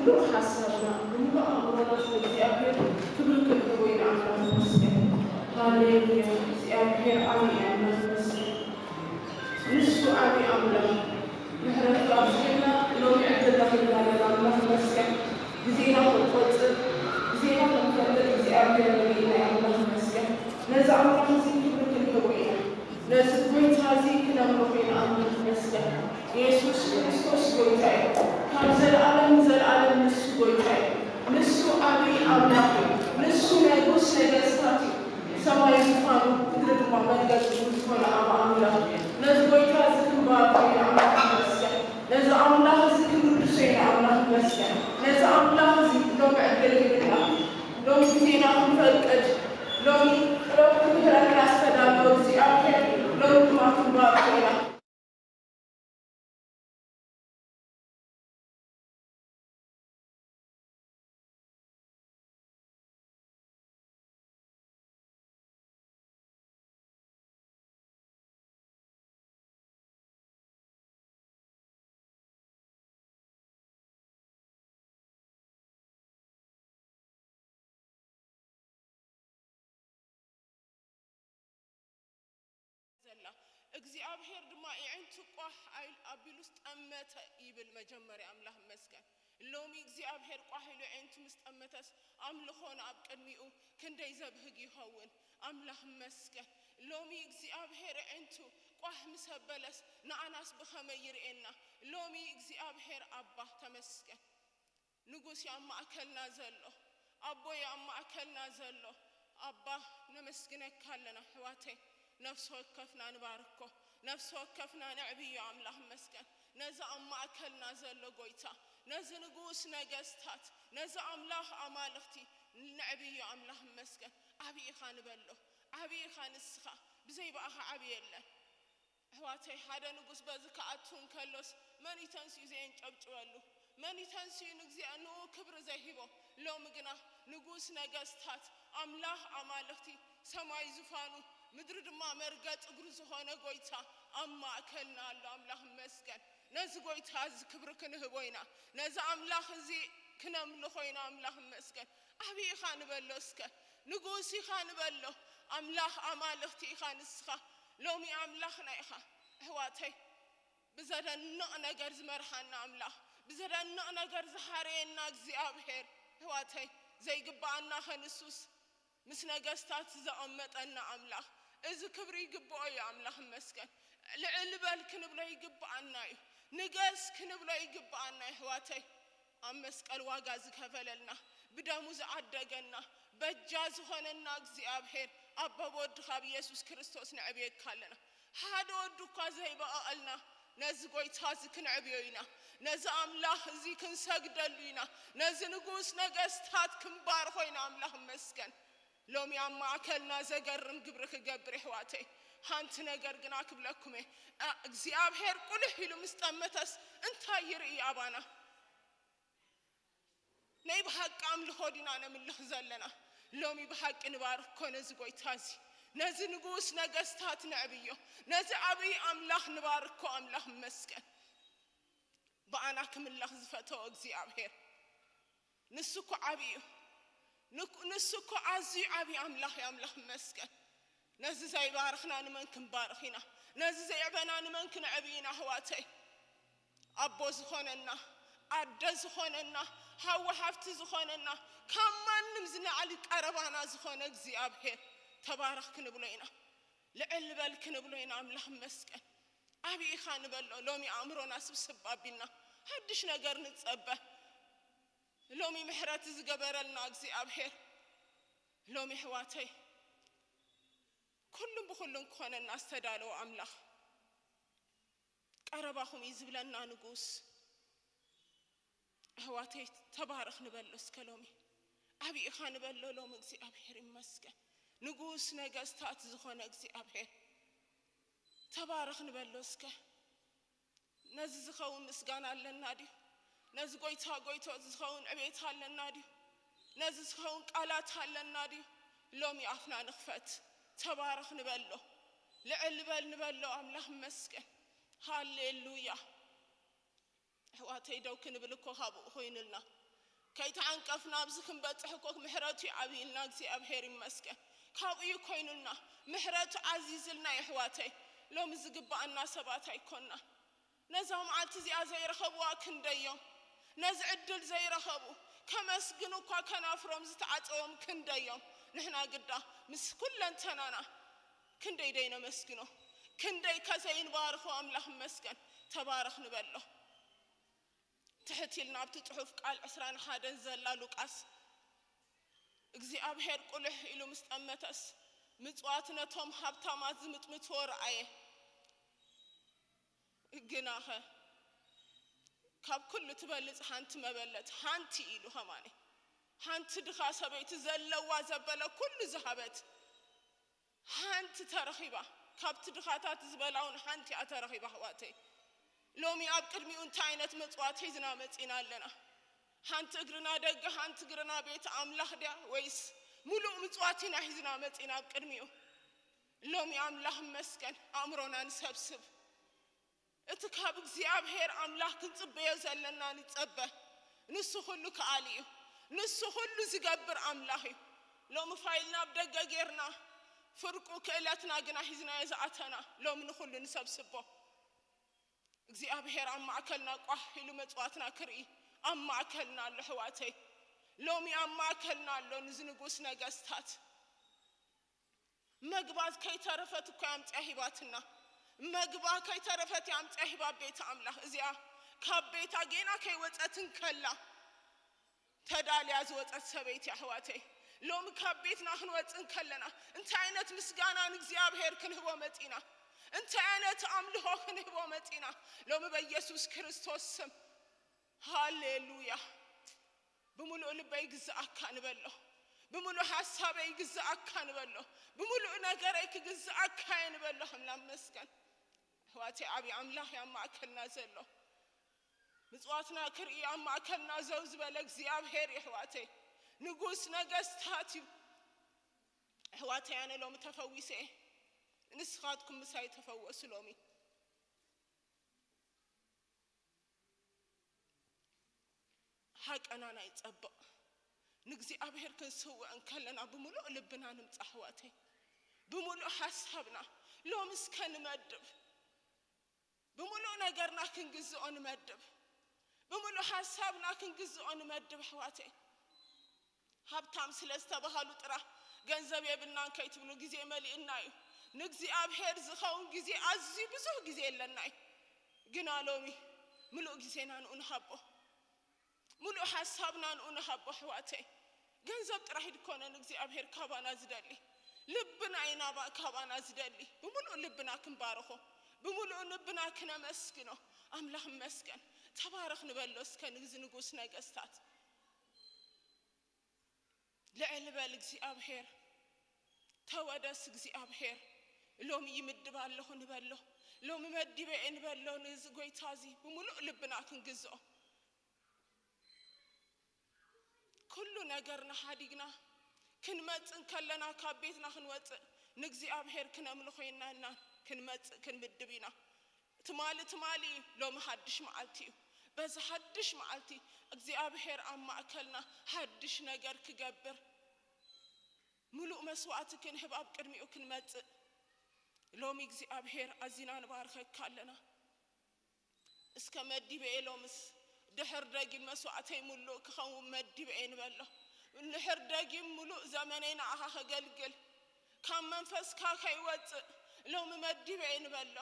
ብምሉእ ሓሳብና፣ ብምሉእ ኣእምሮና ስለ እግዚኣብሔር ክብሪ ክንህቦ ኢና። ኣምላኽ ይመስገን። ሃሌሉያ። እግዚኣብሔር ዓብዪ እዩ። ኣምላኽ ይመስገን። ንሱ ዓብዪ ኣምላኽ፣ ምሕረቱ ኣብዚሑልና፣ ሎሚ ዕድል ረኺብና ኣለና። ኣምላኽ ይመስገን። ግዜና ክንቆጽር፣ ግዜና ክንፈልጥ እግዚኣብሔር ረድኢና እዩ። ኣምላኽ ይመስገን። ነዚ ኣምላኽ እዚ ክብሪ ክንህቦ ኢና። ነዚ ጎይታ እዚ ክነምልኾ ኢና። ኣምላኽ ይመስገን። የሱስ ክርስቶስ ጎይታ እዩ። ካብ ዘለኣለም ንዘለኣለም ንሱ ጎይታ እዩ። ንሱ ዓብዪ ኣምላኽ እዩ። ንሱ ንጉስ ነገስታት እዩ። ሰማይ ዙፋኑ፣ ምድሪ ድማ መርገጹ ዝኾነ ኣብ ኣምላኽ፣ ነዚ ጎይታ እዚ ክንባርኮ ኢና። ኣምላኽ ይመስገን። ነዚ ኣምላኽ እዚ ክንውድሶ ኢና። ኣምላኽ ይመስገን። ነዚ ኣምላኽ እዚ ሎሚ ዕድል ሂብና፣ ሎሚ ግዜና ክንፈቅድ፣ ሎሚ ጥበብ ክምህረና ዝተዳለወ እግዚኣብሔር፣ ሎሚ ድማ ክንባርኮ ኢና። ዘላ እግዚኣብሔር ድማ የዕንቱ ቋሕ ኣይል ኣቢሉስ ጠመተ ይብል። መጀመርያ ኣምላኽ ይመስገን። ሎሚ እግዚኣብሔር ቋሕ ኢሉ የዕንቱ ምስ ጠመተስ ኣምልኾን ኣብ ቅድሚኡ ክንደይ ዘብህግ ይኸውን። ኣምላኽ ይመስገን። ሎሚ እግዚኣብሔር የዕንቱ ቋሕ ምስ ኣበለስ ንኣናስ ብኸመይ ይርእየና? ሎሚ እግዚኣብሔር ኣባ ተመስገን። ንጉስ እዩ ኣብ ማእከልና ዘሎ፣ ኣቦ እዩ ኣብ ማእከልና ዘሎ። ኣባ ነመስግነካ ኣለና ኣሕዋተይ። ነፍሲ ወከፍና ንባርኮ፣ ነፍሲ ወከፍና ነዕብዮ። ኣምላኽ ይመስገን ነዚ ኣብ ማእከልና ዘሎ ጎይታ፣ ነዚ ንጉስ ነገስታት፣ ነዚ ኣምላኽ ኣማልኽቲ ነዕብዮ። ኣምላኽ ይመስገን። ዓቢ ኢኻ ንበሎ፣ ዓቢ ኢኻ ንስኻ፣ ብዘይ ብኣኻ ዓቢ የለን። ኣሕዋተይ፣ ሓደ ንጉስ በዚ ክኣቱ እንከሎስ መን እዩ ተንሲኡ ዘየንጨብጭበሉ? መን እዩ ተንሲኡ ንእግዚኣ-፣ ንኡ ክብሪ ዘይሂቦ? ሎሚ ግና ንጉስ ነገስታት፣ ኣምላኽ ኣማልኽቲ፣ ሰማይ ዙፋኑ፣ ምድሪ ድማ መርገጽ እግሩ ዝኾነ ጎይታ ኣብ ማእከልና ኣሎ። ኣምላኽ ይመስገን። ነዚ ጎይታ እዚ ክብሪ ክንህቦ ኢና። ነዚ ኣምላኽ እዚ ክነምልኾ ኢና። ኣምላኽ ይመስገን። ዓብዪ ኢኻ ንበሎ እስከ። ንጉስ ኢኻ ንበሎ። ኣምላኽ ኣማልኽቲ ኢኻ ንስኻ። ሎሚ ኣምላኽና ኢኻ። ኣሕዋተይ፣ ብዘደንቕ ነገር ዝመርሓና ኣምላኽ፣ ብዘደንቕ ነገር ዝሓረየና እግዚኣብሔር፣ ኣሕዋተይ፣ ዘይግብኣና ከንሱስ ምስ ነገስታት ዘቐመጠና ኣምላኽ፣ እዚ ክብሪ ይግብኦ እዩ። ኣምላኽ ይመስገን። ልዕል በል ክንብሎ ይግብኣና እዩ። ንገስ ክንብሎ ይግብኣና እዩ። ኣሕዋተይ፣ ኣብ መስቀል ዋጋ ዝከፈለልና፣ ብደሙ ዝዓደገና፣ በጃ ዝኾነና እግዚኣብሔር፣ ኣብ ወድኻ ኣብ ኢየሱስ ክርስቶስ ነዕብየካ ኣለና። ሓደ ወዱ እኳ ዘይበቐቐልና፣ ነዚ ጎይታ እዚ ክንዕብዮ ኢና። ነዚ ኣምላኽ እዚ ክንሰግደሉ ኢና። ነዚ ንጉስ ነገስታት ክንባርኾ ኢና። ኣምላኽ ይመስገን። ሎሚ ኣብ ማእከልና ዘገርም ግብሪ ክገብር፣ የሕዋተይ፣ ሓንቲ ነገር ግና ክብለኩም እየ። ኣ-፣ እግዚኣብሔር ቁልሕ ኢሉ ምስ ጠመተስ እንታይ ይርኢ ኣባና? ናይ ብሓቂ ኣምልኾ ዲና ነምልኽ ዘለና? ሎሚ ብሓቂ ንባርኮ ነዚ ጎይታ እዚ፣ ነዚ ንጉስ ነገስታት ነዕብዮ፣ ነዚ ዓብዪ ኣምላኽ ንባርኮ። ኣምላኽ ይመስገን። ብኣና ክምለኽ ዝፈተወ እግዚኣብሔር። ንሱ እኮ ዓብዪ እዩ። ንኩ-፣ ንሱ እኮ ኣዝዩ ዓብዪ ኣምላኽ እዩ። ኣምላኽ ይመስገን። ነዚ ዘይባርኽና ንመን ክንባርኽ ኢና? ነዚ ዘየዕበና ንመን ክንዕብ ኢና? ኣሕዋተይ፣ ኣቦ ዝኾነና፣ ኣደ ዝኾነና፣ ሓዊ ሓፍቲ ዝኾነና፣ ካብ ማንም ዝለዓሊ ቀረባና ዝኾነ እግዚኣብሔር ተባረኽ ክንብሎ ኢና። ልዕል በል ክንብሎ ኢና። ኣምላኽ ይመስገን። ዓብዪ ኢኻ ንበሎ። ሎሚ ኣእምሮና ስብስብ ኣቢልና ሓድሽ ነገር ንጸበ። ሎሚ ምሕረት ዝገበረልና እግዚኣብሔር፣ ሎሚ ኣሕዋተይ፣ ኩሉን ብኹሉን ክኾነና ዝተዳለወ ኣምላኽ፣ ቀረባኹም እዩ ዝብለና ንጉስ። ኣሕዋተይ፣ ተባረኽ ንበሎ እስከ ሎሚ። ዓብዪ ኢኻ ንበሎ ሎሚ። እግዚኣብሔር ይመስገን። ንጉስ ነገስታት ዝኾነ እግዚኣብሔር፣ ተባረኽ ንበሎ እስከ። ነዚ ዝኸውን ምስጋና ኣለና ድዩ? ነዚ ጎይታ ጎይቶት ዝኸውን ዕቤት ኣለና ድዩ? ነዚ ዝኸውን ቃላት ኣለና ድዩ? ሎሚ ኣፍና ንኽፈት፣ ተባረኽ ንበሎ፣ ልዕል በል ንበሎ። ኣምላኽ ይመስገን። ሃሌሉያ። ኣሕዋተይ፣ ደው ክንብል እኮ ካብኡ ኮይኑልና። ከይተዓንቀፍና ኣብዚ ክንበጽሕ እኮ ምሕረቱ ይዓብይልና እግዚኣብሔር ይመስገን። ካብኡ እዩ ኮይኑልና፣ ምሕረቱ ዓዚዝልና የሕዋተይ። ሎሚ ዝግባኣና ሰባት ኣይኮንና። ነዛ መዓልቲ እዚኣ ዘይረኸብዋ ክንደዮም፣ ነዚ ዕድል ዘይረኸቡ ከመስግኑ እኳ ከናፍሮም ዝተዓጸዎም ክንደዮም። ንሕና ግዳ ምስ ኩለንተናና ክንደይ ደይ ነመስግኖ፣ ክንደይ ከዘይንባርኾ ኣምላኽ ይመስገን። ተባረኽ ንበሎ። ትሕት ኢልና ኣብቲ ጽሑፍ ቃል ዕስራን ሓደን ዘላ ሉቃስ እግዚኣብሔር ቁልሕ ኢሉ ምስ ጠመተስ ምጽዋት ነቶም ሃብታማት ዝምጥምትዎ ረኣየ። ግናኸ ካብ ኩሉ ትበልጽ ሓንቲ መበለት ሓንቲ ኢሉ ኸማኒ ሓንቲ ድኻ ሰበይቲ ዘለዋ ዘበለ ኩሉ ዝሃበት ሓንቲ ተረኺባ፣ ካብቲ ድኻታት ዝበላ እውን ሓንቲ እያ ተረኺባ። ኣሕዋተይ፣ ሎሚ ኣብ ቅድሚኡ እንታይ ዓይነት መጽዋት ሒዝና መጺና ኣለና? ሓንቲ እግርና ደገ፣ ሓንቲ እግርና ቤት ኣምላኽ ድያ? ወይስ ምሉእ ምጽዋት ኢና ሒዝና መጺና ኣብ ቅድሚኡ? ሎሚ ኣምላኽ ይመስገን፣ ኣእምሮና ንሰብስብ። እቲ ካብ እግዚኣብሔር ኣምላኽ ክንጽበዮ ዘለና ንጸበ። ንሱ ኩሉ ከኣሊ እዩ። ንሱ ኩሉ ዝገብር ኣምላኽ እዩ። ሎሚ ፋይልና ኣብ ደገ ጌርና፣ ፍርቁ ክእለትና ግና ሒዝናዮ ዝኣተና፣ ሎሚ ንኹሉ ንሰብስቦ። እግዚኣብሔር ኣብ ማእከልና ቋሕ ኢሉ መጽዋትና ክርኢ ኣብ ማእከልና ኣሎ ኣሕዋተይ። ሎሚ ኣብ ማእከልና ኣሎ ንዚ ንጉስ ነገስታት። መግባ ከይተረፈት እኮ እያ ኣምጽያ ሂባትና። መግባ ከይተረፈት እያ ኣምጽያ ሂባ ቤት ኣምላኽ። እዚኣ ካብ ቤታ ጌና ከይወጸት እንከላ ተዳልያ ዝወጸት ሰበይቲ ኣሕዋተይ። ሎሚ ካብ ቤትና ክንወጽእ እንከለና እንታይ ዓይነት ምስጋና ንእግዚኣብሔር ክንህቦ መጺና? እንታይ ዓይነት ኣምልኾ ክንህቦ መጺና? ሎሚ በኢየሱስ ክርስቶስ ስም ሃሌሉያ። ብምሉእ ልበይ ይግዝኣካ ንበሎ። ብምሉእ ሓሳበይ ይግዝኣካ ንበሎ። ብምሉእ ነገረይ ክግዝኣካ እየ ንበሎ። ኣምላኽ መስገን። ኣሕዋተይ፣ ዓብዪ ኣምላኽ እዩ ኣብ ማእከልና ዘሎ። ምጽዋትና ክርኢ ኣብ ማእከልና ዘው ዝበለ እግዚኣብሔር እዩ ኣሕዋተይ። ንጉስ ነገስታት እዩ። ኣሕዋተይ፣ ኣነ ሎሚ ተፈዊሰ እየ። ንስኻትኩም ምሳይ ተፈወሱ ሎሚ። ሓቀናና ይጸብቕ። ንእግዚኣብሔር ክንስውዕ እንከለና ብምሉእ ልብና ንምጻእ ኣሕዋተይ። ብምሉእ ሓሳብና ሎሚ እስከ ንመድብ። ብምሉእ ነገርና ክንግዝኦ ንመድብ። ብምሉእ ሓሳብና ክንግዝኦ ንመድብ ኣሕዋተይ። ሃብታም ስለ ዝተባሃሉ ጥራሕ ገንዘብ የብልናን ከይትብሉ ግዜ መሊእና እዩ። ንእግዚኣብሔር ዝኸውን ግዜ ኣዝዩ ብዙሕ ግዜ የለና እዩ። ግና ሎሚ ምሉእ ግዜና ንኡ ንሃቦ። ምሉእ ሓሳብና ንኡ ንሃቦ ኣሕዋተይ። ገንዘብ ጥራሕ ይድኮነን እግዚኣብሔር ካባና ዝደሊ። ልብና እዩ ናባ-፣ ካባና ዝደሊ። ብምሉእ ልብና ክንባርኾ፣ ብምሉእ ልብና ክነመስግኖ። ኣምላኽ ይመስገን። ተባረኽ ንበሎ እስከ ንዚ ንጉስ ነገስታት። ልዕል በል እግዚኣብሔር፣ ተወደስ እግዚኣብሔር። ሎሚ ይምድብ ኣለኹ ንበሎ፣ ሎሚ መዲበ እየ ንበሎ። ነዚ ጎይታ እዚ ብምሉእ ልብና ክንግዝኦ፣ ኩሉ ነገርና ሓዲግና ክንመጽእ እንከለና፣ ካብ ቤትና ክንወጽእ ንእግዚኣብሔር ክነምልኾ ኢና፣ እና ክንመጽእ ክንምድብ ኢና። ትማሊ ትማሊ እዩ፣ ሎሚ ሓድሽ መዓልቲ እዩ። በዚ ሓድሽ መዓልቲ እግዚኣብሔር ኣብ ማእከልና ሓድሽ ነገር ክገብር፣ ምሉእ መስዋዕቲ ክንህብ ኣብ ቅድሚኡ ክንመጽእ ሎሚ እግዚኣብሔር ኣዚና ንባርኸካ ኣለና። እስከ መዲበ እየ ሎምስ፣ ድሕር ደጊም መስዋዕተይ ምሉእ ክኸውን መዲበ እየ ንበሎ። ድሕር ደጊም ምሉእ ዘመነይ ንዓኻ ከገልግል፣ ካብ መንፈስካ ከይወጽእ ሎሚ መዲበ እየ ንበሎ።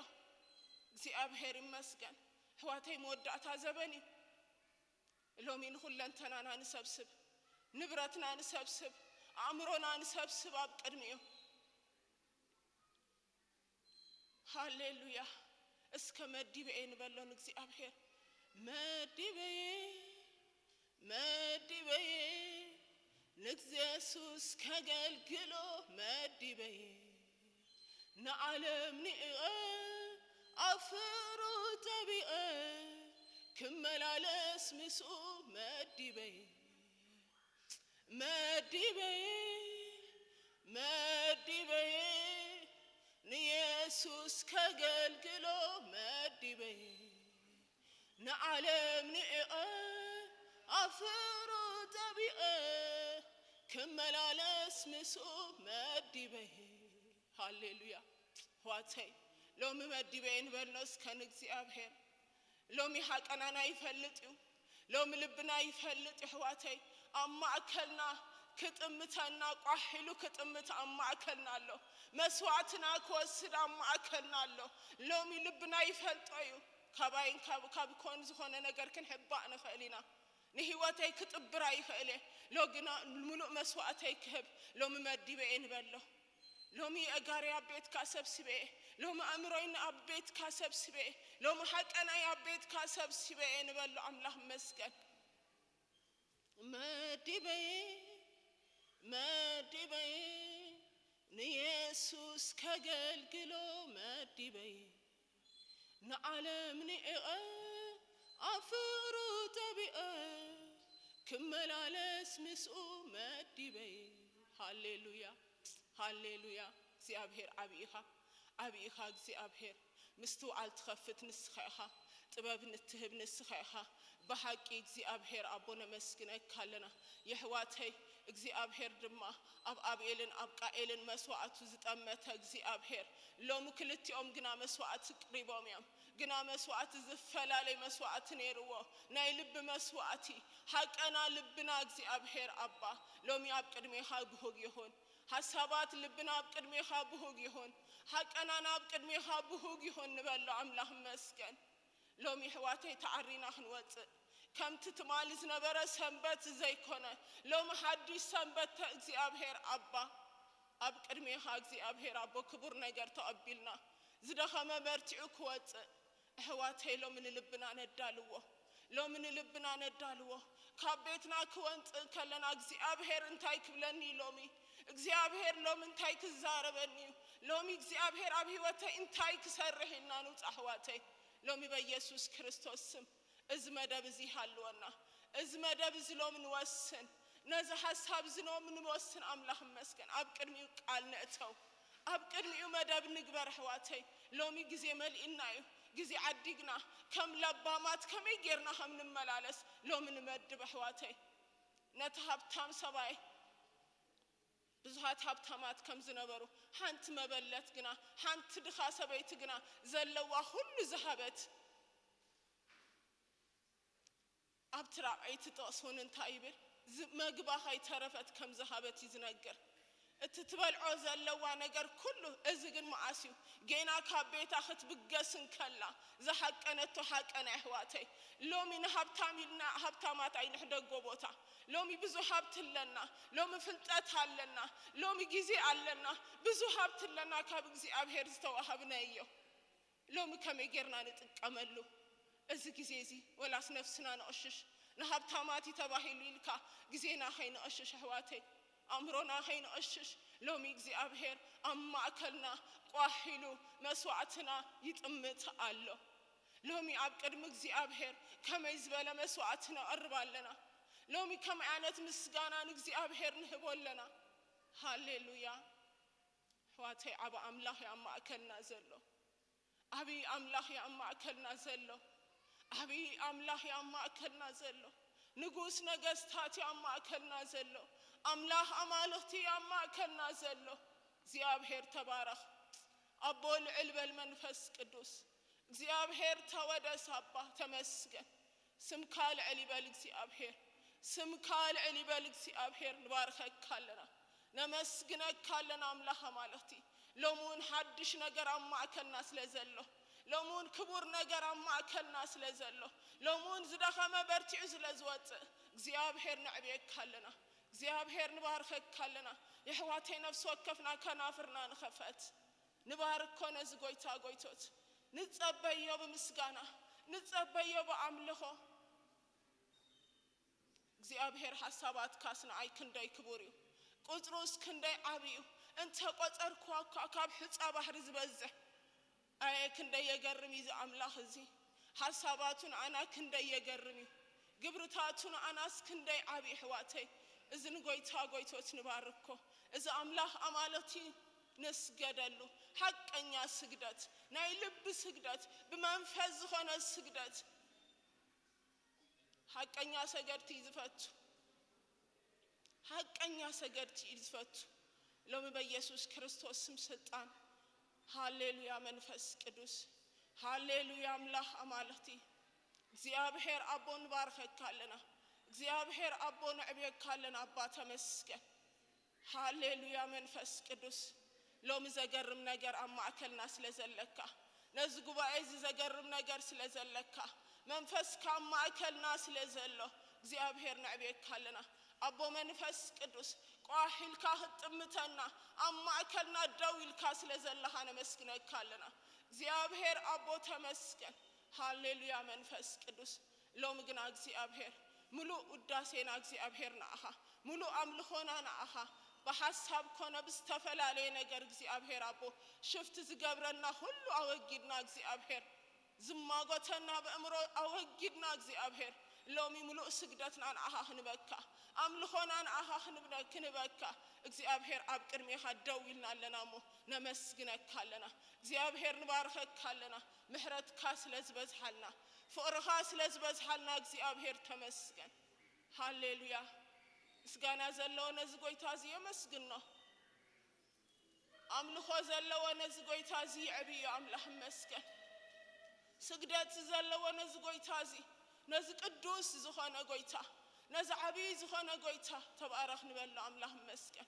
እግዚኣብሔር ይመስገን። ኣሕዋተይ፣ መወዳእታ ዘበን እዩ። ሎሚ ንኹለንተናና ንሰብስብ፣ ንብረትና ንሰብስብ፣ ኣእምሮና ንሰብስብ ኣብ ቅድሚኡ። ሃሌሉያ። እስከ መዲበ እየ ንበሎ ንእግዚኣብሔር። መዲበ እየ፣ መዲበ እየ፣ ንእግዜ የሱስ ከገልግሎ መዲበ እየ። ንዓለም ንዕቐ ኣብ ፍቕሩ ጠቢቐ፣ ክመላለስ ምስኡ መዲበ እየ። መዲበ እየ፣ መዲበ እየ፣ ንየሱስ ከገልግሎ መዲበ እየ። ንዓለም ንዕቐ ኣብ ፍቕሩ ክመላለስ ምስኡ መዲበየ። ሃሌሉያ። ኣሕዋተይ፣ ሎሚ መዲበየ ንበልኖ እስከ ንእግዚኣብሔር። ሎሚ ሓቀናና ይፈልጥ እዩ። ሎሚ ልብና ይፈልጥ እዩ ኣሕዋተይ። ኣብ ማእከልና ክጥምተና፣ ቋሕ ኢሉ ክጥምት ኣብ ማእከልና ኣሎ። መስዋዕትና ክወስድ ኣብ ማእከልና ኣሎ። ሎሚ ልብና ይፈልጦ እዩ። ካባይን ካብ፣ ካብ ኮን ዝኾነ ነገር ክንሕባእ ንኽእል ኢና። ንህይወተይ ክጥብር ኣይኽእል እየ። ሎ ግና ምሉእ መስዋዕተይ ክህብ ሎሚ መዲበ እየ ንበሎ። ሎሚ ኣእጋረይ ኣብ ቤትካ ሰብስበ እየ። ሎሚ ኣእምሮይ ኣብ ቤትካ ሰብስበ እየ። ሎሚ ሓቀናይ ኣብ ቤትካ ሰብስበ እየ ንበሎ። ኣምላኽ መስገን። መዲበየ፣ መዲበየ፣ ንየሱስ ከገልግሎ መዲበየ። ንዓለም ንዒቐ፣ ኣብ ፍቕሩ ጠቢቐ፣ ክመላለስ ምስኡ መዲበየ። ሃሌሉያ፣ ሃሌሉያ። እግዚኣብሔር ዓብዪ ኢኻ፣ ዓብዪ ኢኻ እግዚኣብሔር። ምስትውዓል ትኸፍት ንስኻ ኢኻ፣ ጥበብ ንትህብ ንስኻ ኢኻ። ብሓቂ እግዚኣብሔር ኣቦ ነመስግነካ ኣለና። የሕዋተይ እግዚኣብሔር ድማ ኣብ ኣቤልን ኣብ ቃኤልን መስዋዕቱ ዝጠመተ እግዚኣብሔር ሎሚ ክልቲኦም ግና መስዋዕቲ ቅሪቦም እዮም። ግና መስዋዕቲ ዝፈላለይ መስዋዕቲ ነይርዎ። ናይ ልቢ መስዋዕቲ፣ ሓቀና ልብና እግዚኣብሔር ኣባ ሎሚ ኣብ ቅድሜኻ ብሁግ ይኹን። ሓሳባት ልብና ኣብ ቅድሜኻ ብሁግ ይኹን። ሓቀና ናብ ቅድሜኻ ብሁግ ይኹን ንበሎ ኣምላኽ መስገን። ሎሚ ኣሕዋተይ ተዓሪና ክንወፅእ፣ ከምቲ ትማሊ ዝነበረ ሰንበት ዘይኮነ፣ ሎሚ ሓድሽ ሰንበት እግዚኣብሔር ኣባ፣ ኣብ ቅድሜኻ እግዚኣብሔር ኣቦ ክቡር ነገር ተቐቢልና፣ ዝደኸመ በርቲዑ ክወፅእ፣ ኣሕዋተይ ሎሚ ንልብና ነዳልዎ፣ ሎሚ ንልብና ነዳልዎ። ካብ ቤትና ክወንፅእ ከለና እግዚኣብሔር እንታይ ክብለኒ እዩ ሎሚ? እግዚኣብሔር ሎሚ እንታይ ክዛረበኒ እዩ? ሎሚ እግዚኣብሔር ኣብ ህይወተይ እንታይ ክሰርሕ ኢልና ንውፅ ኣሕዋተይ። ሎሚ በኢየሱስ ክርስቶስ ስም እዚ መደብ እዚ ይሃልወና። እዚ መደብ እዚ ሎሚ ንወስን። ነዚ ሓሳብ እዚ ሎሚ ንወስን። ኣምላኽ ይመስገን። ኣብ ቅድሚኡ ቃል ነእተው። ኣብ ቅድሚኡ መደብ ንግበር ኣሕዋተይ። ሎሚ ግዜ መሊእና እዩ። ግዜ ዓዲግና ከም ለባማት ከመይ ጌርና ከም ንመላለስ ሎሚ ንመድብ ኣሕዋተይ። ነቲ ሃብታም ሰብኣይ ብዙሃት ሃብታማት ከም ዝነበሩ፣ ሓንቲ መበለት ግና፣ ሓንቲ ድኻ ሰበይቲ ግና ዘለዋ ኩሉ ዝሃበት። ኣብቲ ራብዐይቲ ጥቕስ እውን እንታይ ይብል? ዝ-፣ መግባ ከይተረፈት ከም ዝሃበት እዩ ዝነግር። እቲ ትበልዖ ዘለዋ ነገር ኩሉ፣ እዚ ግን መዓስ እዩ? ጌና ካብ ቤታ ክትብገስ እንከላ ዝሓቀነቶ ሓቀና፣ ኣሕዋተይ። ሎሚ ንሃብታም ኢልና ሃብታማት ኣይንሕደጎ ቦታ። ሎሚ ብዙ ሃብቲ ኣለና፣ ሎሚ ፍልጠት ኣለና፣ ሎሚ ግዜ ኣለና፣ ብዙ ሃብቲ ኣለና ካብ እግዚኣብሔር ዝተዋሃብናዮ። ሎሚ ከመይ ጌርና ንጥቀመሉ? እዚ ግዜ እዚ ወላስ ነፍስና ነቕሽሽ? ንሃብታማት እዩ ተባሂሉ ኢልካ ግዜና ከይንቐሽሽ ኣሕዋተይ፣ ኣእምሮና ከይንቐሽሽ፣ ሎሚ እግዚኣብሔር ኣብ ማእከልና ቋሕ ኢሉ መስዋዕትና ይጥምት ኣሎ። ሎሚ ኣብ ቅድሚ እግዚኣብሔር ከመይ ዝበለ መስዋዕቲ ነቕርብ ኣለና? ሎሚ ከመይ ዓይነት ምስጋና ንእግዚኣብሔር ንህቦ ኣለና? ሃሌሉያ። ኣሕዋተይ፣ ዓቢ ኣምላኽ እዩ ኣብ ማእከልና ዘሎ። ዓቢ ኣምላኽ እዩ ኣብ ማእከልና ዘሎ። ዓቢ ኣምላኽ እዩ ኣብ ማእከልና ዘሎ። ንጉስ ነገስታት እዩ ኣብ ማእከልና ዘሎ። ኣምላኽ ኣማልኽቲ እዩ ኣብ ማእከልና ዘሎ። እግዚኣብሔር ተባረኽ። ኣቦ ልዕል በል መንፈስ ቅዱስ። እግዚኣብሔር ተወደስ ኣባ፣ ተመስገን። ስምካ ልዕል ይበል እግዚኣብሔር። ስምካ ልዕል ይበል እግዚኣብሔር። ንባርከካ ኣለና። ነመስግነካ ኣለና ኣምላኽ ኣማልኽቲ። ሎሚ እውን ሓድሽ ነገር ኣብ ማእከልና ስለ ዘሎ፣ ሎሚ እውን ክቡር ነገር ኣብ ማእከልና ስለ ዘሎ፣ ሎሚ እውን ዝደኸመ በርቲዑ ስለ ዝወፅእ እግዚኣብሔር ነዕብየካ ኣለና። እግዚኣብሔር ንባርከካ ኣለና። የሕዋተይ ነፍሲ ወከፍና ከናፍርና ንኸፈት። ንባርኮ ነዚ ጎይታ ጎይቶት። ንጸበዮ ብምስጋና፣ ንጸበዮ ብኣምልኾ። እግዚኣብሔር ሓሳባትካስ ንኣይ ክንደይ ክቡር እዩ። ቁጽሩስ ክንደይ ዓቢ እዩ። እንተ ቆጸርክዋ እኳ ካብ ሑጻ ባሕሪ ዝበዝሕ። ኣየ ክንደይ የገርም እዩ እዚ ኣምላኽ እዚ። ሓሳባቱ ንኣና ክንደይ የገርም እዩ። ግብርታቱ ንኣናስ ክንደይ ዓቢ ኣሕዋተይ። እዚ ንጎይታ ጎይቶት ንባርኮ። እዚ ኣምላኽ ኣማልኽቲ ንስገደሉ። ሓቀኛ ስግደት፣ ናይ ልቢ ስግደት፣ ብመንፈስ ዝኾነ ስግደት። ሓቀኛ ሰገድቲ እዩ ዝፈቱ። ሓቀኛ ሰገድቲ እዩ ዝፈቱ። ሎሚ በኢየሱስ ክርስቶስ ስም ስልጣን፣ ሃሌሉያ መንፈስ ቅዱስ፣ ሃሌሉያ ኣምላኽ ኣማልኽቲ፣ እግዚኣብሔር ኣቦ ንባርከካ ኣለና። እግዚኣብሔር ኣቦ ነዕብየካ ኣለና። ኣባ ተመስገን። ሃሌሉያ መንፈስ ቅዱስ፣ ሎሚ ዘገርም ነገር ኣብ ማእከልና ስለ ዘለካ፣ ነዚ ጉባኤ እዚ ዘገርም ነገር ስለ ዘለካ፣ መንፈስካ ኣብ ማእከልና ስለ ዘሎ እግዚኣብሔር ነዕብየካ ኣለና። ኣቦ መንፈስ ቅዱስ፣ ቋሕ ኢልካ ክትጥምተና፣ ኣብ ማእከልና ደው ኢልካ ስለ ዘለኻ ነመስግነካ ኣለና። እግዚኣብሔር ኣቦ ተመስገን። ሃሌሉያ መንፈስ ቅዱስ፣ ሎሚ ግና እግዚኣብሔር፣ ምሉእ ውዳሴና እግዚኣብሔር ንኣኻ፣ ምሉእ ኣምልኾና ንኣኻ። ብሓሳብ ኮነ ብዝተፈላለየ ነገር እግዚኣብሔር ኣቦ፣ ሽፍቲ ዝገብረና ኩሉ ኣወጊድና እግዚኣብሔር፣ ዝማጎተና ብእምሮ ኣወጊድና እግዚኣብሔር፣ ሎሚ ምሉእ ስግደትና ንኣኻ ክንበካ፣ ኣምልኾና ንኣኻ ክንብነ-፣ ክንበካ እግዚኣብሔር ኣብ ቅድሜኻ ደው ኢልና ኣለና እሞ ነመስግነካ ኣለና። እግዚኣብሔር ንባርከካ ኣለና። ምሕረትካ ስለ ዝበዝሓልና፣ ፍቕርኻ ስለ ዝበዝሓልና እግዚኣብሔር ተመስገን። ሃሌሉያ። ምስጋና ዘለዎ ነዚ ጎይታ እዚ የመስግኖ። ኣምልኾ ዘለዎ ነዚ ጎይታ እዚ የዕብዮ ኣምላኽ ይመስገን። ስግደት ዘለዎ ነዚ ጎይታ እዚ፣ ነዚ ቅዱስ ዝኾነ ጎይታ፣ ነዚ ዓብዪ ዝኾነ ጎይታ ተባረኽ ንበሎ ኣምላኽ ይመስገን።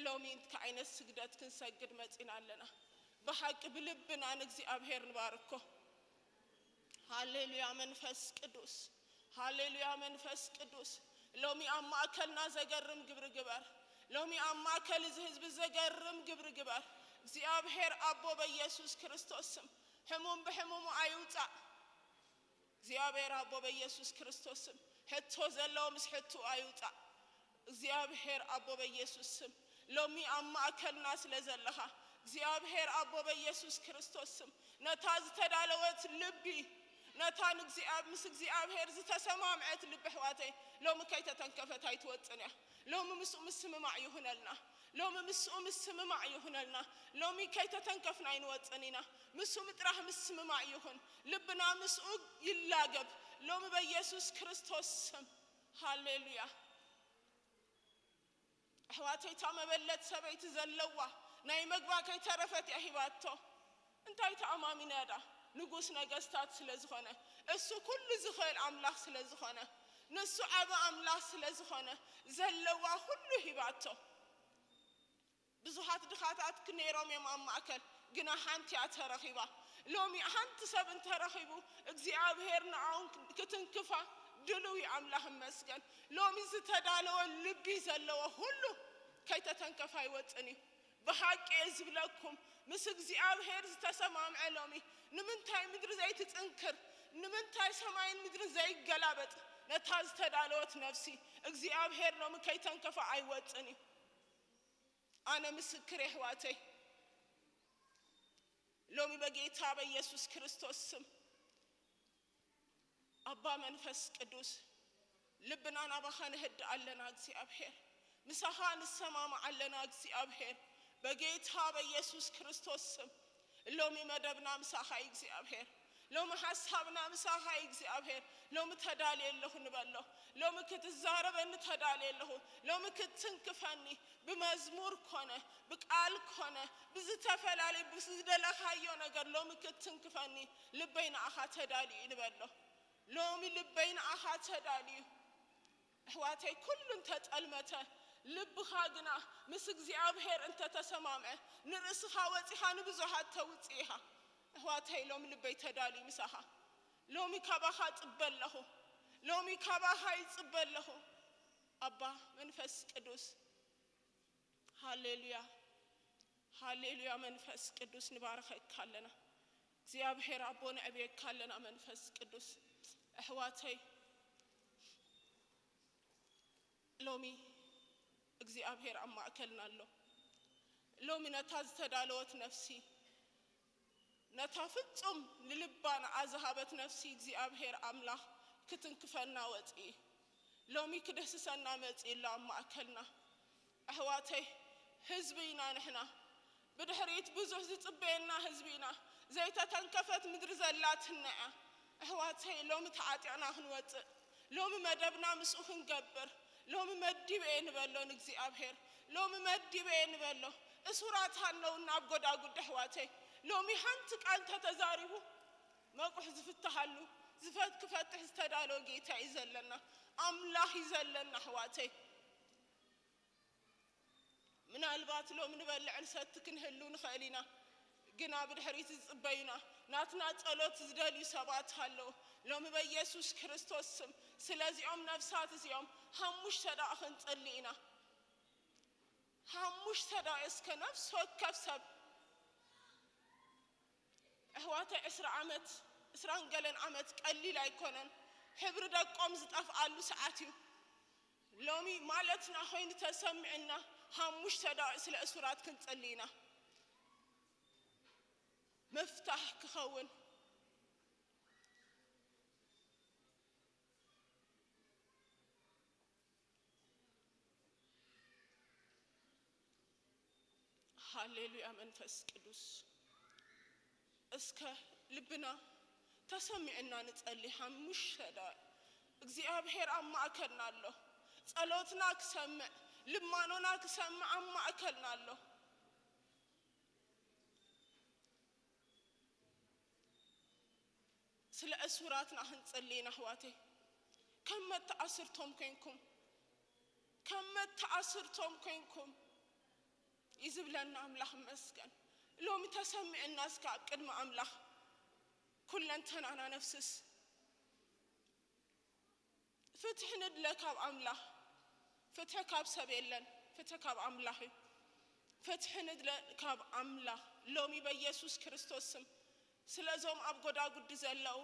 ሎሚ እንታይ ዓይነት ስግደት ክንሰግድ መጺና ኣለና? ብሓቂ ብልብና ንእግዚኣብሔር ንባርኮ። ሃሌሉያ መንፈስ ቅዱስ፣ ሃሌሉያ መንፈስ ቅዱስ፣ ሎሚ ኣብ ማእከልና ዘገርም ግብሪ ግበር። ሎሚ ኣብ ማእከል እዚ ህዝቢ ዘገርም ግብሪ ግበር። እግዚኣብሔር ኣቦ በኢየሱስ ክርስቶስ ስም ሕሙም ብሕሙሙ ኣይውጻእ። እግዚኣብሔር ኣቦ በኢየሱስ ክርስቶስ ስም ሕቶ ዘለዎ ምስ ሕቱ ኣይውጻእ። እግዚኣብሔር ኣቦ በኢየሱስ ስም ሎሚ ኣብ ማእከልና ስለ ዘለኻ እግዚኣብሔር ኣቦ በኢየሱስ ክርስቶስ ስም ነታ ዝተዳለወት ልቢ ነታ ንእግዚኣብ-፣ ምስ እግዚኣብሔር ዝተሰማምዐት ልቢ ኣሕዋተይ ሎሚ ከይተተንከፈት ኣይትወጽን እያ። ሎሚ ምስኡ ምስምማዕ ይኹነልና። ሎሚ ምስኡ ምስምማዕ ይኹነልና። ሎሚ ከይተተንከፍና ኣይንወጽን ኢና። ምስኡ ምጥራሕ ምስምማዕ ይኹን። ልብና ምስኡ ይላገብ። ሎሚ በኢየሱስ ክርስቶስ ስም። ሃሌሉያ። ኣሕዋተይ፣ እታ መበለት ሰበይቲ ዘለዋ ናይ መግባ ከይተረፈት እያ ሂባቶ። እንታይ ተኣማሚና ዳ? ንጉስ ነገስታት ስለ ዝኾነ፣ እሱ ኩሉ ዝኽእል ኣምላኽ ስለ ዝኾነ፣ ንሱ ዓቢ ኣምላኽ ስለ ዝኾነ፣ ዘለዋ ኩሉ ሂባቶ። ብዙሓት ድኻታት ነይሮም እዮም ኣብ ማእከል፣ ግና ሓንቲ እያ ተረኺባ። ሎሚ ሓንቲ ሰብ እንተረኺቡ፣ እግዚኣብሔር ንኣውን ክትንክፋ ድሉው እዩ። ኣምላኽ ይመስገን። ሎሚ ዝተዳለወ ልቢ ዘለዎ ሁሉ ከይተተንከፈ ኣይወጽን እዩ። ብሓቂ እየ ዝብለኩም፣ ምስ እግዚኣብሔር ዝተሰማምዐ ሎሚ ንምንታይ ምድሪ ዘይትጽንክር? ንምንታይ ሰማይን ምድርን ዘይገላበጥ? ነታ ዝተዳለወት ነፍሲ እግዚኣብሔር ሎሚ ከይተንከፈ ኣይወጽን እዩ። ኣነ ምስክር የሕዋተይ፣ ሎሚ በጌታ በኢየሱስ ክርስቶስ ስም ኣባ መንፈስ ቅዱስ ልብና ናባኻ ነህድእ ኣለና። እግዚኣብሔር ምሳኻ ንሰማማዕ ኣለና። እግዚኣብሔር በጌታ በኢየሱስ ክርስቶስ ስም ሎሚ መደብና ምሳኻ እዩ። እግዚኣብሔር ሎሚ ሓሳብና ምሳኻ እዩ። እግዚኣብሔር ሎሚ ተዳልየ ኣለኹ ንበሎ። ሎሚ ክትዛረበኒ ተዳልየ ኣለኹ። ሎሚ ክትትንክፈኒ ብመዝሙር ኮነ ብቃል ኮነ ብዝተፈላለዩ ብዝደለኻዮ ነገር ሎሚ ክትትንክፈኒ ልበይ ንኣኻ ተዳልዩ እዩ ንበሎ። ሎሚ ልበይ ንኣኻ ተዳልዩ። ኣሕዋተይ፣ ኩሉ እንተጠልመተ፣ ልብኻ ግና ምስ እግዚኣብሔር እንተተሰማምዐ፣ ንርእስኻ ወጺኻ ንብዙሓት ተውጽእ ኢኻ። ኣሕዋተይ፣ ሎሚ ልበይ ተዳልዩ ምሳኻ። ሎሚ ካባኻ ጽበ ኣለኹ። ሎሚ ካባኻ ይጽበ ኣለኹ። ኣባ መንፈስ ቅዱስ፣ ሃሌሉያ፣ ሃሌሉያ። መንፈስ ቅዱስ ንባርኸካ ኣለና። እግዚኣብሔር ኣቦ ነዕብየካ ኣለና። መንፈስ ቅዱስ፣ ኣሕዋተይ፣ ሎሚ እግዚኣብሔር ኣብ ማእከልና ኣሎ። ሎሚ ነታ ዝተዳለወት ነፍሲ፣ ነታ ፍጹም ንልባ ንዓ ዝሃበት ነፍሲ እግዚኣብሔር ኣምላኽ ክትንክፈና ወጽኢ። ሎሚ ክድህስሰና መጽኢ ኣሎ ኣብ ማእከልና። ኣሕዋተይ፣ ህዝቢ ኢና ንሕና። ብድሕሪት ብዙሕ ዝጽበየና ህዝቢ ኢና። ዘይተተንከፈት ምድሪ ዘላትና እያ። ኣሕዋተይ፣ ሎሚ ተዓጢቕና ክንወጽእ፣ ሎሚ መደብና ምስኡ ክንገብር፣ ሎሚ መዲበ እየ ንበሎ ንእግዚኣብሔር። ሎሚ መዲበ እየ ንበሎ። እሱራት ኣለውና ኣብ ጎዳጉዲ ኣሕዋተይ። ሎሚ ሓንቲ ቃል እንተተዛሪቡ መቑሕ ዝፍትሃሉ፣ ዝፈት ክፈትሕ ዝተዳለወ ጌታ እዩ ዘለና። ኣምላኽ እዩ ዘለና ኣሕዋተይ። ምናልባት ሎም ንበልዕ ንሰቲ ክንህሉ ንኽእል ኢና፣ ግና ብድሕሪት ዝጽበዩና ናትና ጸሎት ዝደልዩ ሰባት ኣለዉ። ሎሚ በኢየሱስ ክርስቶስ ስም ስለዚኦም ነፍሳት እዚኦም ሓሙሽተ ደኣ ክንጽሊ ኢና። ሓሙሽተ ደኣ እስከ ነፍሲ ወከፍ ሰብ ኣሕዋተይ ዕስራ ዓመት፣ ዕስራን ገለን ዓመት ቀሊል ኣይኮነን። ሕብሪ ደቆም ዝጠፍኣሉ ሰዓት እዩ። ሎሚ ማለትና ኮይኑ ተሰሚዕና ሓሙሽተ ደቂቕ ስለ እሱራት ክንጽሊ ኢና። ምፍታሕ ክኸውን። ሃሌሉያ መንፈስ ቅዱስ። እስከ ልብና ተሰሚዕና ንጸሊ ሓሙሽተ ደቂቕ። እግዚኣብሔር ኣብ ማእከልና ኣሎ። ጸሎትና ክሰምዕ፣ ልማኖና ክሰምዕ ኣብ ማእከልና ኣሎ። ስለ እሱራትና ክንጽሊ ኢና ኣሕዋተይ። ከም መተኣስርቶም ኮይንኩም፣ ከም መተኣስርቶም ኮይንኩም እዩ ዝብለና ኣምላኽ ይመስገን። ሎሚ ተሰሚዕና እስከ ኣብ ቅድሚ ኣምላኽ ኩለንተናና ነፍስስ። ፍትሒ ንድለ ካብ ኣምላኽ። ፍትሒ ካብ ሰብ የለን፣ ፍትሒ ካብ ኣምላኽ እዩ። ፍትሒ ንድለ ካብ ኣምላኽ። ሎሚ በኢየሱስ ክርስቶስ ስም ስለዞም ኣብ ጎዳጉዲ ዘለዉ፣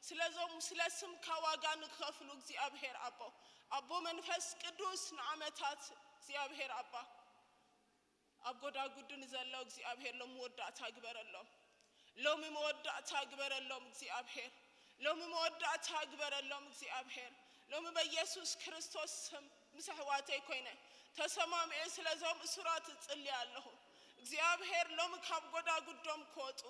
ስለዞም ስለ ስምካ ዋጋ ንክኸፍሉ እግዚኣብሔር ኣቦ፣ ኣቦ መንፈስ ቅዱስ ንዓመታት እግዚኣብሔር ኣባ ኣብ ጎዳጉዲ ንዘለዉ እግዚኣብሔር ሎም መወዳእታ ግበረሎም። ሎሚ መወዳእታ ግበረሎም እግዚኣብሔር። ሎሚ መወዳእታ ግበረሎም እግዚኣብሔር። ሎሚ በኢየሱስ ክርስቶስ ስም ምስ ኣሕዋተይ ኮይነ ተሰማምኤ ስለዞም እሱራት እጽሊ ኣለኹ። እግዚኣብሔር ሎሚ ካብ ጎዳጉዶም ክወጡ፣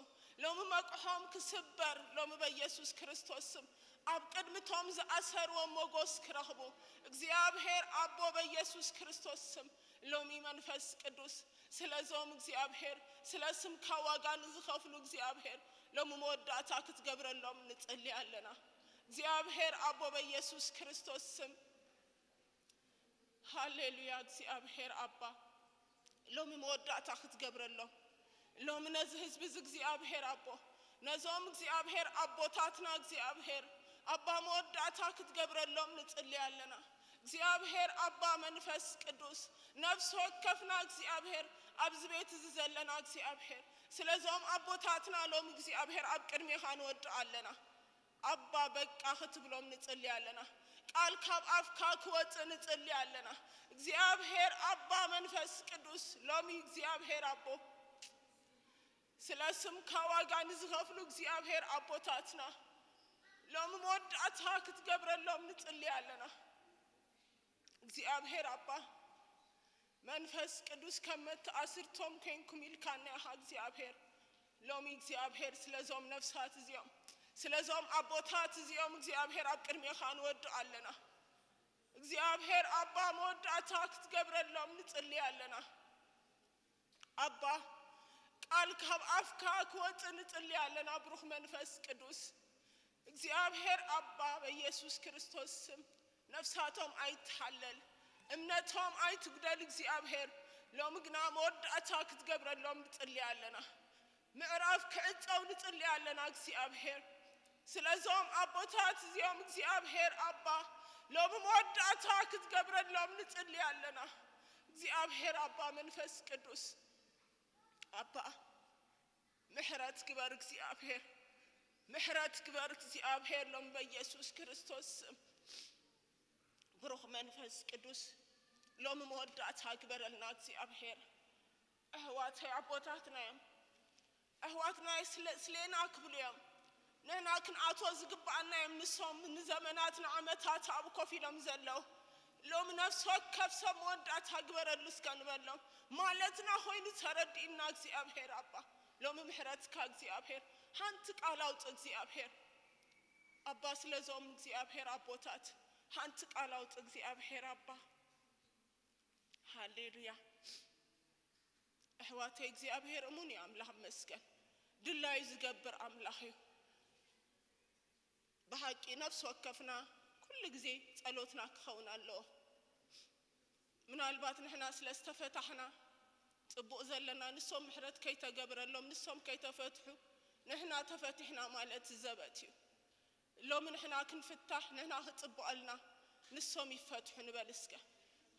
ሎሚ መቅሖም ክስበር፣ ሎሚ በኢየሱስ ክርስቶስ ስም ኣብ ቅድሚቶም ዝኣሰርዎም ሞጎስ ክረኽቡ፣ እግዚኣብሔር ኣቦ በኢየሱስ ክርስቶስ ስም ሎሚ መንፈስ ቅዱስ ስለዞም እግዚኣብሔር ስለ ስምካ ዋጋ ንዝኸፍሉ እግዚኣብሔር ሎሚ መወዳእታ ክትገብረሎም ንጽሊ ኣለና። እግዚኣብሔር ኣቦ በኢየሱስ ክርስቶስ ስም ሃሌሉያ። እግዚኣብሔር ኣባ ሎሚ መወዳእታ ክትገብረሎም፣ ሎሚ ነዚ ህዝቢ እዚ እግዚኣብሔር ኣቦ፣ ነዞም እግዚኣብሔር ኣቦታትና እግዚኣብሔር ኣባ መወዳእታ ክትገብረሎም ንጽሊ ኣለና። እግዚኣብሔር ኣባ መንፈስ ቅዱስ ነፍሲ ወከፍና እግዚኣብሔር ኣብዚ ቤት እዚ ዘለና እግዚኣብሔር ስለዞም ኣቦታትና ሎሚ እግዚኣብሔር ኣብ ቅድሜኻ ንወድእ ኣለና። ኣባ በቃ ክትብሎም ንጽሊ ኣለና። ቃል ካብ ኣፍካ ክወጽእ ንጽሊ ኣለና። እግዚኣብሔር ኣባ መንፈስ ቅዱስ ሎሚ እግዚኣብሔር ኣቦ ስለ ስምካ ዋጋ ንዝኸፍሉ እግዚኣብሔር ኣቦታትና ሎሚ መወዳእታ ክትገብረሎም ንጽሊ ኣለና። እግዚኣብሔር ኣባ መንፈስ ቅዱስ ከም መተኣስርቶም ኮይንኩም ኢልካና ኢኻ እግዚኣብሔር። ሎሚ እግዚኣብሔር ስለዞም ነፍሳት እዚኦም ስለዞም ኣቦታት እዚኦም እግዚኣብሔር ኣብ ቅድሜኻ ንወድእ ኣለና። እግዚኣብሔር ኣባ መወዳእታ ክትገብረሎም ንጽሊ ኣለና። ኣባ ቃል ካብ ኣፍካ ክወጽእ ንጽሊ ኣለና። ብሩኽ መንፈስ ቅዱስ እግዚኣብሔር ኣባ በኢየሱስ ክርስቶስ ስም ነፍሳቶም ኣይትሓለል፣ እምነቶም ኣይትጉደል እግዚኣብሔር። ሎሚ ግና መወዳእታ ክትገብረሎም ንጽሊ ኣለና። ምዕራፍ ክዕጸው ንጽሊ ኣለና እግዚኣብሔር። ስለዞም ኣቦታት እዚኦም እግዚኣብሔር ኣባ ሎሚ መወዳእታ ክትገብረሎም ንጽሊ ኣለና። እግዚኣብሔር ኣባ መንፈስ ቅዱስ ኣባ ምሕረት ግበር እግዚኣብሔር። ምሕረት ግበር እግዚኣብሔር ሎም በኢየሱስ ክርስቶስ ስም። ብሩኽ መንፈስ ቅዱስ ሎሚ መወዳእታ ግበረልና እግዚኣብሔር። ኣሕዋተይ ኣቦታትና እዮም። ኣሕዋትና ስለ- ስሌና ክብሉ እዮም። ንሕና ክንኣትዎ ዝግብኣና እዮም። ንሶም ንዘመናት ንዓመታት ኣብኡ ኮፍ ኢሎም ዘለዉ ሎሚ ነፍሲ ወከፍ ሰብ መወዳእታ ግበረሉ እስከ ንበሎም። ማለትና ኮይኑ ተረዲእና እግዚኣብሔር ኣባ ሎሚ ምሕረትካ እግዚኣብሔር ሓንቲ ቃል ኣውፅ እግዚኣብሔር ኣባ ስለዞም እግዚኣብሔር ኣቦታት ሓንቲ ቃል ኣውፅ እግዚኣብሔር ኣባ ሃሌሉያ። ኣሕዋተይ እግዚኣብሔር እሙን እዩ። ኣምላኽ ይመስገን። ድላዩ ዝገብር ኣምላኽ እዩ። ብሓቂ ነፍሲ ወከፍና ኩሉ ግዜ ጸሎትና ክኸውን ኣለዎ። ምናልባት ንሕና ስለ ዝተፈታሕና ጽቡቕ ዘለና፣ ንሶም ምሕረት ከይተገብረሎም፣ ንሶም ከይተፈትሑ ንሕና ተፈቲሕና ማለት ዘበት እዩ። ሎሚ ንሕና ክንፍታሕ፣ ንሕና ክጽብቐልና፣ ንሶም ይፈትሑ ንበል እስከ።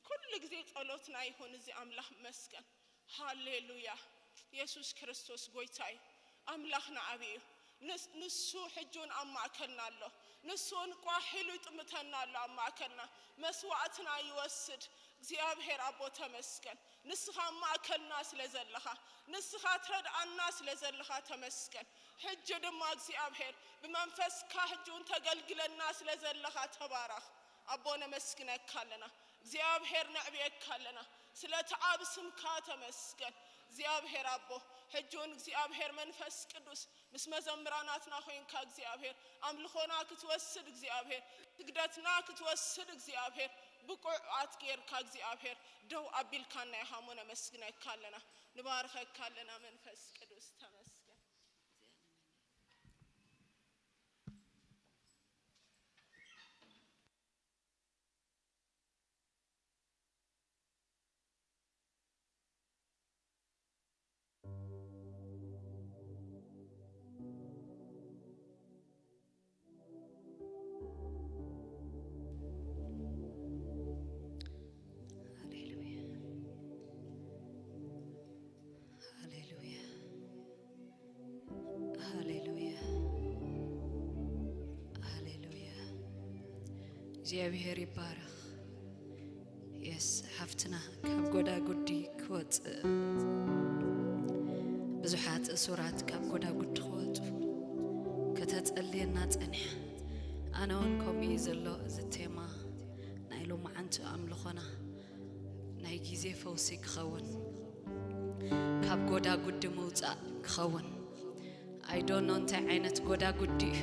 ኩሉ ግዜ ጸሎትና ይኹን እዚ ኣምላኽ መስገን። ሃሌሉያ። የሱስ ክርስቶስ ጎይታ እዩ። ኣምላኽና ዓቢ እዩ። ንስ-፣ ንሱ ሕጂ እውን ኣብ ማእከልና ኣሎ። ንሱ እውን ቋሕ ኢሉ ይጥምተና ኣሎ ኣብ ማእከልና። መስዋዕትና ይወስድ። እግዚኣብሔር ኣቦ ተመስገን። ንስኻ ኣብ ማእከልና ስለ ዘለኻ፣ ንስኻ ትረድኣና ስለ ዘለኻ ተመስገን። ሕጂ ድማ እግዚኣብሔር ብመንፈስካ ሕጂ እውን ተገልግለና ስለ ዘለኻ ተባረኽ። ኣቦ ነመስግነካ ኣለና። እግዚኣብሔር ነዕብየካ ኣለና። ስለቲ ዓቢ ስምካ ተመስገን። እግዚኣብሔር ኣቦ፣ ሕጂ እውን እግዚኣብሔር መንፈስ ቅዱስ ምስ መዘምራናትና ኮይንካ እግዚኣብሔር ኣምልኾና ክትወስድ እግዚኣብሔር ስግደትና ክትወስድ እግዚኣብሔር ብቁዓት ጌርካ እግዚኣብሔር ደው ኣቢልካና ኢኻ እሞ ነመስግነካ ኣለና። ንባርኸካ ኣለና መንፈስ ቅዱስ ተመስገን። ሃሌሉያ። ሃሌሉያ። ሃሌሉያ። ሃሌሉያ። እግዚኣብሔር ይባረኽ። የስ ሓፍትና ካብ ጎዳጉዲ ክወፅእ ብዙሓት እሱራት ካብ ጎዳጉዲ ክወፁ ከተፀልየና ፀኒሓ። ኣነ እውን ከምኡ እዩ ዘሎ እዚ ቴማ ናይ ሎማዓንቲ ኣምልኾና ናይ ግዜ ፈውሲ ክኸውን ካብ ጎዳጉዲ ምውፃእ ክኸውን ኣይዶኖ እንታይ ዓይነት ጎዳጉዲ እዩ።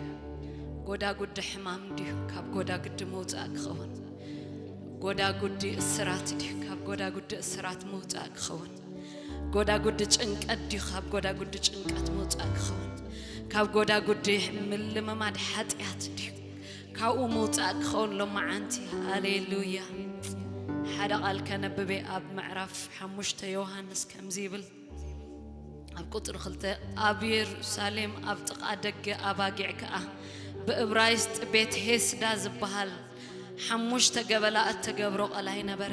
ጎዳጉዲ ሕማም ድዩ ካብ ጎዳጉዲ ምውፃእ ክኸውን? ጎዳጉዲ እስራት ድዩ ካብ ጎዳጉዲ እስራት ምውፃእ ክኸውን? ጎዳጉዲ ጭንቀት ድዩ ካብ ጎዳጉዲ ጭንቀት ምውፃእ ክኸውን? ካብ ጎዳጉዲ ምልምማድ ሓጢኣት ድዩ ካብኡ ምውፃእ ክኸውን? ሎማዓንቲ። ሃሌሉያ። ሓደ ቃል ከነብቤ ኣብ ምዕራፍ ሓሙሽተ ዮሃንስ ከምዚ ይብል። ኣብ ቁፅሪ ክልተ፣ ኣብ የሩሳሌም ኣብ ጥቓ ደገ ኣባጊዕ ከኣ ብእብራይስጥ ቤት ሄስዳ ዝበሃል ሓሙሽተ ገበላ እተገብሮ ቀላይ ነበረ።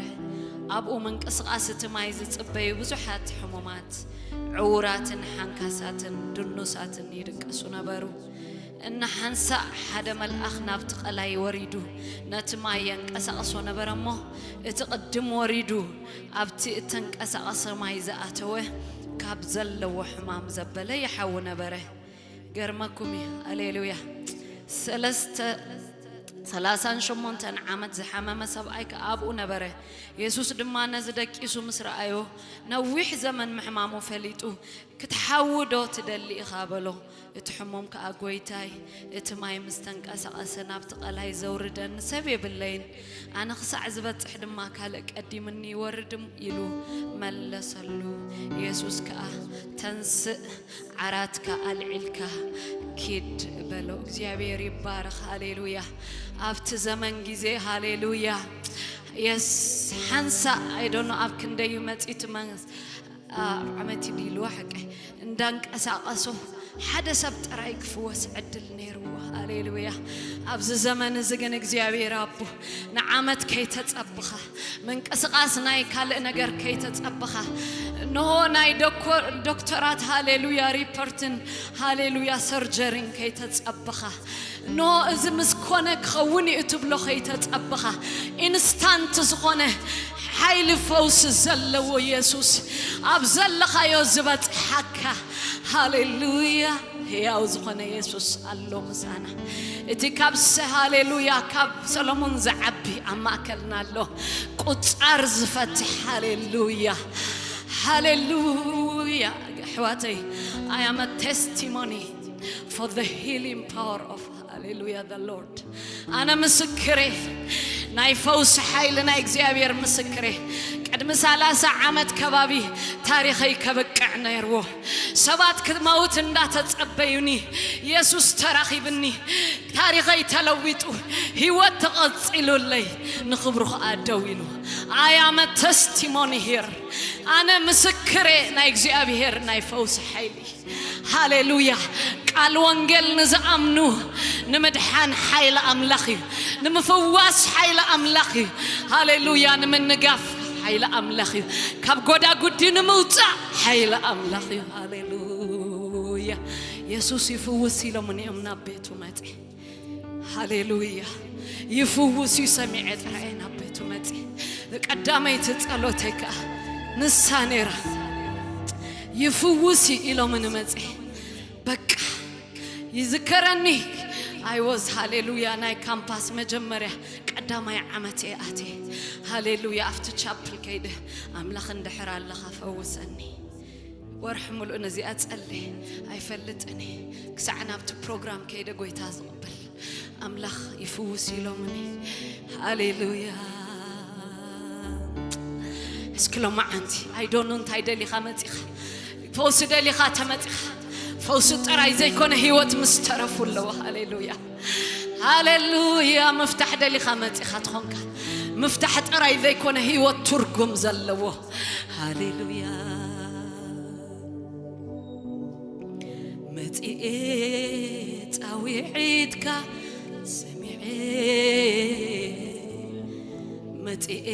ኣብኡ ምንቅስቓስ እቲ ማይ ዝጽበዩ ብዙሓት ሕሙማት፣ ዕዉራትን ሓንካሳትን ድኑሳትን ይድቅሱ ነበሩ። እናሓንሳእ ሓደ መልኣኽ ናብቲ ቀላይ ወሪዱ ነቲ ማይ የንቀሳቕሶ ነበረ እሞ፣ እቲ ቅድም ወሪዱ ኣብቲ እተንቀሳቐሰ ማይ ዝኣተወ ካብ ዘለዎ ሕማም ዘበለ ይሓዊ ነበረ። ገርመኩም እዩ። ሃሌሉያ። ሰለስተ፣ ሰላሳን ሸሞንተን ዓመት ዝሓመመ ሰብኣይ ከኣ ኣብኡ ነበረ። የሱስ ድማ ነዚ ደቂሱ ምስ ረኣዮ፣ ነዊሕ ዘመን ምሕማሙ ፈሊጡ፣ "ክትሓዊ ዶ ትደሊ ኢኻ?" በሎ። እቲ ሕሙም ከኣ፣ "ጐይታይ፣ እቲ ማይ ምስ ተንቀሳቐሰ ናብቲ ቀላይ ዘውርደኒ ሰብ የብለይን። ኣነ ክሳዕ ዝበጽሕ ድማ ካልእ ቀዲምኒ ይወርድ" ኢሉ መለሰሉ። የሱስ ከኣ፣ "ተንስእ፣ ዓራትካ ኣልዒልካ ኪድ" በሎ። እግዚኣብሔር ይባረኽ። ሃሌሉያ። ኣብቲ ዘመን ግዜ፣ ሃሌሉያ። የስ፣ ሓንሳእ፣ I don't know ኣብ ክንደዩ መጺቱ መን-፣ ኣ፣ ዓመት ይድልዋ ሓቀይ እንዳንቀሳቐሶ ሓደ ሰብ ጥራይ ክፍወስ ዕድል ነይርዎ። ሃሌሉያ። ኣብዚ ዘመን እዚ ግን እግዚኣብሔር ኣቦ ንዓመት ከይተጸብኻ፣ ምንቅስቓስ ናይ ካልእ ነገር ከይተጸብኻ፣ እንሆ ናይ ዶኮ-፣ ዶክተራት ሃሌሉያ ሪፖርትን ሃሌሉያ ሰርጀሪን ከይተጸብኻ፣ እንሆ እዚ ምስ ኮነ ክኸውን እዩ እትብሎ ከይተጸብኻ፣ ኢንስታንት ዝኾነ ሓይሊ ፈውሲ ዘለዎ የሱስ ኣብ ዘለኻዮ ዝበጽሓካ። ሃሌሉያ። ህያው ዝኾነ የሱስ ኣሎ ምሳና። እቲ ካብ ሰ-፣ ሃሌሉያ፣ ካብ ሰሎሞን ዝዓቢ ኣብ ማእከልና ኣሎ። ቁጻር ዝፈትሕ፣ ሃሌሉያ፣ ሃሌሉያ። ኣሕዋተይ፣ I am a testimony for the healing power of, ሃሌሉያ፣ the Lord። ኣነ ምስክሬ፣ ናይ ፈውሲ ሓይሊ ናይ እግዚኣብሔር ምስክሬ። ቅድሚ ሰላሳ ዓመት ከባቢ ታሪኸይ ከብቅዕ ነይርዎ። ሰባት ክመውት እንዳተጸበዩኒ፣ የሱስ ተራኺብኒ፣ ታሪኸይ ተለዊጡ፣ ህይወት ተቐጺሉለይ፣ ንኽብሩ ኸኣ ደው ኢሉ። I am a testimony here። ኣነ ምስክሬ ናይ እግዚኣብሔር ናይ ፈውሲ ሓይሊ። ሃሌሉያ። ቃል ወንጌል ንዝኣምኑ ንምድሓን ሓይሊ ኣምላኽ እዩ። ንምፍዋስ ሓይሊ ኣምላኽ እዩ። ሃሌሉያ። ንምንጋፍ ሓይሊ ኣምላኽ እዩ። ካብ ጎዳጉዲ ንምውጻእ ሓይሊ ኣምላኽ እዩ። ሃሌሉያ። የሱስ ይፍውስ ኢሎምኒ እዮም ናብ ቤቱ መጺ። ሃሌሉያ። ይፍውስ እዩ ሰሚዐ ጥራይ ናብ ቤቱ መጺ። ቀዳመይቲ ጸሎተይ ከኣ ንሳ ነይራ። ይፍውስ እዩ ኢሎምኒ መጺ። በቃ ይዝከረኒ። I was ሃሌሉያ ናይ ካምፓስ መጀመርያ ቀዳማይ ዓመት እየ ኣትየ። ሃሌሉያ ኣብቲ ቻፕል ከይደ ኣምላኽ እንድሕር ኣለኻ ፈውሰኒ። ወርሒ ሙሉእ ነዚኣ ጸልየ ኣይፈልጥን እየ። ክሳዕ ናብቲ ፕሮግራም ከይደ ጎይታ ዝቕበል ኣምላኽ ይፍውስ ኢሎምኒ። ሃሌሉያ። እስኪ ሎማዓንቲ፣ I don't know እንታይ ደሊኻ መጺኻ። ፈውሲ ደሊኻ ተመጺኻ። ፈውሲ ጥራይ ዘይኮነ ህይወት ምስ ተረፉ ኣለዎ። ሃሌሉያ። ሃሌሉያ። ምፍታሕ ደሊኻ መጺኻ ትኾንካ። ምፍታሕ ጥራይ ዘይኮነ ህይወት ትርጉም ዘለዎ። ሃሌሉያ። መጺኤ ጻውዒትካ ሰሚዔ፣ መጺኤ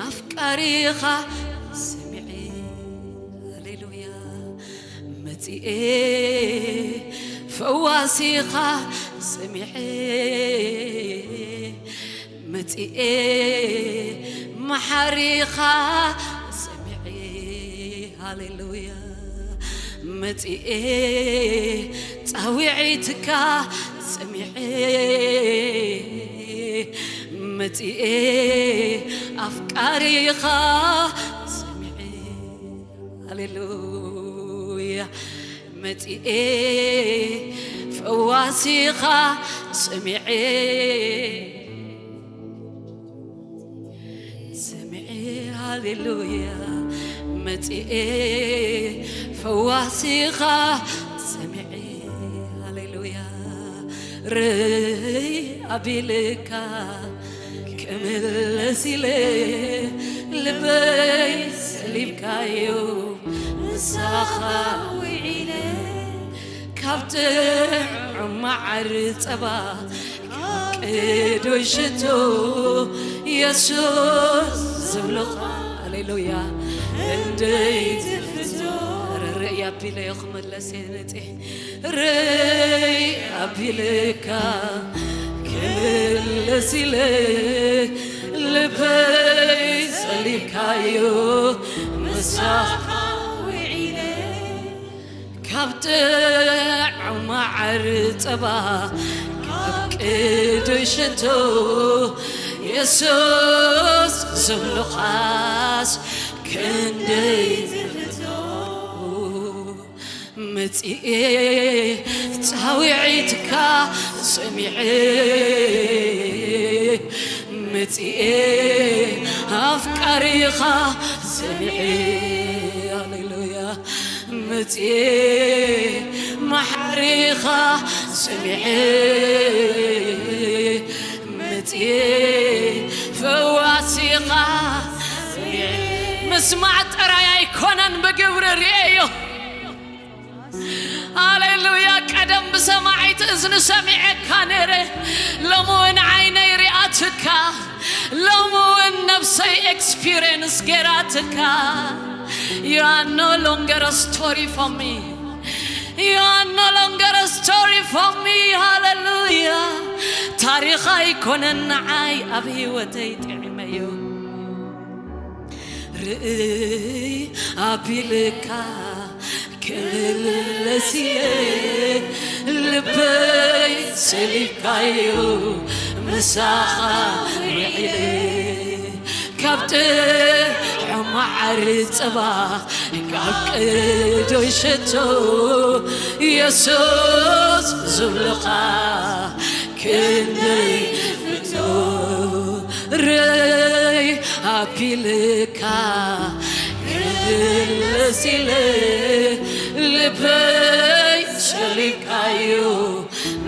ኣፍቃሪኻ ሰሚዔ። ሃሌሉያ። መጺኤ ፈዋሲኻ ሰሚዔ፣ መጺኤ መሓሪኻ ሰሚዔ። ሃሌሉያ። መጺኤ ጻውዒትካ ሰሚዔ፣ መጺኤ ኣፍቃሪኻ ሰሚዔ። ሃሌሉያ። መጺኤ ፈዋሲኻ ሰሚዔ፣ ሰሚዔ። ሃሌሉያ። መጺኤ ፈዋሲኻ ሰሚዔ። ሃሌሉያ። ርይ ኣቢልካ ክምለስ ኢለ ልበይ ሰሊብካዮ ምሳኻ ውዒለ ካብ ጥዑም መዓር ጸባ ካብ ቅዱስ ሽቶ የሱስ ዝብሉኻ ሃሌሉያ እንደይ ትፍቶ ርይ ኣቢለዮ ክምለስ እየ ነጤ ርይ ኣቢልካ ክምለስ ኢለ ልበይ ጸሊካዮ ምሳኻ ውዒለ ካብ ጥዑም መዓር ጸባ ካብ ቅዱስ ሽቶ የሱስ ዝብሉኻስ ክንደይ መጺኤ ጻውዒትካ ሰሚዐ መጺኤ ኣፍቃሪኻ ሰሚዐ ሃሌሉያ መጺኤ መሓሪኻ ሰሚዐ መጺኤ ፈዋሲኻ ሰሚዐ ምስማዕ ጥራይ ኣይኮነን ብግብሪ ርእየዮ ሃሌሉያ ቀደም ብሰማዒት እዝኒ ሰሚዐካ ነይረ ሎሚ እውን ዓይነይ ሪኣትካ ሎሚ እውን ነብሰይ ኤክስፒሪየንስ ገይራትካ You are no longer a story for me. You are no longer a story for me. ሃሌሉያ ታሪኽ ኣይኮነን ንዓይ ኣብ ህይወተይ ጥዕመዮ ርእይ ኣቢልካ ክምለስ ኢለ ልበይ ሰሊብካዮ ምሳኻ ውዒለ ካብ ጥዑም መዓር ጸባ ካብ ቅዱስ ሽቶ የሱስ ዝብሉኻ ክንደይ ፍቶ ርይ ኣቢልካ ክምለስ ኢለ ልበይ ሰሊምካዮ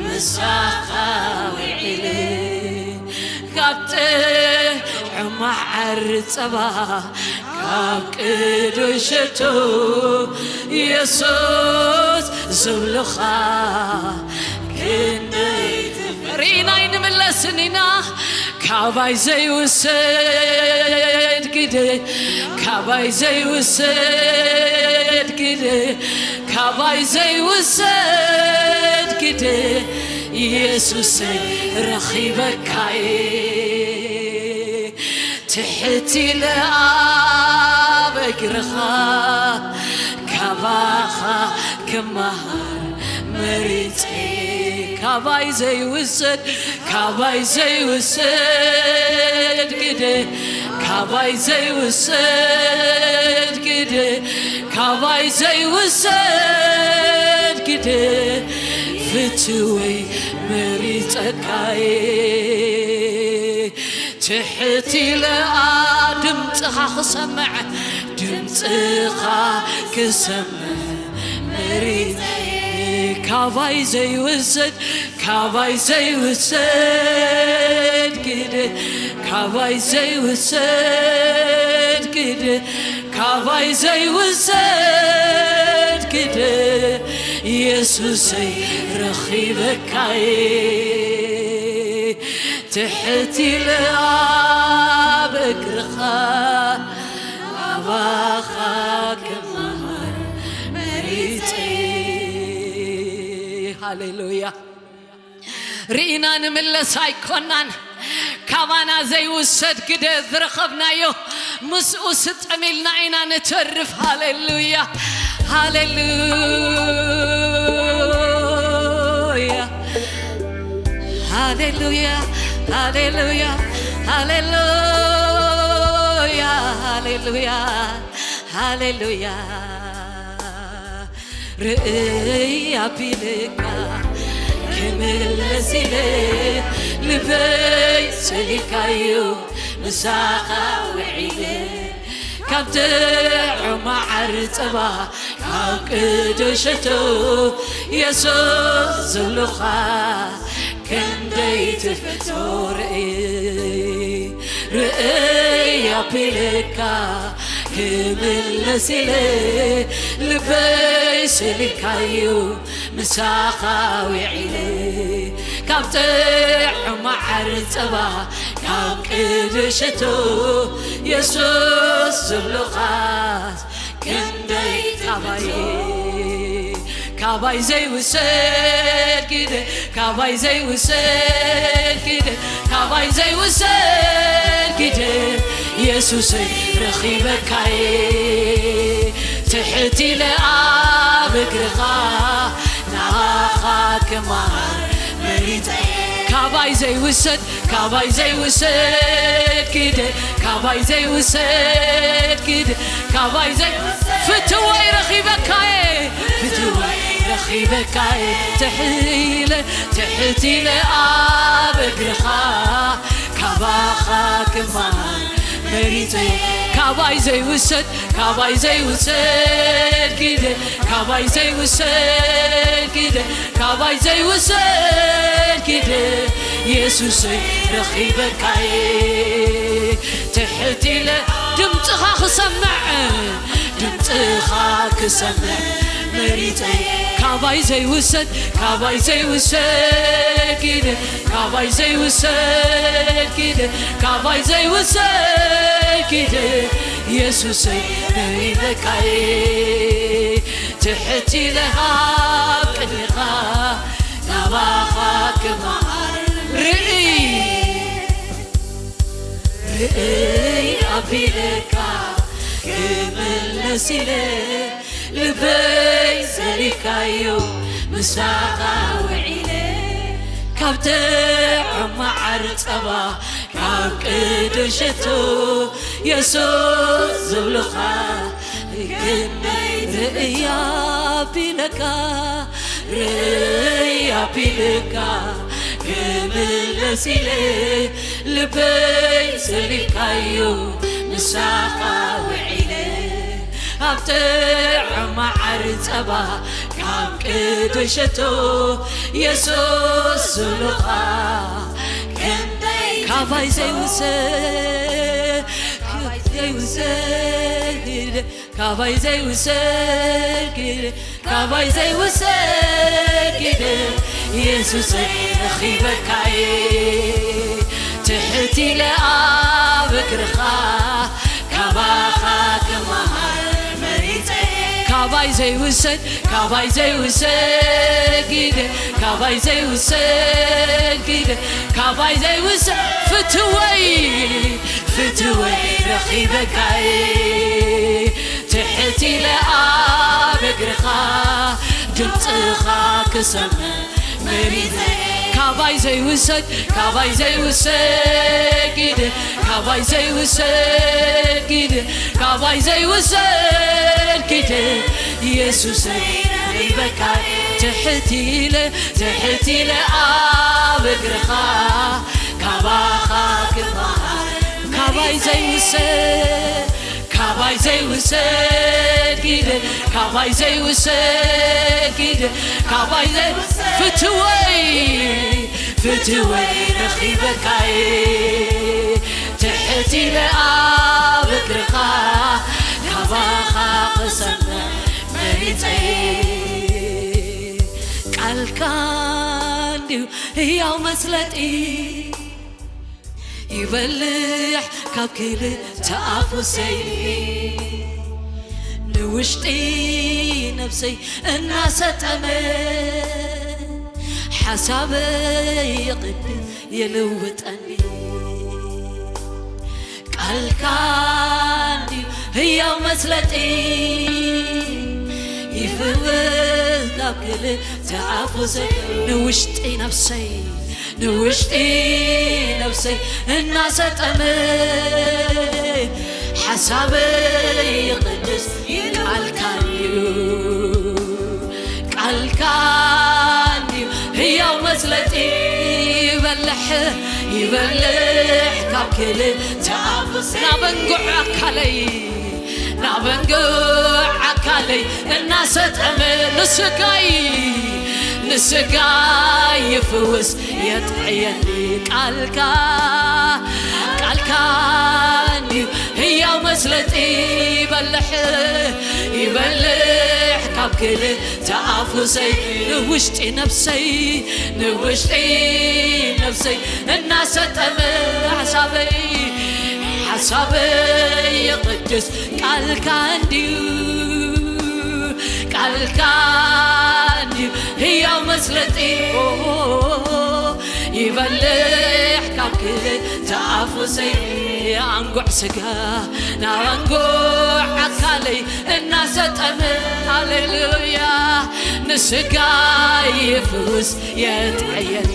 ምሳኻ ውዒለ ካብ ጥዑም መዓር ጸባ ካብ ቅዱስ ሽቱ የሱስ ዝብሉኻ ክንደይ ትፈ- ርኢና ኣይንምለስን ኢና ካባይ ዘይውሰድ ግደ ካባይ ዘይውሰድ ግደ ካባይ ዘይውሰድ ግደ የሱሰይ ረኺበካየ ትሕት ኢለ ኣብ እግርኻ ካባኻ ክመሃር መሪጸ ካባይ ዘይውሰድ ካባይ ዘይውሰድ ግደ ካባይ ዘይውሰድ ግደ ካባይ ዘይውሰድ ግደ ፍትወይ መሪጸካየ ትሕት ኢለ ድምፅኻ ክሰምዕ ድምፅኻ ክሰምዕ መሪፀ ካባይ ዘይውሰድ ካባይ ዘይውሰድ ግደ ካባይ ዘይውሰድ ግደ ካባይ ዘይውሰድ ግደ የሱሰይ ረኺበካየ ትሕት ኢለ ኣብ እግርኻ ኣባኻ ክመሃር መሪጸ ሃሌሉያ ርኢና ንምለስ ኣይኮናን ካባና ዘይውሰድ ግደ ዝረኸብናዮ ምስኡ ስጥም ኢልና ኢና ንተርፍ ሃሌሉያ ሃሌሉያ ሃሌሉያ ሃሌሉያ ሃሌሉያ ሃሌሉያ ሃሌሉያ ርእይ ኣቢልካ ክምለስ ኢለ ልበይ ሰሊካዩ ምሳኻ ውዒለ ካብ ጥዑም መዓር ጸባ ካብ ቅዱስ ሽቱ የሱስ ዝብሉኻ ክንደይ ትፍቶ ርእይ ርእይ ኣቢልካ ክምለስ ኢለ ልበይ ስሊካዩ ምሳኻ ውዒለ ካብ ጥዑም መዓር ጸባ ካብ ቅዱስ ሽቱ የሱስ ዝብሉኻስ ክንደይ ካባይ ካባይ ዘይውሰድ ግደ ካባይ ዘይውሰድ ግደ ካባይ ዘይውሰድ ግደ የሱሰይ ረኺበካየ ትሕት ኢለ ኣብ እግርኻ ናኻ ክመሃር መሪጸ ካባይ ዘይውሰድ ካባይ ዘይውሰድ ግደ ካባይ ዘይውሰድ ግደ ካባይ ዘይ ፍትወይ ረኺበካየ ፍትወይ ረኺበካየ ትሕት ኢለ ትሕት ኢለ ኣብ እግርኻ ካባኻ ክመሃር መሪጸ ካባይ ዘይውሰድ ካባይ ዘይውሰድ ግደ ካባይ ዘይውሰድ ግደ ካባይ ዘይውሰድ ግደ የሱሰይ ረኺበካየ ትሕት ኢለ ድምፅኻ ክሰምዕ ድምፅኻ ክሰምዕ መሪፀ ካባይ ዘይውሰድ ካባይ ዘይውሰድ ግደ ካባይ ዘይውሰድ ግደ ካባይ ዘይውሰድ ግደ የሱሰይ ረኺበካየ ትሕት ኢለ ኣብ ቅድሚኻ ናባኻ ክመሃር ርእይ ርእይ ኣቢለካ ክምለስ ኢለ ልበይ ሰሊካዮ ምሳኻ ውዒለ ካብ ጥዑም መዓር ጸባ ካብ ቅዱስ ሽቱ የሱስ ዝብሉኻ ክንደይ ርእያ ቢለካ ርእያ ቢልካ ክምለስ ኢለ ልበይ ሰሊካዮ ምሳኻ ውዒለ ኣብ ጥዑም መዓር ጸባ ካብ ቅዱስ ሽቶ የሱስ ስሉኻ ክንደይ ካባይ ዘይውሰድ ካባይ ዘይውሰድ ካባይ ዘይውሰድ ግደ ካባይ ዘይውሰድ ግደ የሱሰይ ረኺበካየ ትሕት ኢለ ኣብ እግርኻ ካባኻ ክመሃር መሪጸ ካባይ ዘይውሰድ ካባይ ዘይውሰድ ግደ ካባይ ዘይውሰድ ግደ ካባይ ዘይውሰድ ፍትወይ ፍትወይ ረኺበካየ ትሕት ኢለ ኣብ እግርኻ ድምፅኻ ክሰምዕ መሪፀ ካባይ ዘይውሰድ ካባይ ዘይውሰድ ግደ ካባይ ዘይውሰድ ግደ ካባይ ዘይውሰድ ግደ የሱሰይ ረኺበካየ ትሕት ኢለ ትሕት ኢለ ኣብ እግርኻ ካባኻ ክመሃር ካባይ ዘይውሰድ ካባይ ዘይውሰድ ግደ ካባይ ዘይውሰድ ግደ ካባይ ዘይውሰድ ፍትወይ ፍትወይ ረኺበካየ ትሕት ኢለ ኣብ እግርኻ ካባኻ ክሰምዕ መሪጸ ቃልካ እንድዩ ህያው መስለጢ ይበልሕ ካብ ክልተ ኣፉ ሰይፊ ንውሽጢ ነብሰይ እናሰጠመ ሓሳበይ ይቕድስ ይልውጠኒ ቃልካ እንድዩ ህያው መስለጢ ይፍውስ ካብ ክልተ ኣፉ ሰይፊ ንውሽጢ ነብሰይ ንውሽጢ ነብሰይ እናሰጠመ ሓሳበይ ይቕድስ ቃልካ እዩ ቃልካ እዩ ህያው መስለጢ ይበልሕ ይበልሕ ካብ ክልተ ኣፉ ናብ እንጉዕ ኣካለይ ናብ እንጉዕ ኣካለይ እናሰጠመ ንስጋይ ንስጋይ ይፍውስ የጥዕየኒ ቃልካ ቃልካ እንድዩ ህያው መስለጢ ይበልሕ ይበልሕ ካብ ክልተ ኣፉ ሰይፊ ንውሽጢ ነብሰይ ንውሽጢ ነብሰይ እናሰጠመ ሓሳበይ ሓሳበይ ይቕድስ ቃልካ እንድዩ ቃልካ እንድዩ ህያው መስለጢ ይበልሕ ካብ ክልተ ኣፉ ሰይፊ ኣንጉዕ ስጋ ናብ ኣንጉዕ ኣካለይ እናሰጠመ ሃሌሉያ ንስጋ ይፍውስ የጥዕየኒ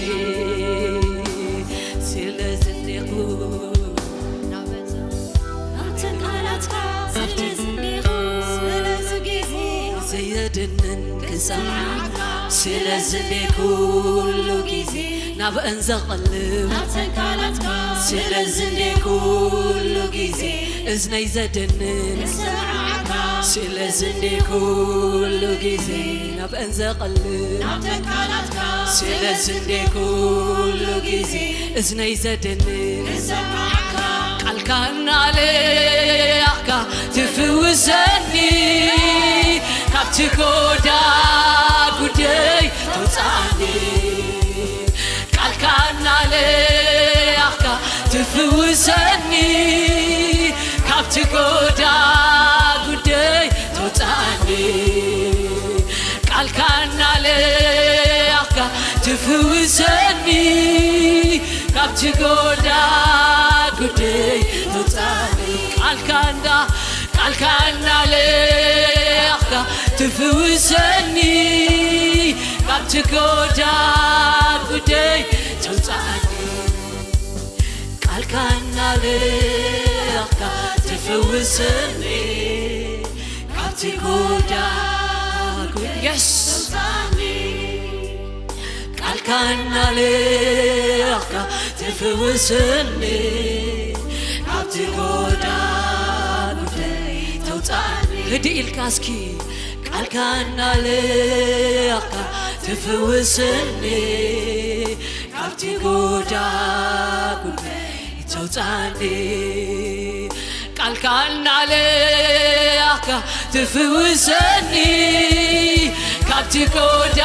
ስለዚ እንዲኹ ናበዛ ኣብተን ቃላትካ ስለዚ እንዲኹ ስለዚ ግዜ ዘየድንን ክሰምዓካ ስለዚ እንዲ ኩሉ ግዜ ናብአን ዘቐልብ ናብተን ቃላትካ ስለዚ እንዲ ኩሉ ግዜ እዝነይ ዘድንን ክሰምዓካ ስለዚ እንዲ ኩሉ ግዜ ናብአን ዘቐልብ ናብተን ቃላትካ ስለዚ እንዲ ኩሉ ግዜ እዝነይ ዘድንን ክሰምዓካ ቃልካ እናለኣኽካ ትፍውሰኒ ካብቲ ጎዳ ጉደይ ተውፅኣኒ ቃልካ እናለኣኽካ ትፍውሰኒ ካብቲ ጎዳ ጉደይ ተውፅኣኒ ቃልካ እናለኣኽካ ትፍውሰኒ ካብቲ ጎዳ ጉደይ ተውፅኣኒ ቃልካ እንዳ ቃልካ እናለኣኽካ ትፍውሰኒ ካብቲ ጎዳ ጉደይ ተውፅኣኒ ቃልካ እናለኣኽካ ትፍውሰኒ ካብቲ ጎዳ ጉደይ የስ ተውፅኣኒ ቃልካ እናለኣኽካ ትፍውሰኒ ድኢልካ እስኪ ቃልካ እናለኣኽካ ትፍውሰኒ ካብቲ ጎዳ ጉዳይ ተውፃኒ ቃልካ እናለኣኽካ ትፍውሰኒ ካብቲ ጎዳ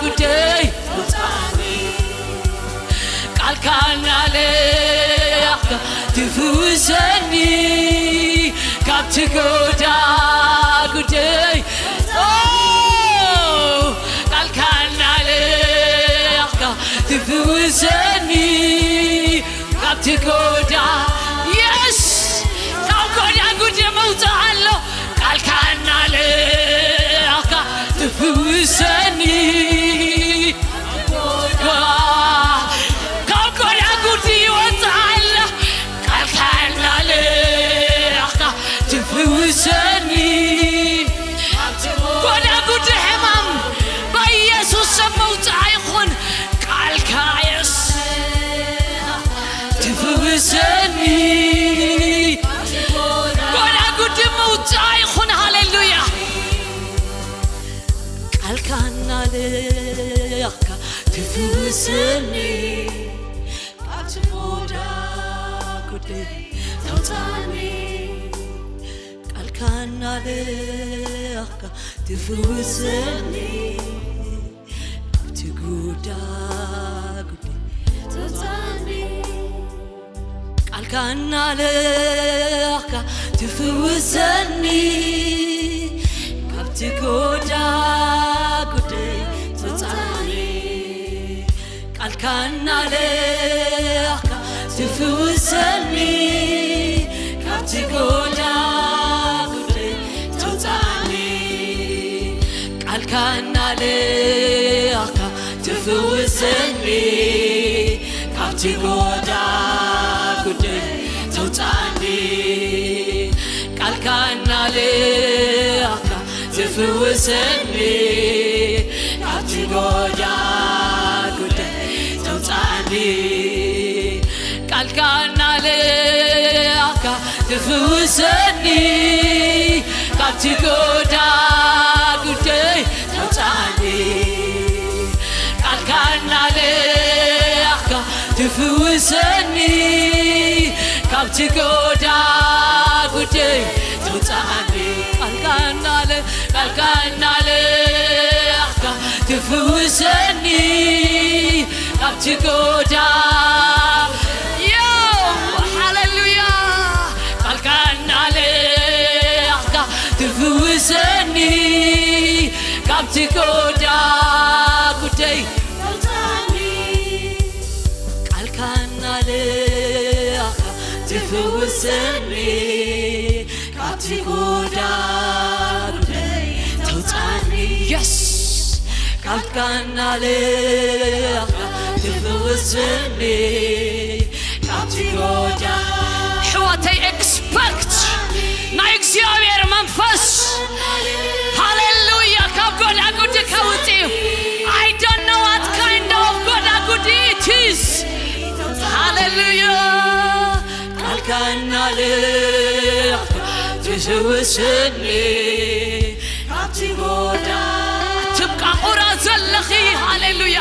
ጉዳይ ተውፃኒ ቃልካ እናለኣኽካ ትፍውሰኒ ካብቲ ጎዳ ጉደይ ቃልካ እናለኣኽካ ትፍውሰኒ ካብቲ ጎዳ የስ ካብ ጎዳ ጉደ መውፅእ ኣሎ ቃልካ እናለኣኽካ ትፍውሰኒ ካብ ጎዳ ጉዲ ይወፅእ ኣሎ ቃልካ እናለኣኽካ ትፍውሰኒ ጎዳ ጉዲ ሕማም በኢየሱስ ስም መውፅኣ ይኹን ቃልካ የስ ትፍውሰኒ ጎዳ ጉዲ መውፅኣ ይኹን ሃሌሉያ ቃልካ እናለኣኽካ ትፍውሰኒ ካብቲ ጎዳ ጉደይ ተውፃኒ ቃልካ እናለኣኽካ ትፍውሰኒ ካብቲ ጎዳ ጉደይ ተውፃኒ ቃልካ እናለኣኽካ ትፍውሰኒ ካብቲ ጎዳ ጉደይ ተውፃኒ ቃልካ እናለኣኽካ ትፍውሰኒ ካብቲ ጎዳ ጉደይ ተውፃኒ ቃልካ እናለኣኽካ ትፍውሰኒ ካብቲ ጎዳ ጉደይ ተውፃኒ ቃልካ እናለኣኽካ ትፍውሰኒ ካብቲ ጎዳ ጉደይ ተውፃኒ ቃልካ እናለኣኽካ ትፍውሰኒ ካብቲ ጎዳ ጉደይ ተውፃኒ ቃልካ እናለኣኽካ ትፍውሰኒ ካብቲ ጎዳ ጉደይ ተውፃኒ ቃልካ እናለ ቃልካ እናለኣኽካ ትፍውሰኒ ካብቲ ጎዳ ዮ ሃሌሉያ ቃልካ እናለኣኽካ ትፍውሰኒ ካብቲ ጎዳ ጉደይ ቃልካ እናለኣኽካ ትፍውሰኒ ካብቲ ጎዳ ጉደይ ተውፃኒ የስ ቃልካ እናለኣኽካ ትፍውሰኒ ካብቲ ጎዳ ኣሕዋተይ ኤክስፐክት ናይ እግዚኣብሔር መንፈስ ሃሌሉያ ካብ ጎዳ ጉዲ ከውፅእ እዩ I don't know what kind of ጎዳ ጉዲ it is ሃሌሉያ ቃልካ እናለኣኽካ ትፍውሰኒ ካብቲ ጎዳ ትብቃ ቁራ ዘለኺ ሃሌሉያ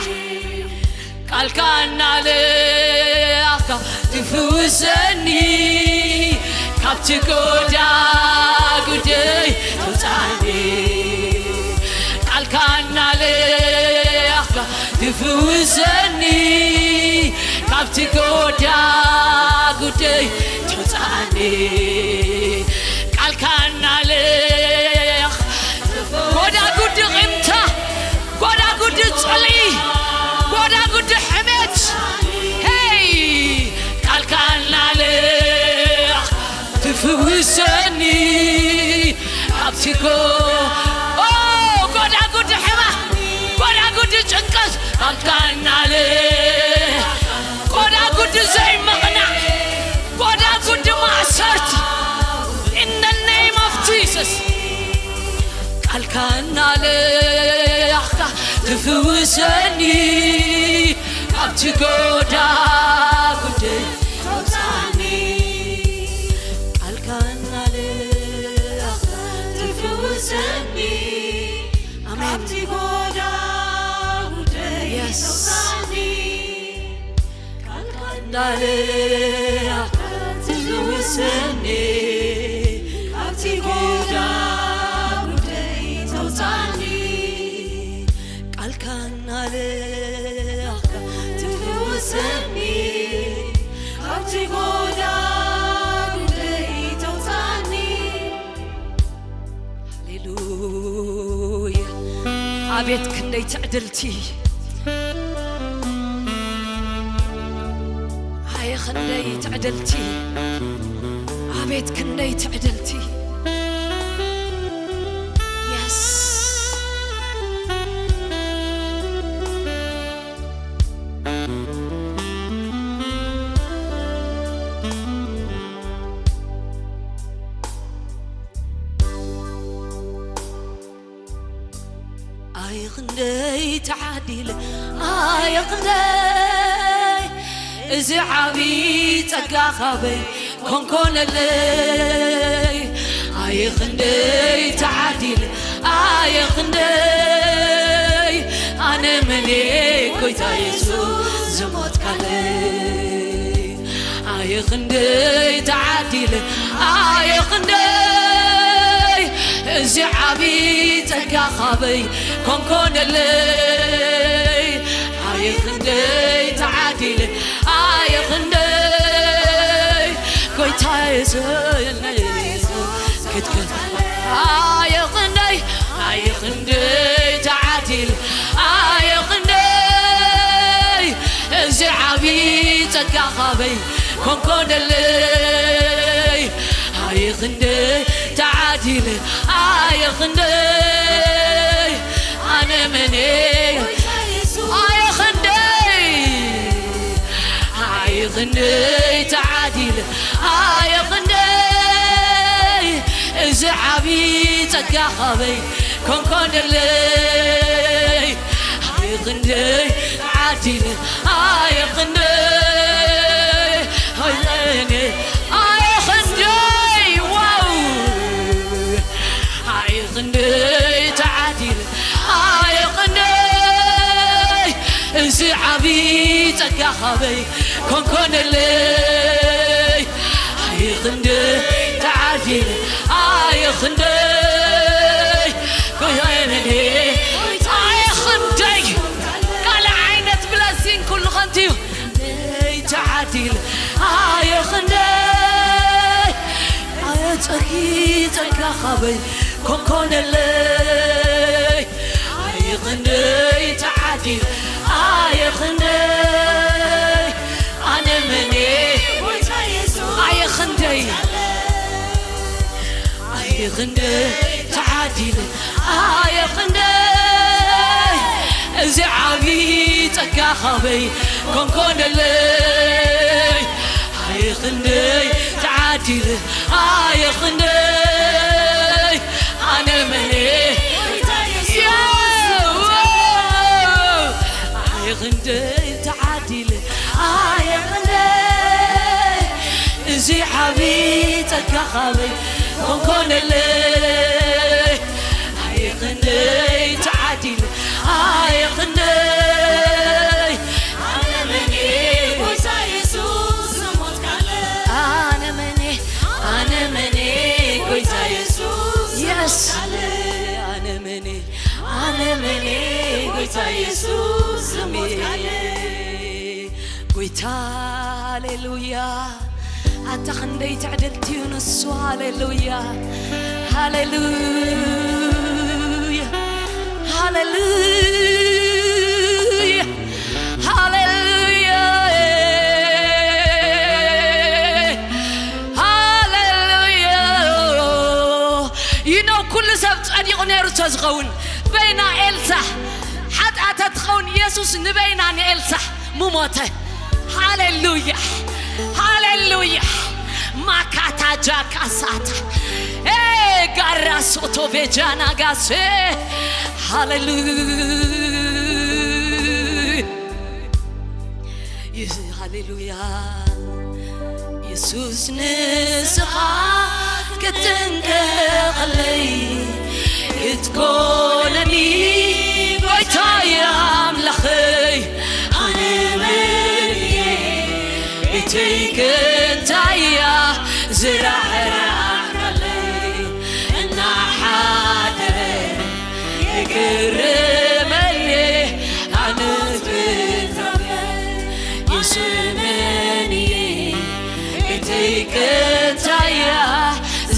ቃልካ እናለኣኽካ ትፍውሰኒ ካብቲ ጎዳ ጉደይ ተውፃኒ ቃልካ እናለኣኽካ ትፍውሰኒ ካብቲ ጎዳ ጉደይ ተውፃኒ ቃልካ እናለኣኽ ጎዳ ጉዲ ቂምታ ጎዳ ጉዲ ፅልኢ ጎዳ ጉዲ ሕሜት ሄይ ቃልካ እናለኣኽ ትፍውሰኒ ካብቲ ጎ ኦ ጎዳ ጉዲ ሕማ ጎዳ ጉዲ ጭንቀት ቃልካ እናለኣኽ ጎዳ ጉዲ ዘይምቕናዕ ጎዳ ጉዲ ማእሰርቲ in the name of Jesus ቃልካ እናለኣኽካ ትፍውሰኒ ካብቲ ጎዳ ጉደይ ተውፃኒ ቃልካ እናለኣኽካ ትውሰኒ፣ ኣሜን። ካብቲ ጎዳ ጉደይ Yes። ተውሳኒ፣ ቃልካ እንዳለኣኽካ ትፍውሰኒ፣ ካብቲ ጎዳ ጉደይ ተውሳኒ፣ ቃልካ እናለኣኽካ ትፍውሰኒ፣ ካብቲ ጎዳ ጉደይ ተውሳኒ። ሃሌሉያ። ኣቤት ክንደይ ትዕድልቲ፣ ኣየ ክንደይ ትዕድልቲ፣ ኣቤት ክንደይ ትዕድልቲ። የስ። ኣየ ክንደይ ተዓዲለ፣ ኣየ ክንደይ እዚ ዓቢ ጸጋ ካበይ ኮንኮነለይ። ኣየ ክንደይ ተዓዲለ፣ ኣየ ክንደይ ኣነ መን ጎይታ የሱስ ዝሞትካለይ። ኣየ ክንደይ ተዓዲለ፣ ኣየ ክንደይ እዚ ዓቢ ጸጋ ካበይ ኮንኮነለይ። ኣየ ክንደይ ተዓዲለ፣ ኣየ ክንደይ ጎይታ የሱስ ክትከ-፣ ኣየ ክንደይ፣ ኣየ ክንደይ ተዓዲለ፣ ኣየ ክንደይ እዚ ዓቢ ጸጋ ካበይ ኮንኮነለይ። ኣየ ክንደይ ተዓዲለ፣ ኣየ ክንደይ ኣነ መን፣ ኣየ ክንደይ፣ ኣየ ክንደይ ተዓዲለ፣ ኣየ ክንደይ እዚ ዓቢ ጸጋ ካበይ ኮንኮነለይ። ኣየ ክንደይ ተዓዲለ፣ ኣየ ክንደይ፣ ኣየ ክንደይ፣ ኣየ ክንደይ፣ ዋው። ኣየ ክንደይ ተዓዲለ፣ ኣየ ክንደይ እዚ ዓቢ ጸጋ ካበይ ኮንኮነለይ። ኣየ ክንደይ ተዓዲለ፣ ኣየ ክንደይ ጎይታየ መድሄ፣ ኣየ ክንደይ ካልእ ዓይነት ብለሲን ኩሉ ከንቱ እዩ። ተዓዲለ፣ ኣየ ክንደይ ኣየ ጸጊ ጸጋ ካበይ ኮንኮነለይ። ኣየ ክንደይ ተዓዲለ፣ ኣየ ክንደይ ኣነ መን፣ ኣየ ክንደይ፣ ኣየ ክንደይ ተዓዲለ፣ ኣየ ክንደይ እዚ ዓቢ ጸጋ ካበይ ኮንኮነለይ። ኣየ ክንደይ ተዓዲለ፣ ኣየ ክንደይ ኣነ መን፣ ኣየ ክንደይ ተዓዲለ፣ ኣየ ክንደይ እዚ ዓቢ ጸጋ ካበይ ኮንኮነለይ። ኣየ ክንደይ ተዓዲለ፣ ኣየ ክንደይ ኣነ መን፣ ጎይታ የሱስ ዝሞትካለይ። ኣነ መን፣ ኣነ መን፣ ጎይታ የሱስ Yes። ዝሞትካለይ። ኣነ መን፣ ኣነ መን፣ ጎይታ የሱስ ዝሞትካለይ። ጎይታ ሃሌሉያ። ኣታ ክንደይ ትዕድልቲ እዩ ንሱ። ሃሌሉያ፣ ሃሌሉያ፣ ሃሌሉያ፣ ሃሌሉያ፣ ሃሌሉያ። You know፣ ኩሉ ሰብ ጸዲቑ ነይሩ ተዝኸውን፣ በይና ኤልሳ ሓጥኣት ተትኸውን፣ የሱስ ንበይና ንኤልሳ ምሞተ። ሃሌሉያ፣ ሃሌሉያ። ማካታ ጃካሳታ፣ ኤ፣ ጋራ ሶቶ ቤጃና ጋሴ። ሃሌሉያ፣ ሃሌሉያ። የሱስ ንስኻ ክትንቀቐለይ፣ ክትኮነኒ ጎይታይ ኣምላኸይ፣ ኣነ መን እየ? ቤተይ ክንታይ እያ ዝራሕራሕካለይ? እናሓደረ ይግረመኒ ኣነት ብትረፈ ይስመኒ ቤተይ ክንታይ እያ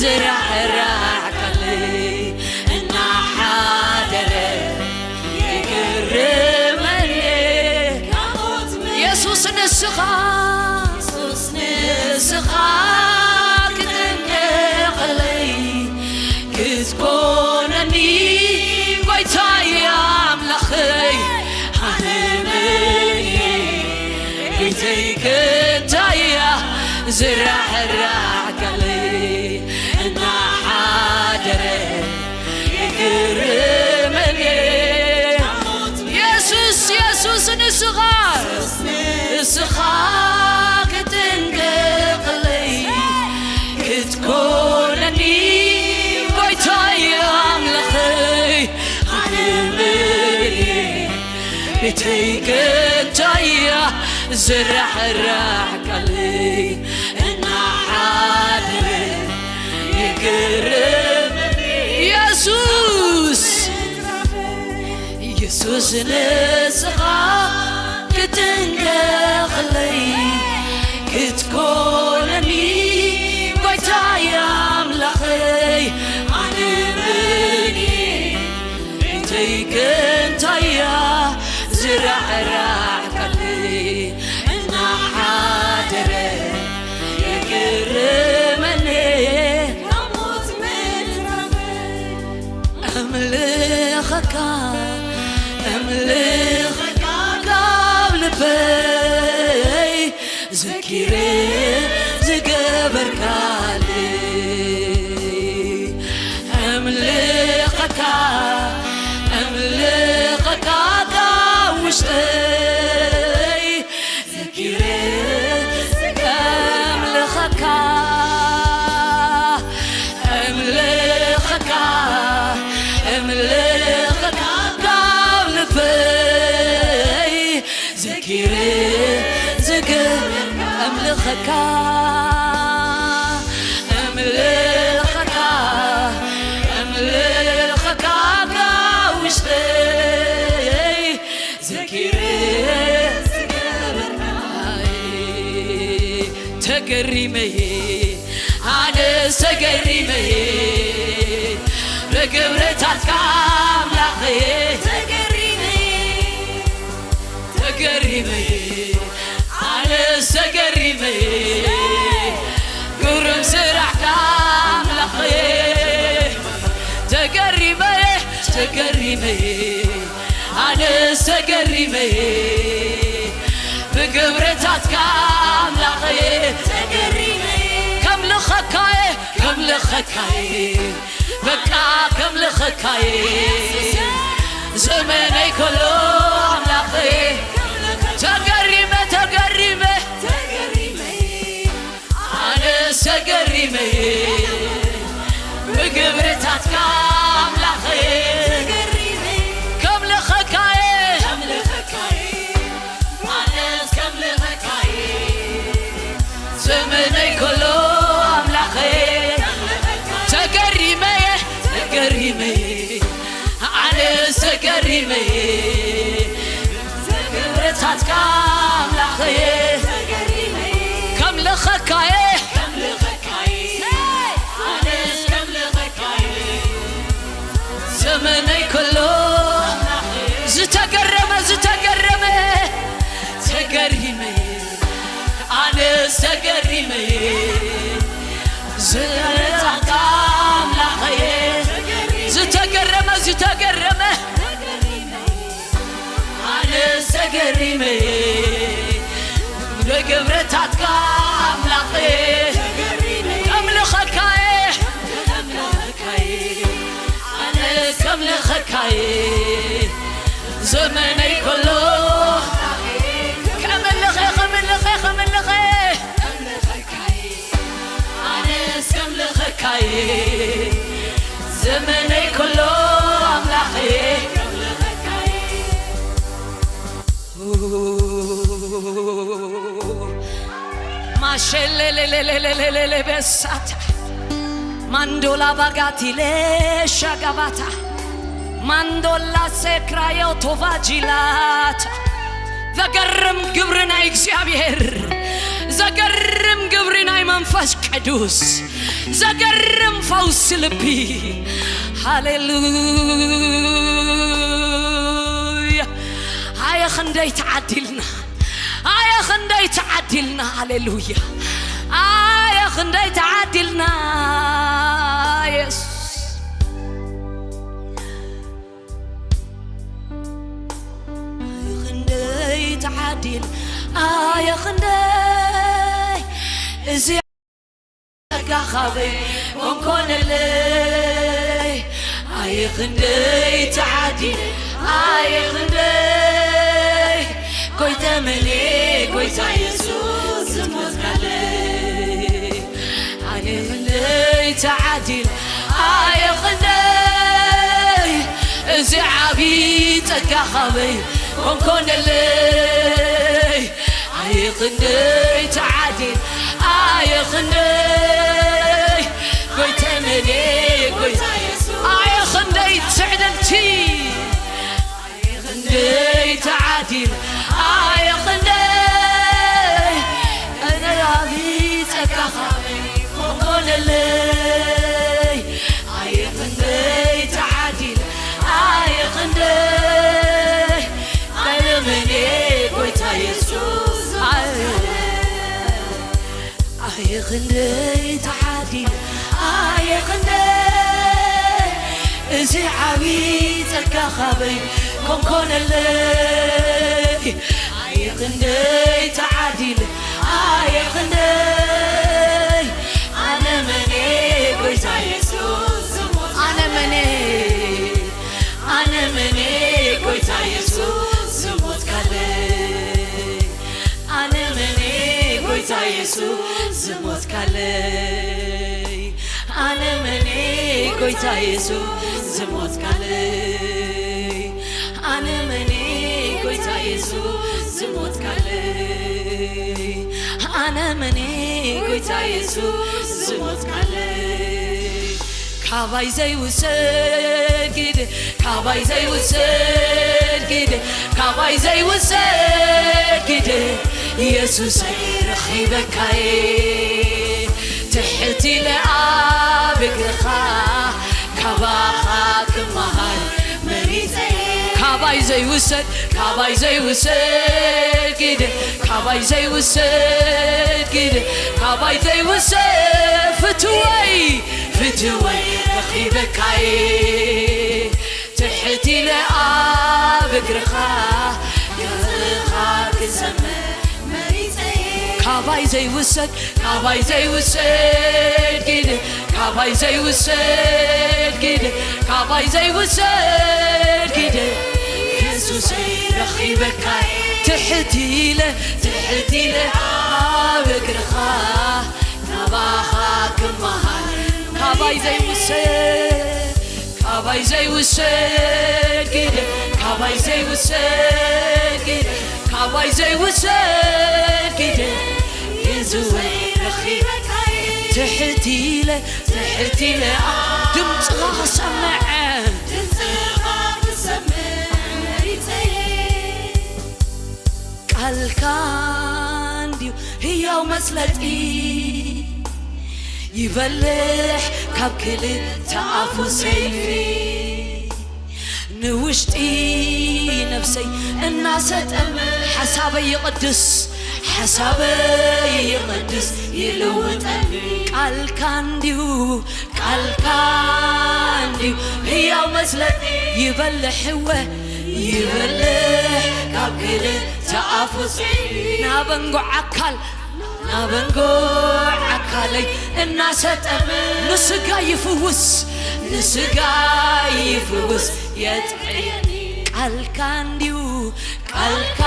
ዝራሕራሕካለይ? እናሓደረ ይግረመኒ የሱስ ንስኻ፣ የሱስ ንስኻ ክትንቀቐለይ ክትኮነኒ ጎይታይ ኣምላኸይ፣ ኣነ መን እየ? ቤተይ ክንታይ እያ ዝራሕራሕካለይ? እናሓደረ ይግረመኒ የሱስ፣ የሱስ ንስኻ፣ ንስኻ ክትንቀቐለይ ክትኮነኒ ጎይታይ ኣምላኸይ፣ ኣነ መን እየ? ቤተይ ክንታይ እያ ዝራሕራሕካለይ? እናሓደረ ይግረመኒ የሱስ፣ የሱስ ንስኻ ክትንቀቐለይ ክትኮነኒ ጎይታይ ኣምላኸይ፣ ኣነ መን እየ? ቤተይ ክንታይ እያ ዝራሕራሕካለይ? እናሓደረ ይግረመኒ ኣምልኸካ፣ ኣምልኸካ ካብ ልበይ ዘኪረ ዝገበርካለይ። ኣምልኸካ፣ ኣምልኸካ ካብ ውሽጠይ ዘኪረ ኣምልኸካ፣ ኣምልኸካ፣ ኣምልኸካ ካብ ልበይ ዘኪረ ዝገ-፣ ኣምልኸካ፣ ኣምልኸካ፣ ኣምልኸካ ካብ ውሽጠይ ዘኪረ ዝገበርካይ ተገሪመ እየ፣ ኣነስ ተገሪመ እየ ብግብርታትካ ኣምላኸየ። ተገሪመ እየ፣ ተገሪመ እየ፣ ኣነስ ተገሪመ እየ ግሩም ስራሕካ ኣምላኸየ። ተገሪመ እየ፣ ተገሪመ እየ፣ ኣነስ ተገሪመ እየ ብግብርታትካ ኣምላኸየ። ተገሪመ እየ፣ ከምልኸካየ፣ ከምልኸካየ፣ በቃ ከምልኸካየ ዘመነይ ከሎ ኣምላኸየ። ተገሪመ፣ ተገሪመ፣ ኣነስ ተገሪመ ብግብርታትካ ኣምላኸየ። ከምልኸካየ፣ ኣነስ ከምልኸካየ ዘመነይ ከሎ ኣምላኸየ። ተገሪመየ፣ ተገሪመየ፣ ኣነስ ተገሪመየ ብግብርታትካ ኣምላኸየ። ከምልኸካየ፣ ኣነስ ከምልኸካየ ዘመነይ ከሎ ዝተገረመ፣ ዝተገረመ ተገሪመ፣ ኣነስ ተገሪመ ዝገረመ ኣምላኸየ። ዝተገረመ፣ ዝተገረመ ኣነስ ተገሪመ ብግብርታትካ ኣምላኸየ። ከምልኸካየ፣ ኣነስ ከምልኸካየ ዘመነይ ከሎ ከምልኸ፣ ከምልኸ፣ ከምልኸ ኣነስ ከምልኸካየ ዘመነይ ከሎ ማሸሌሌሌሌሌሌሌ ቤሳታ ማንዶላ ባጋቲሌ ሻጋባታ ማንዶላ ሴክራዮ ቶቫጂላታ። ዘገርም ግብሪ ናይ እግዚኣብሔር፣ ዘገርም ግብሪ ናይ መንፈስ ቅዱስ፣ ዘገርም ፈውሲ ልቢ። ሃሌሉያ። ኣየ ክንደይ ተዓዲልና፣ ኣየ ክንደይ ተዓዲልና። ሃሌሉያ። ኣየ ክንደይ ተዓዲልና። የሱስ። ኣየ ክንደይ ተዓዲል፣ ኣየ ክንደይ እዚ ጸጋኻበይ ኮንኮነለይ። ኣየ ክንደይ ተዓዲል፣ ኣየ ክንደይ ጎይታ መኔ፣ ጎይታ የሱስ ዝሞትካለይ። ኣየ ክንደይ ተዓዲል፣ ኣየ ክንደይ እዚ ዓቢ ጸጋኻበይ ኮንኮነለይ። ኣየ ክንደይ ተዓዲል፣ ኣየ ክንደይ ጎይታ መኔ፣ ጎይታ የሱስ። ኣየ ክንደይ ትዕድልቲ፣ ኣየ ክንደይ ተዓዲል፣ ኣየ ክንደይ ቀነራቢ ጸጋኻ ኮንኮነለይ። ኣየ ክንደይ ተዓዲል፣ ኣየ ክንደይ ቀለመኔ ጎይታ የሱስ። ኣየ ኣየ ክንደይ ተዓዲል፣ ኣየ ክንደይ እዚ ዓቢ ጸጋ ካበይ ኮንኮነለይ። ኣየ ክንደይ ተዓዲል፣ ኣየ ክንደይ ኣነ መኔ ጎይታ የሱስ ዝሞት ኣነ መኔ፣ ኣነ መኔ ጎይታ የሱስ ዝሞትካለይ። ኣነ መኔ ጎይታ የሱስ ዝሞትካለይ። ኣነ መኔ ጎይታ የሱስ ዝሞትካለይ። ኣነ መኔ ጎይታ የሱስ ዝሞትካለይ። ኣነ መኔ ጎይታ የሱስ ዝሞትካለይ። ካባይ ዘይውሰድ ግደ፣ ካባይ ዘይውሰድ ግደ፣ ካባይ ዘይውሰድ ግደ፣ የሱሰይ ረኺበካየ። ትሕት ኢለ ኣብ እግርኻ፣ ካባኻ ክመሃር መሪጸ። ካባይ ዘይውሰድ፣ ካባይ ዘይውሰድ ግደ፣ ካባይ ዘይውሰድ ግደ፣ ካባይ ዘይውሰድ ፍትወይ፣ ፍትወይ ረኺበካየ። ትሕት ኢለ ኣብ እግርኻ፣ እግርኻ ክሰምዕ መሪጸ። ካባይ ዘይውሰድ፣ ካባይ ዘይውሰድ ግደ፣ ካባይ ዘይውሰድ ግደ፣ ካባይ ዘይውሰድ ግደ፣ የሱሰይ ረኺበካየ። ትሕት ኢለ፣ ትሕት ኢለ ኣብ እግርኻ፣ ካባኻ ክመሃር ካባይ ዘይውሰድ፣ ካባይ ዘይውሰድ ግደ፣ ካባይ ዘይውሰድ ግደ፣ ካባይ ዘይውሰድ ግደ፣ የሱሰይ ረኺበካየ። ትሕት ኢለ፣ ትሕት ኢለ ድምፅኻ ክሰምዕ፣ ድምፅኻ ክሰምዕ መሪጸየ። ቃልካ እንድዩ ህያው መስለጢ፣ ይበልሕ ካብ ክልተ ኣፉ ሰይፊ፣ ንውሽጢ ነፍሰይ እናሰጠመ፣ ሓሳበይ ይቕድስ፣ ሓሳበይ ይቕድስ ይልውጠኒ። ቃልካ እንድዩ፣ ቃልካ እንድዩ ህያው መስለጢ፣ ይበልሕ እወ፣ ይበልሕ ካብ ክልተ ኣፉ ሰይፊ፣ ናበንጎ ዓካል፣ ናበንጎ ዓካለይ እናሰጠመ፣ ንስጋ ይፍውስ፣ ንስጋ ይፍውስ የጥዕየኒ። ቃልካ እንድዩ፣ ቃልካ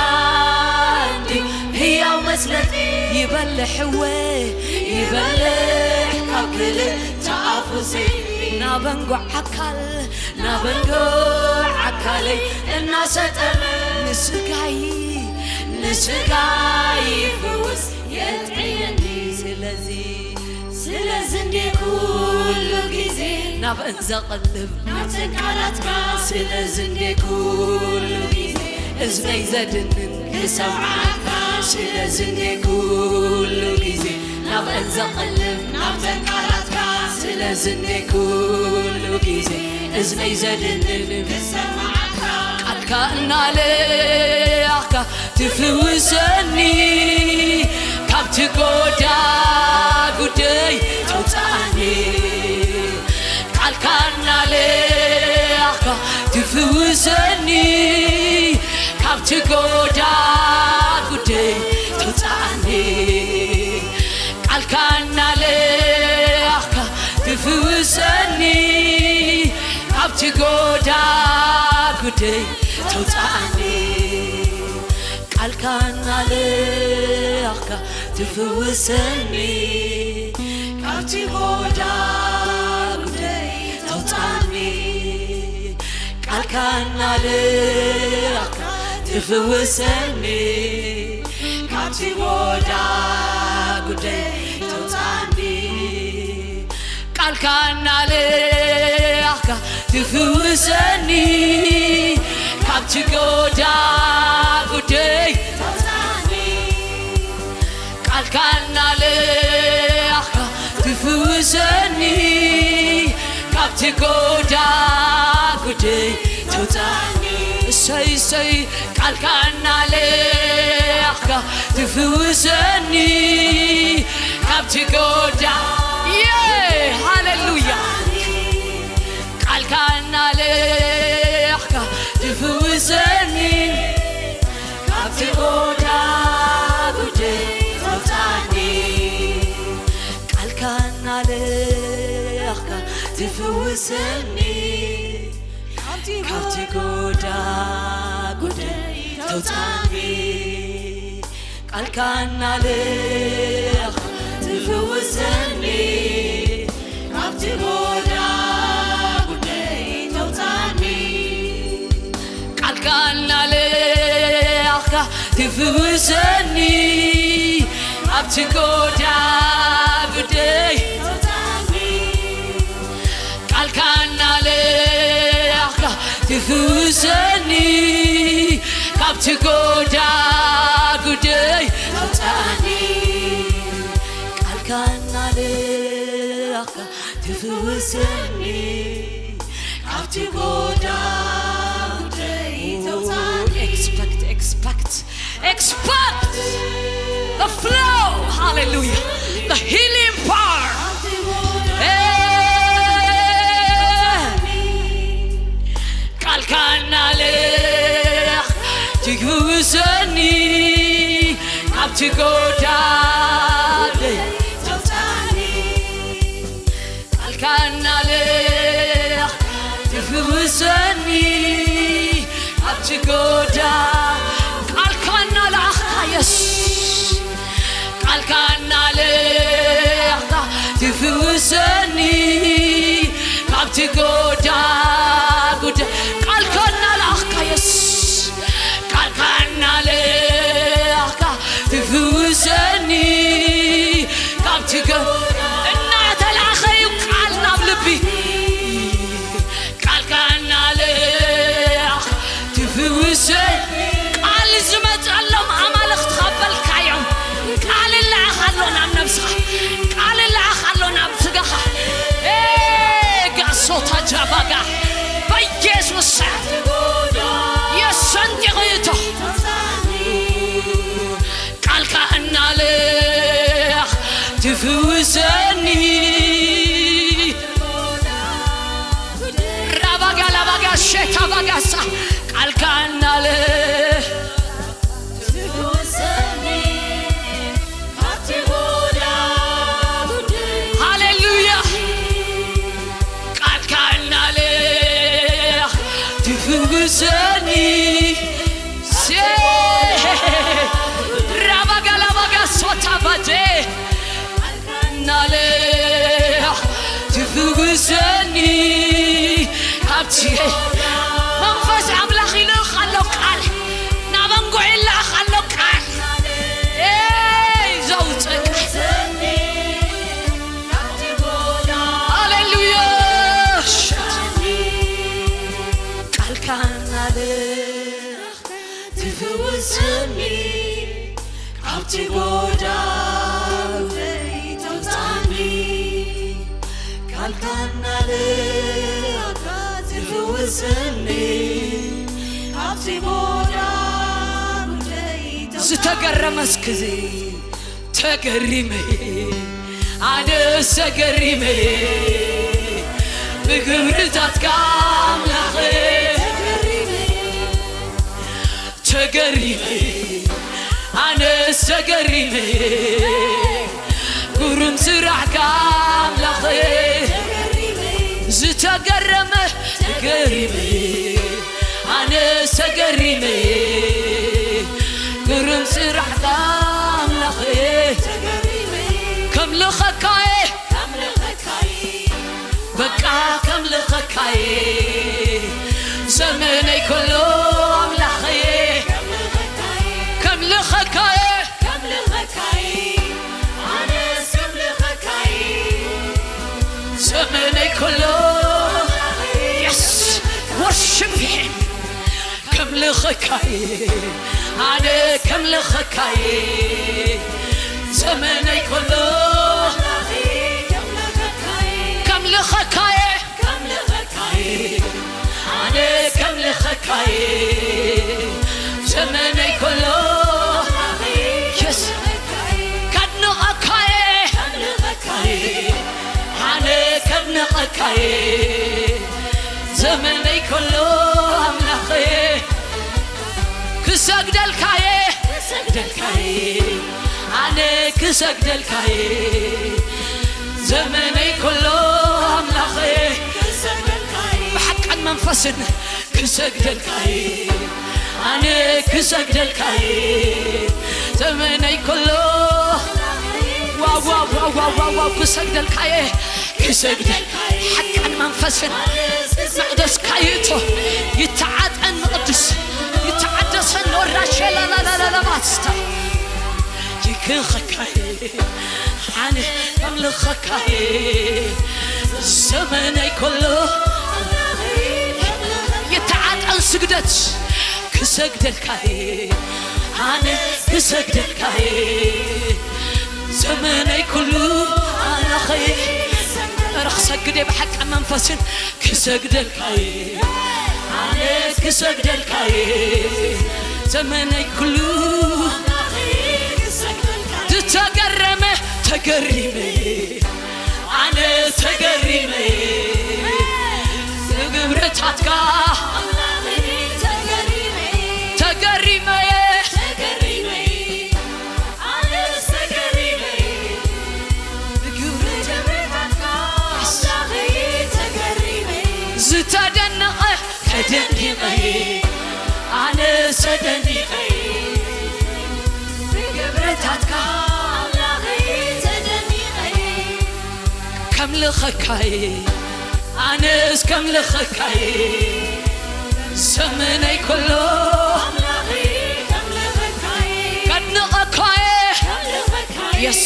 እንድዩ ህያው መስለጢ፣ ይበልሕ እወ፣ ይበልሕ ካብ ክልተ ኣፉ ሰይፊ፣ ናበንጎ ዓካል፣ ናበንጎ ዓካለይ እናሰጠመ፣ ንስጋይ፣ ንስጋ ይፍውስ የጥዕየኒ። ስለዚ ስለዚ እንዴ ኩሉ ግዜ ናብእን ዘቕልብ ናብተን ቃላትካ። ስለዚ እንዴ ኩሉ ግዜ እዝነይ ዘድንን ክሰምዓካ። ስለዚ እንዴ ኩሉ ግዜ ናብእን ዘቕልብ ናብተን ቃላትካ። ስለዚ እንዴ ኩሉ ግዜ እዝነይ ዘድንን ክሰምዓካ። ቃልካ እናለኣኽካ ትፍውሰኒ፣ ካብቲ ጎዳ ጉደይ ተውፅኣኒ። ቃልካ እናለኣኽካ ትፍውሰኒ፣ ካብቲ ጎዳ ጉደይ ተውፅኣኒ። ቃልካ እናለኣኽካ ትፍውሰኒ፣ ካብቲ ጎዳ ጉደይ ተውፅኣኒ። ቃልካ እናለኣኽካ ትፍውሰኒ፣ ካብቲ ጎዳ ጉደይ ተውፅኣኒ። ቃልካ እናለኣኽካ ትፍውሰኒ፣ ካብቲ ጎዳ ጉደይ ተውፅኣኒ። ቃልካ እናለኣኽካ ትፍውሰኒ፣ ካብቲ ጎዳ ጉደይ ተውፅኣኒ። ቃልካ እናለኣኽካ ትፍውሰኒ፣ ካብቲ ጎዳ ጉደይ ተውፅኣኒ። እሰይ እሰይ። ቃልካ እናለኣኽካ ትፍውሰኒ፣ ካብቲ ጎዳ። የ ሃሌሉያ። ቃልካ እናለኣኽካ ትፍውሰኒ፣ ካብቲ ጎዳ ጉደይ ተውፅኣኒ። ቃልካ እናለኣኽካ ትፍውሰኒ፣ ካብቲ ጎዳ ጉደይ ተውፅኣኒ። ቃልካ እናለኣኽካ ትፍውሰኒ፣ ካብቲ ጎዳ ጉደይ ተውፅኣኒ። ቃልካ እናለኣኽካ ትፍውሰኒ፣ ካብቲ ጎዳ ጉደይ ተውፅኣኒ። ቃልካ እናለኣኽካ ትፍውሰኒ፣ ካብቲ ጎዳ ጉደይ ተውፅኣኒ። ቃልካ እናለኣኽካ ትፍውሰኒ፣ ካብቲ ጎዳ ጉደይ ተውፅኣኒ። ኤክስፐክት ኤክስፐክት Expect the flow. Hallelujah. The healing power. Hey. ቃልካ እናለኣኽካ ትፍውሰኒ፣ ካብቲ ጎዳ ተውፅኣኒ። ቃልካ እናለኣኽካ ትፍውሰኒ፣ ኣብቲ ጎዳ ቃልካ እናለኣኽካ የሱስ። ቃልካ እናለኣኽካ ትፍውሰኒ፣ ካብቲ ጎዳ ጉዳ ቃልካ እናለኣኽካ የሱስ። ቃልካ እናለኣኽካ ትፍውሰኒ፣ ካብቲ ጎ እናተላእኸ እዩ ቃል ናብ ልቢ። ቃልካ እናለኣኽካ ትፍውሰ ቃል ዝመፀሎም ኣማልኽትኻ በልካዮም። ቃል ይለኣኽ ኣሎ ናብ ነብስኻ፣ ቃል ይለኣኽ ኣሎ ናብ ስጋኻ። ኤ ጋሶታ ጃባጋ በኢየሱስ ስም የሰንጢቑ ይእቶ። ቃልካ እናለኣኽካ ትፍውሰኒ። ራባጋ ላባጋ ሸታ ባጋሳ ቃልካ እናለ ሃሌሉያ። ቃልካ እናለኣኽካ ትፍውሰኒ። ሴ ራባጋ ላባጋ ሶታ ባጄ እናለኣኽካ ትፍውሰኒ። ካብቲ መንፈስ ኣምላኽ ይልእኽ ኣሎ ቃል፣ ናብ ኣንጉዕ ይለኣኽ ኣሎ ቃል። ስኒ ካብቲ ቦታ ጉዳይ ዝተገረመ እስክዚ ተገሪመ፣ ኣነስ ተገሪመ ብግብርታትካ ኣምላኸ። ተገሪመ፣ ኣነስ ተገሪመ ግሩም ስራሕካ ኣምላኸ። ዝተገረመ ተገሪመ፣ ኣነስ ተገሪመ ግሩም ስራሕካ ኣምላኸ። ከምልኸካየ፣ በቃ ከምልኸካየ ዘመነይ ከሎ ኣምላኸየ። ከምልኸካየ፣ ዘመነይ ከሎ። የስ፣ ወርሺፕ ሂም። ከምልኸካየ፣ ኣነ ከምልኸካየ ዘመነይ ከሎ። ከምልኸካየ፣ ኣነ ከምልኸካየ ዘመነይ ከሎ። የስ፣ ከድንቐካየ፣ ኣነ ከድንቐካየ ዘመነይ ከሎ ኣምላኸየ። ክሰግደልካየ፣ ክሰግደልካየ፣ ኣነ ክሰግደልካየ ዘመነይ ከሎ ኣምላኸየ። ብሓቅን መንፈስን ክሰግደልካየ፣ ኣነ ክሰግደልካየ ዘመነይ ከሎ። ዋው፣ ዋው፣ ዋው፣ ክሰግደልካየ፣ ክሰግደል ሓቅን መንፈስን መቕደስ ካይቶ ይተዓጠን፣ መቕድስ ይተዓደሰን። ወራሸ ላላላላላባስታ ይክኸካይ፣ ኣነ ከምልኸካይ ዘመነይ ከሎ ይተዓጠን ስግደት ክሰግደልካይ፣ ኣነ ክሰግደልካይ ዘመነይ ኩሉ ኣምላኸይ። ኧረ ክሰግድ እየ ብሓቂ መንፈስን ክሰግደልካይ፣ ኣነ ክሰግደልካይ ዘመነይ ኩሉ። ዝተገረመ ተገሪመ፣ ኣነ ተገሪመ ብግብርታትካ ተገሪመ፣ ዝተደነቐ ተደኒቐ፣ ኣነስ ተደኒቐ ብግብርታትካ ኣምላኸይ ተደኒቐ። ከምልኸካይ፣ ኣነስ ከምልኸካይ ዘመነይ ከሎ ኣምላኸይ ከምልኸካይ ከድንቐካየ ከምልኸካይ የስ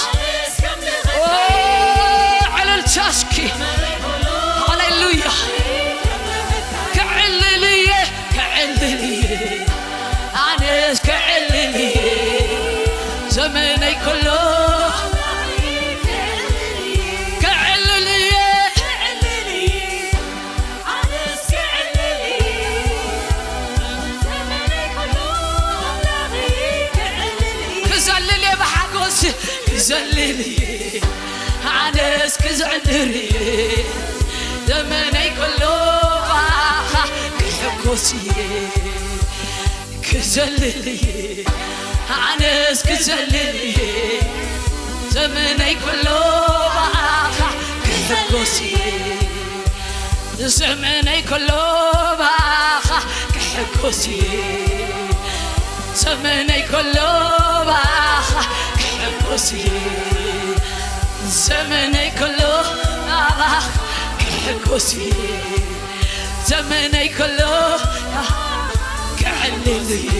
ኣነስ ከምልኸካይ ኦ ዕልልታ እስኪ ሃሌሉያ። ክዕልልየ ክዕልልየ ኣነስ ክዕልልየ ዘመነይ ከሎ ክዕልልየ ክዘልል እየ ብሓጎስ ክዘልል እየ ኣነስ ክዝዕንር እየ ዘመነይ ከሎ ባኻ ክሕጎስ እየ ክዘልል እየ ኣነስ ክዘልል እየ ዘመነይ ከሎ ባኻ ክሕጎስ እየ ዘመነይ ከሎ ባኻ ክሕጎስ እየ ዘመነይ ከሎ ባኻ ክሕጎስ እየ ዘመነይ ከሎ ባኻ ክሕጎስ እየ ዘመነይ ከሎ ክዕልል እየ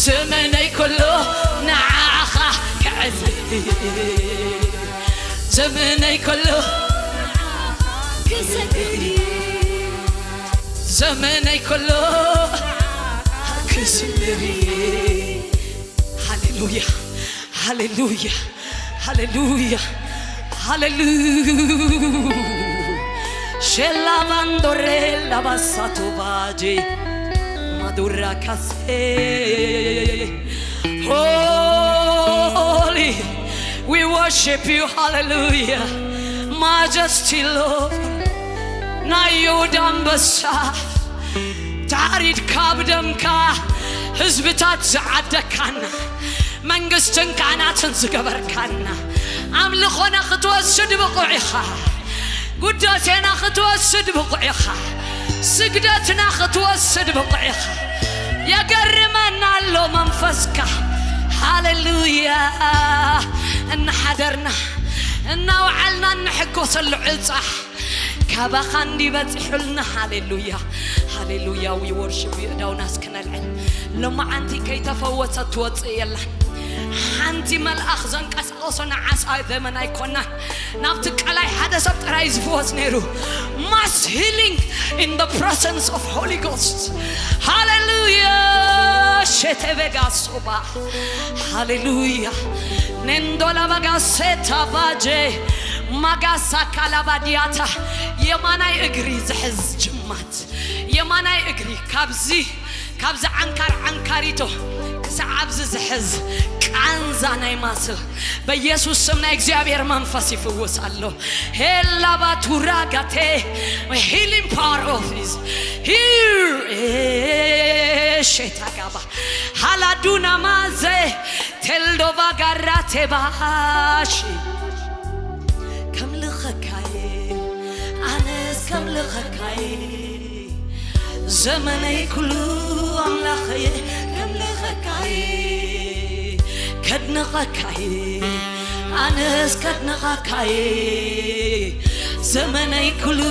ዘመነይ ከሎ ንዓኻ ክዕልል እየ ዘመነይ ከሎ ክሰግድ እየ ዘመነይ ከሎ ክዝምር እየ። ሃሌሉያ ሃሌሉያ ሃሌሉያ ሃሌሉያ። Shelavandore lavasato baje madura kase. Holy, we worship you, hallelujah. Majesty, Lord, ናይ ይሁዳ ኣንበሳ፣ ታሪድ ካብ ደምካ ህዝብታት ዝዓደካና፣ መንግስትን ካህናትን ዝገበርካና፣ ኣምልኾና ክትወስድ ብቑዕ ኢኻ። ጉዳሴና ክትወስድ ብቑዕ ኢኻ። ስግደትና ክትወስድ ብቑዕ ኢኻ። የገርመና ኣሎ መንፈስካ። ሃሌሉያ። እናሓደርና እናወዓልና እንሕጎሰሉ ዕፃ ካባኻ እንዲ በፂሑልና። ሃሌሉያ፣ ሃሌሉያ። We worship you። እዳውና እስኪ ነልዕል። ሎማዓንቲ ከይተፈወሰት ትወፅእ የላን። ሓንቲ መልኣኽ ዘንቀሳቐሶ ንዓሳ ዘመን ኣይኮናን። ናብቲ ቀላይ ሓደ ሰብ ጥራይ ዝፍወስ ነይሩ። Mass healing in the presence of Holy Ghost. ሃሌሉያ። ሸቴቬጋሶባ። ሃሌሉያ። ኔንዶላ ባጋሴታ ባጄ ማጋሳ ካላባዲያታ። የማናይ እግሪ ዝሕዝ ጅማት፣ የማናይ እግሪ ካብዚ ካብዚ ዓንካር ዓንካሪቶ ክሳዕ ኣብዚ ዝሕዝ ቃንዛ ናይ ማስል በኢየሱስ ስም ናይ እግዚኣብሔር መንፈስ ይፍውስ ኣሎ። ሄላባቱራ ጋቴ፣ healing power of his here. ሼታጋባ ሃላዱና ማዘ ቴልዶቫ ጋራቴ ባሺ። ከምልኸካይ ኣነስ ከምልኸካይ ዘመነይ ኩሉ ኣምላኸየ። ከምልኸካይ ከድንቐካይ ኣነስ ከድንቐካይ ዘመነይ ኩሉ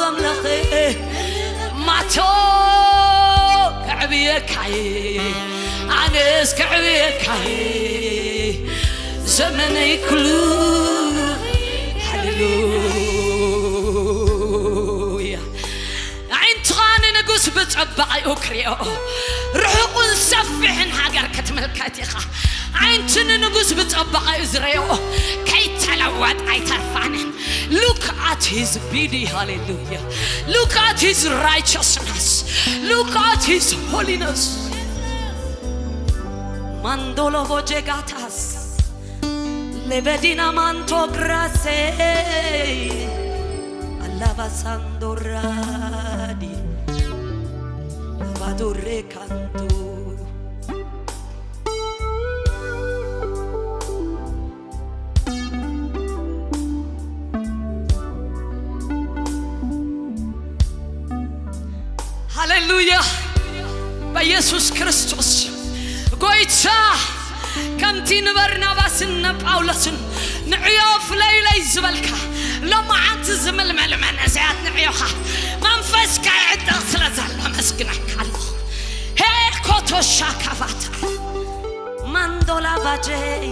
ኣምላኸየ። ማቶ ከዕብየካይ ኣነስ ከዕብየካይ ዘመነይ ኩሉ። ሃሌሉያ። ኣዒንትኻ ንንጉስ ብጸባቒኡ ክርእዮ፣ ርሑቕን ሰፊሕን ሃገር ክትምልከት ኢኻ። ኣዒንቲ ንንጉስ ብጸባቒኡ ዝርእዮ ከይተለወጠ ኣይተርፋንን። Look at his beauty, ሃሌሉያ። Look at his righteousness. Look at his holiness. ማንዶሎ ቦጄጋታስ ሌበዲና ማንቶ ግራሴ አላባሳንዶራዲ ባዶሬ ካንቶ። ሃሌሉያ። በኢየሱስ ክርስቶስ ጎይታ፣ ከምቲ ንበርናባስን ንጳውሎስን ንዕዮ ፍለዩለይ ዝበልካ፣ ሎማዓንቲ ዝምልመሉ መንእሰያት ንዕዮኻ መንፈስካ ይዕጠቕ ስለ ዘሎ ኣመስግነካ ኣለኹ። ሄኮቶሻ ካፋታ ማንዶላ ባጀይ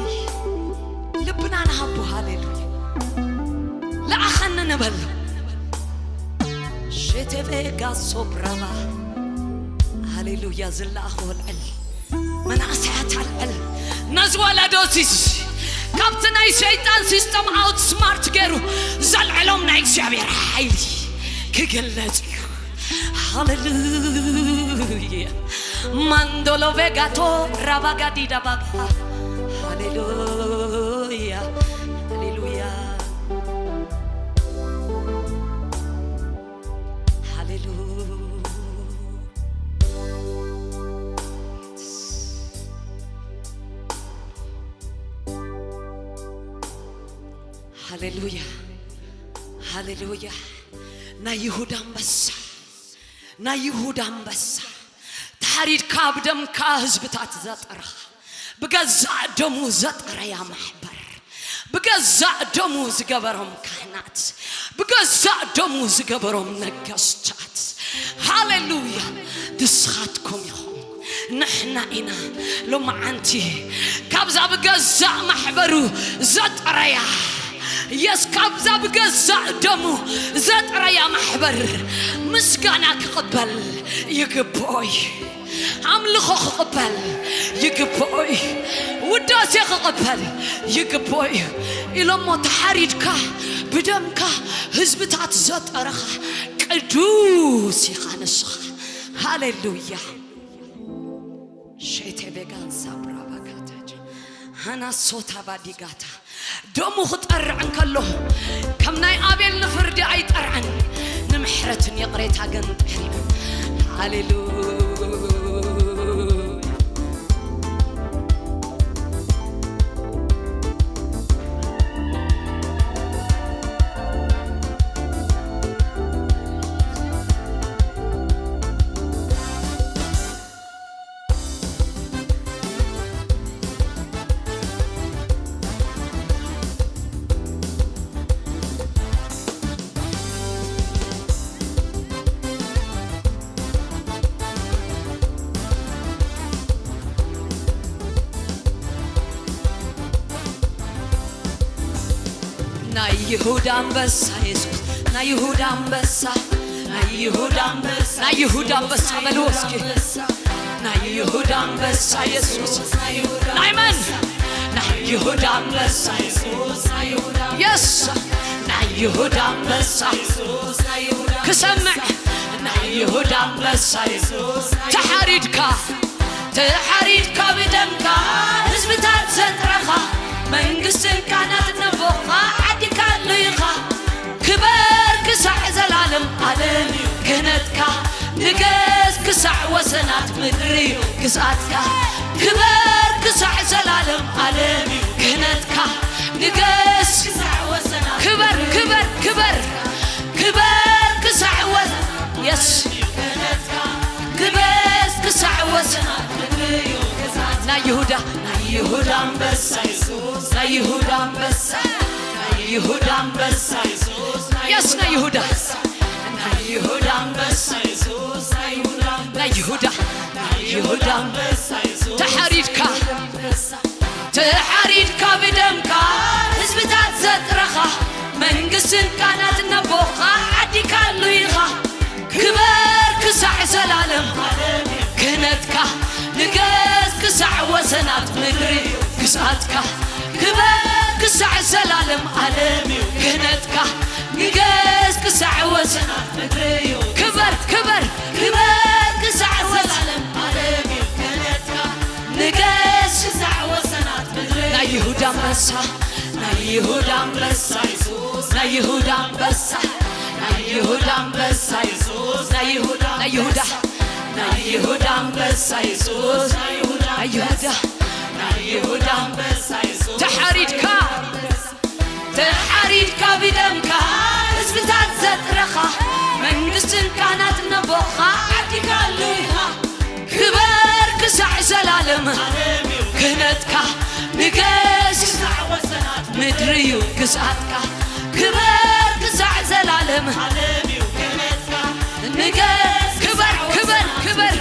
ልብና ንሃቦ። ሃሌሉያ። ለኣኸኒ ንበሎ። ሸቴቬጋ ሶብራባ። ሃሌሉያ። ዝለኣኸ ወልዕል፣ መናእሰያት ኣልዕል። ነዚ ወለዶ እዚ ካብቲ ናይ ሰይጣን ሲስተም ኣውት ስማርት ገይሩ ዘልዕሎም ናይ እግዚኣብሔር ሓይሊ ክግለጽ እዩ። ሃሌሉያ። ማንዶሎ ቬጋቶ ራባጋዲዳ ባባ። ሃሌሉያ፣ ሃሌሉያ፣ ሃሌሉያ። ሃሌሉያ፣ ሃሌሉያ። ናይ ይሁዳ ኣንበሳ፣ ናይ ይሁዳ ኣንበሳ፣ ተሓሪድካ ኣብ ደምካ ህዝብታት ዘጥረኻ፣ ብገዛእ ደሙ ዘጥረያ ማሕበር፣ ብገዛእ ደሙ ዝገበሮም ካህናት፣ ብገዛእ ደሙ ዝገበሮም ነገስታት። ሃሌሉያ። ንስኻትኩም ኢኹም። ንሕና ኢና ሎማዓንቲ ካብዛ ብገዛእ ማሕበሩ ዘጥረያ፣ የስ፣ ካብዛ ብገዛእ ደሙ ዘጥረያ ማሕበር ምስጋና ክቕበል ይግብኦ እዩ። ኣምልኾ ክቕበል ይግብኦ እዩ። ውዳሴ ክቕበል ይግብኦ እዩ ኢሎሞ፣ ተሓሪድካ ብደምካ ህዝብታት ዘጠረኻ ቅዱስ ኢኻ ንስኻ። ሃሌሉያ። ሼቴ ቤጋን ሳብራ ባካታጅ ሃናሶታ ባዲጋታ ደሙ ክጠርዕ እንከሎ ከም ናይ ኣቤል ንፍርዲ ኣይጠርዐን፣ ንምሕረትን ይቕሬታ ግን ጠሪዑ። ሃሌሉያ። ናይ ይሁዳ ኣንበሳ የሱስ፣ ናይ ይሁዳ ኣንበሳ፣ ናይ ይሁዳ ኣንበሳ፣ ናይ ይሁዳ ኣንበሳ በልዎ እስኪ። ናይ ይሁዳ ኣንበሳ የሱስ፣ ናይ መን? ናይ ይሁዳ ኣንበሳ የሱስ፣ ናይ ይሁዳ፣ የስ፣ ናይ ይሁዳ ኣንበሳ ክሰምዕ፣ ናይ ይሁዳ ኣንበሳ ተሓሪድካ፣ ተሓሪድካ ብደምካ ህዝብታት ዘጥረኻ፣ መንግስትን ካህናትን ነቦኻ ዓዲካሉ ኢኻ። ክበር ክሳዕ ዘላለም ዓለም እዩ ክህነትካ፣ ንገስ ክሳዕ ወሰናት ምድሪ እዩ ግዝኣትካ። ክበር ክሳዕ ዘላለም ዓለም እዩ ክህነትካ፣ ንገስ ክሳዕ ወሰናት ክበር፣ ምድሪ ክበር፣ ክበር፣ ክበር ክሳዕ ወሰናት፣ የስ፣ ክበር ክሳዕ ወሰናት ምድሪ እዩ ግዝኣትካ። ናይ ይሁዳ፣ ናይ ይሁዳ ኣንበሳ የሱስ፣ ናይ ይሁዳ ኣንበሳ፣ ናይ ይሁዳ ኣንበሳ የሱስ፣ ናይ የስ፣ ናይ ይሁዳ፣ ናይ ይሁዳ ኣንበሳ የሱስ፣ ናይ ይሁዳ፣ ናይ ይሁዳ፣ ናይ ይሁዳ ኣንበሳ የሱስ፣ ተሓሪድካ፣ ተሓሪድካ ብደምካ ህዝብታት ዘጥረኻ፣ መንግስትን ካህናትን ነቦኻ ዓዲካሉ ኢኻ። ክበር ክሳዕ ዘላለም ክህነትካ፣ ንገስ ክሳዕ ወሰናት ምድሪ ግዝኣትካ። ክበር ክሳዕ ዘላለም ዓለም እዩ ክህነትካ፣ ንገስ ክሳዕ ወሰናት ምድሪ እዩ። ክበር፣ ክበር፣ ክበር ክሳዕ ዘላለም ዓለም እዩ ክህነትካ፣ ንገስ ክሳዕ ወሰናት ምድሪ እዩ። ናይ ይሁዳ ኣንበሳ፣ ናይ ይሁዳ ኣንበሳ የሱስ፣ ናይ ይሁዳ ኣንበሳ፣ ናይ ይሁዳ ኣንበሳ የሱስ፣ ናይ ይሁዳ፣ ናይ ይሁዳ፣ ናይ ይሁዳ ኣንበሳ የሱስ፣ ናይ ይሁዳ፣ ናይ ይሁዳ፣ ናይ ይሁዳ ኣንበሳ የሱስ፣ ተሓሪድካ፣ ተሓሪድካ ብደምካ ህዝብታት ዘጥረኻ፣ መንግስትን ካህናትን ነቦኻ ዓዲካሉ ኢኻ። ክበር ክሳዕ ዘላለም ክህነትካ፣ ንገስ ምድሪ እዩ ግዝኣትካ። ክበር ክሳዕ ዘላለም ንገስ፣ ክበር፣ ክበር፣ ክበር፣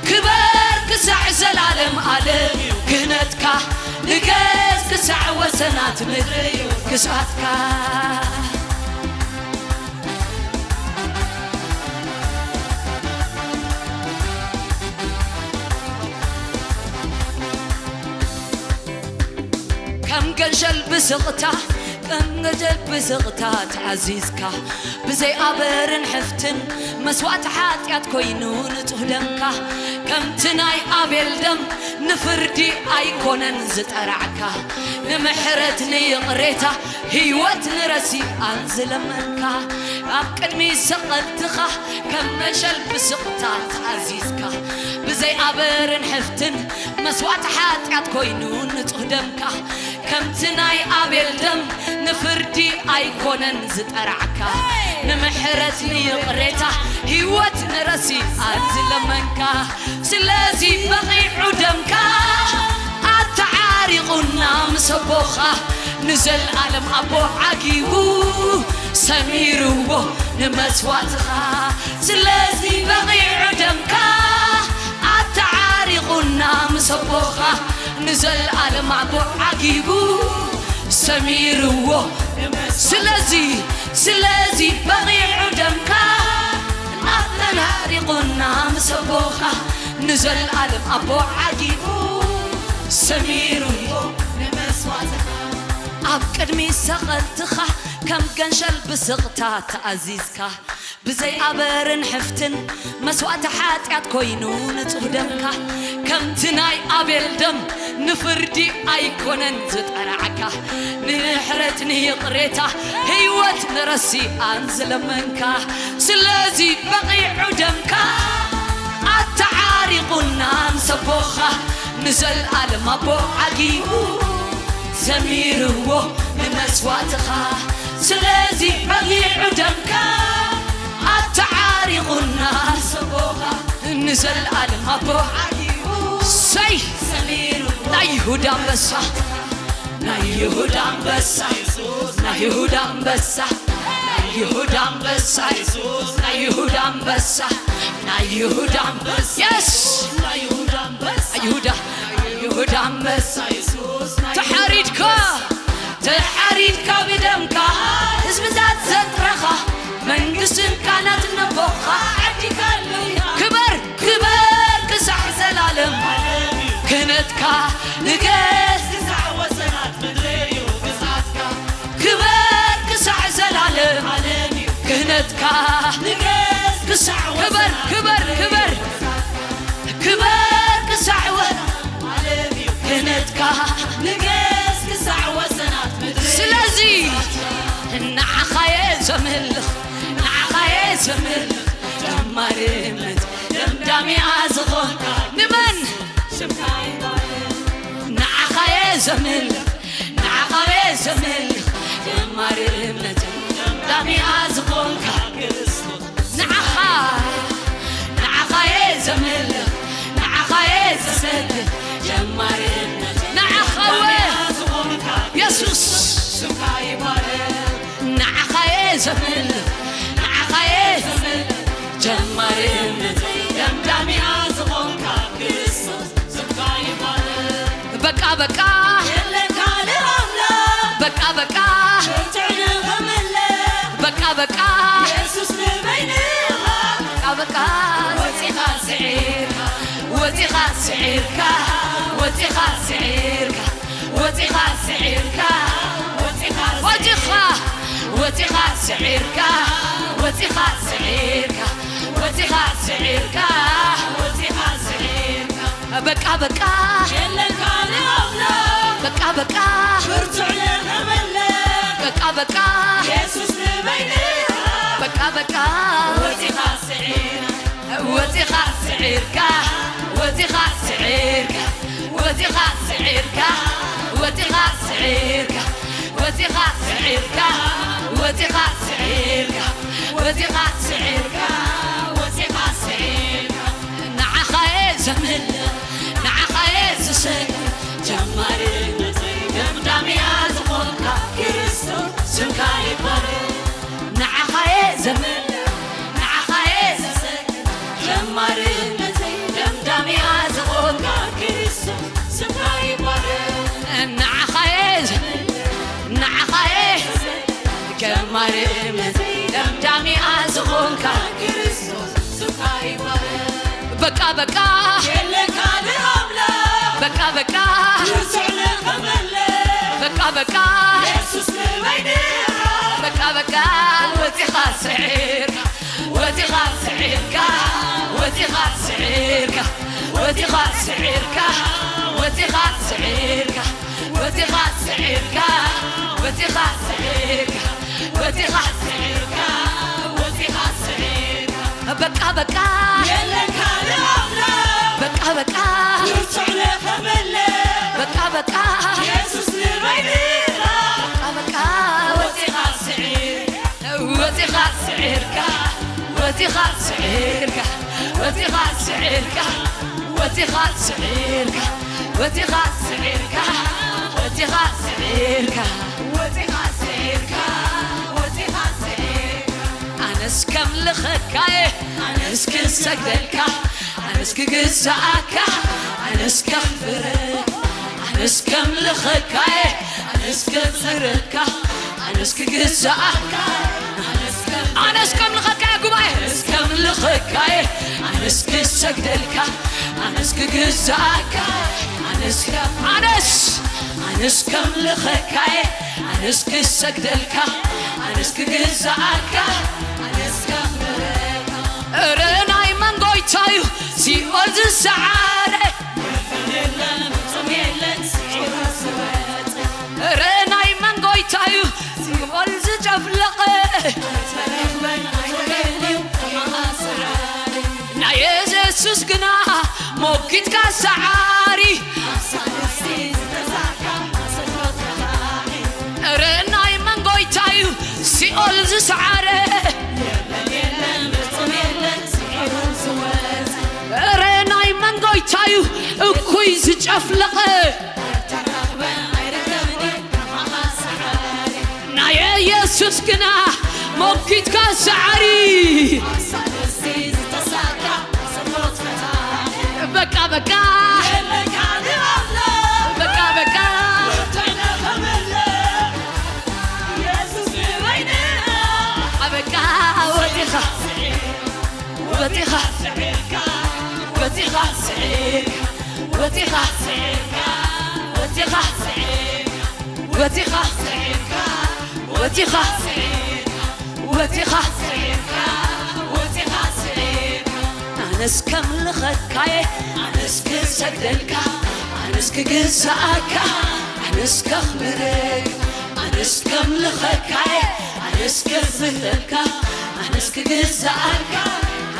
ክበር ክሳዕ ዘላለም ዓለም ክህነትካ፣ ንገስ ክሳዕ ወሰናት ምድሪ እዩ ግዝኣትካ። ከም ገንሸል ብስቕታ፣ ከም ገንሸል ብስቕታ ተዓዚዝካ፣ ብዘይ ኣበርን ሕፍትን መስዋእቲ ሓጢኣት ኮይኑ ንጹህ ደምካ፣ ከምቲ ናይ ኣቤል ደም ንፍርዲ ኣይኮነን ዝጠራዕካ፣ ንምሕረት ንይቕሬታ ህይወት ንረሲኣን ዝለመንካ፣ ኣብ ቅድሚ ሰቐልትኻ ከም መሸል ብስቕታ ተኣዚዝካ፣ ብዘይ ኣበርን ሕፍትን መስዋእቲ ሓጢኣት ኮይኑ ንጹህ ደምካ፣ ከምቲ ናይ ኣቤል ደም ንፍርዲ ኣይኮነን ዝጠራዕካ፣ ንምሕረት ንይቕሬታ ህይወት ንረሲኣን ዝለመንካ። ስለዚ በቒዑ ደምካ ኣተዓሪቑና ምስ ኣቦኻ፣ ንዘለኣለም ኣቦ ዓጊቡ ሰሚርዎ ንመስዋእትኻ። ስለዚ በቒዑ ደምካ ኣተዓሪቑና ምስ ኣቦኻ፣ ንዘለኣለም ኣቦ ዓጊቡ ሰሚርዎ። ስለዚ፣ ስለዚ በቒዑ ደምካ ኣተናሪቑና ምስ ኣቦኻ ንዘለኣለም ኣቦ ዓጊቡ ሰሚሩ ንመስዋእትኻ ኣብ ቅድሚ ሰቐልትኻ ከም ገንሸል ብስቕታ ተኣዚዝካ ብዘይ ኣበርን ሕፍትን መስዋእቲ ሓጢኣት ኮይኑ ንጹህ ደምካ ከምቲ ናይ ኣቤል ደም ንፍርዲ ኣይኮነን ዝጠራዕካ ንሕረት ንይቕሬታ ህይወት ንረሲኣን ዝለመንካ ስለዚ በቒዑ ደምካ ኣተዓሪቑና ምስ ኣቦኻ ንዘለኣለም ኣቦ ዓጊቡ ሰሚርዎ ንመስዋእትኻ ስለዚ በቒዑ ደምካ ኣተዓሪቑና ሰቦኻ ንዘለኣለም ኣቦ ዓጊቡ ሰይ ሰሚርዎ ናይ ይሁዳ ኣንበሳ ናይ ይሁዳ ኣንበሳ ናይ ይሁዳ ኣንበሳ ናይ ይሁዳ ኣንበሳ ናይ ይሁዳ ኣንበሳ ናይ ይሁዳ ኣንበሳ የስ ናይ ይሁዳ ኣንበሳ ይሁዳ ይሁዳ ኣንበሳ ተሓሪድካ ተሓሪድካ ብደምካ ህዝብታት ዘጥረኻ መንግስትን ካህናትን ነቦኻ ዓዲካ ኣለያ ክበር ክበር ክሳዕ ዘላለም ክህነትካ ንገስ ክሳዕ ወሰናት ምድሪ እዩ ግዝኣትካ ክበር ክሳዕ ዘላለም ክህነትካ ንገስ ክሳዕ ክበር ክበር ክበር ክበር ክሳዕ ወ ክህነትካ ንገስ ክሳዕ ወሰናት ምድሪ ስለዚ ንዓኻየ ዘምልኽ ንዓኻየ ዘምልኽ ጀማሪ እምነት ደምዳሚኣ ዝኾንካ ንመን ሽምካ ይባረክ ንዓኻየ ዘምልኽ ንዓኻየ ዘምልኽ ጀማሪ እምነት ደምዳሚኣ ዝኾንካ ክርስቶስ ንዓኻ ንዓኻየ ዘምልኽ ንዓኻየ ዘሰግድ ጀማሪ እምነት ንዓኻወ ዝኾንካ የሱስ ስምካ ይባረክ ንዓኻየ ዘምልኽ ንዓኻየ ዘምልኽ ጀማሪ እምነት ደምዳሚኣ ዝኾንካ ክርስቶስ ስምካ ይባረክ በቃ በቃ የለካ ንኣምላኽ በቃ በቃ ብርቱዕ ንኸመለ በቃ በቃ የሱስ ንበይንኻ በቃ በቃ ወፂኻ ስዒርካ ወፂኻ ስዒርካ ወፂኻ ስዒርካ ወፂኻ ስዒርካ ወፂኻ ወፂኻ ወፂኻ ስዒርካ ወፂኻ ስዒርካ ወፂኻ ስዒርካ ወፂኻ ስዒርካ በቃ በቃ የለካ ንኣምላኽ በቃ በቃ ብርቱዕ ንኸመለ በቃ በቃ የሱስ ንበይንኻ በቃ በቃ ወፂኻ ስዒርካ ወፂኻ ስዒርካ ወፂኻ ስዒርካ ወፂኻ ስዒርካ ወፂኻ ስዒርካ ወፂኻ ስዒርካ ወፂኻ ስዒርካ ወፂኻ ስዒርካ ወፂኻ ስዒርካ ንዓኻየ ዘምልኽ ንዓኻየ ዝሰግድ ጀማሪ እምነተይ ደምዳሚኣ ዝኾንካ ክርስቶስ ስምካ ይባረክ ንዓኻየ ዘምልኽ ንዓኻየ ዝሰግድ ጀማሪ እምነተይ ደምዳሚኣ ዝኾንካ ክርስቶስ ስምካ ይባረክ ንዓኻየ ዘምልኽ ንዓኻየ ጀማሪ እምነተይ ደምዳሚኣ ዝኾንካ ክርስቶስ ስምካ ይባረክ በቃ በቃ የለካ ንኣምላኽ በቃ በቃ ብርቱዕ ንኸመለ በቃ በቃ የሱስ ንበይንኻ በቃ በቃ ወፂኻ ስዒርካ ወፂኻ ስዒርካ ወፂኻ ስዒርካ ወፂኻ ስዒርካ ወፂኻ ስዒርካ ወፂኻ ስዒርካ ወፂኻ ስዒርካ ወፂኻ ስዒርካ ወፂኻ ስዒርካ በቃ በቃ የለካ ንኣምላኽ በቃ በቃ ብርቱዕ ንኸመለ በቃ በቃ የሱስ ንበይንኻ በቃ በቃ ወፂኻ ስዒርካ ወፂኻ ስዒርካ ወፂኻ ስዒርካ ወፂኻ ስዒርካ ወፂኻ ስዒርካ ወፂኻ ስዒርካ ወፂኻ ስዒርካ ወፂኻ ስዒርካ ወፂኻ ስዒርካ ኣነስ ከምልኸካየ ኣነስ ክሰግደልካ ኣነስ ክግዛኣካ ኣነስ ከኽብረካ ኣነስ ከምልኸካየ ኣነስ ከኽብረካ ኣነስ ክግዛኣካ ኣነስ ከምልኸካየ ጉባኤ ኣነስ ከምልኸ ኣነስ ክሰግደልካ ኣነስ ክግዛእካ ኣነስ ኣነስ ኣነስ ከምልኸካየ ኣነስ ክሰግደልካ ኣነስ ክግዛእካ ኣነስ ከኽብረካ እረ ናይ መን ጎይታ እዩ ሲኦል ዝሰዓረ እረ ናይ መን ጎይታ እዩ ሲኦል ዝጨፍለቐ ናይ የሱስ ግና ሞጊትካ ሰዓሪ እረ ናይ መን ጎይታ እዩ ሲኦል ዝሰዓረ እረ ናይ መን ጎይታ እዩ እኩይ ዝጨፍለቐ ናይ የሱስ ግና ሞጊትካ ሰዓሪ በቃ በቃ በቃ በቃ በቃ ወዲኻ ወዲኻ ወዲኻ ወዲኻ ወዲኻ ወዲኻ ወዲኻ ወዲኻ ወዲኻ ኣነስ ከምልኸካየ ኣነስ ክሰግደልካ ኣነስ ክግዛኣካ ኣነስ ከኽብረካ ኣነስ ከምልኸካየ ኣነስ ክዝህረልካ ኣነስ ክግዛኣካ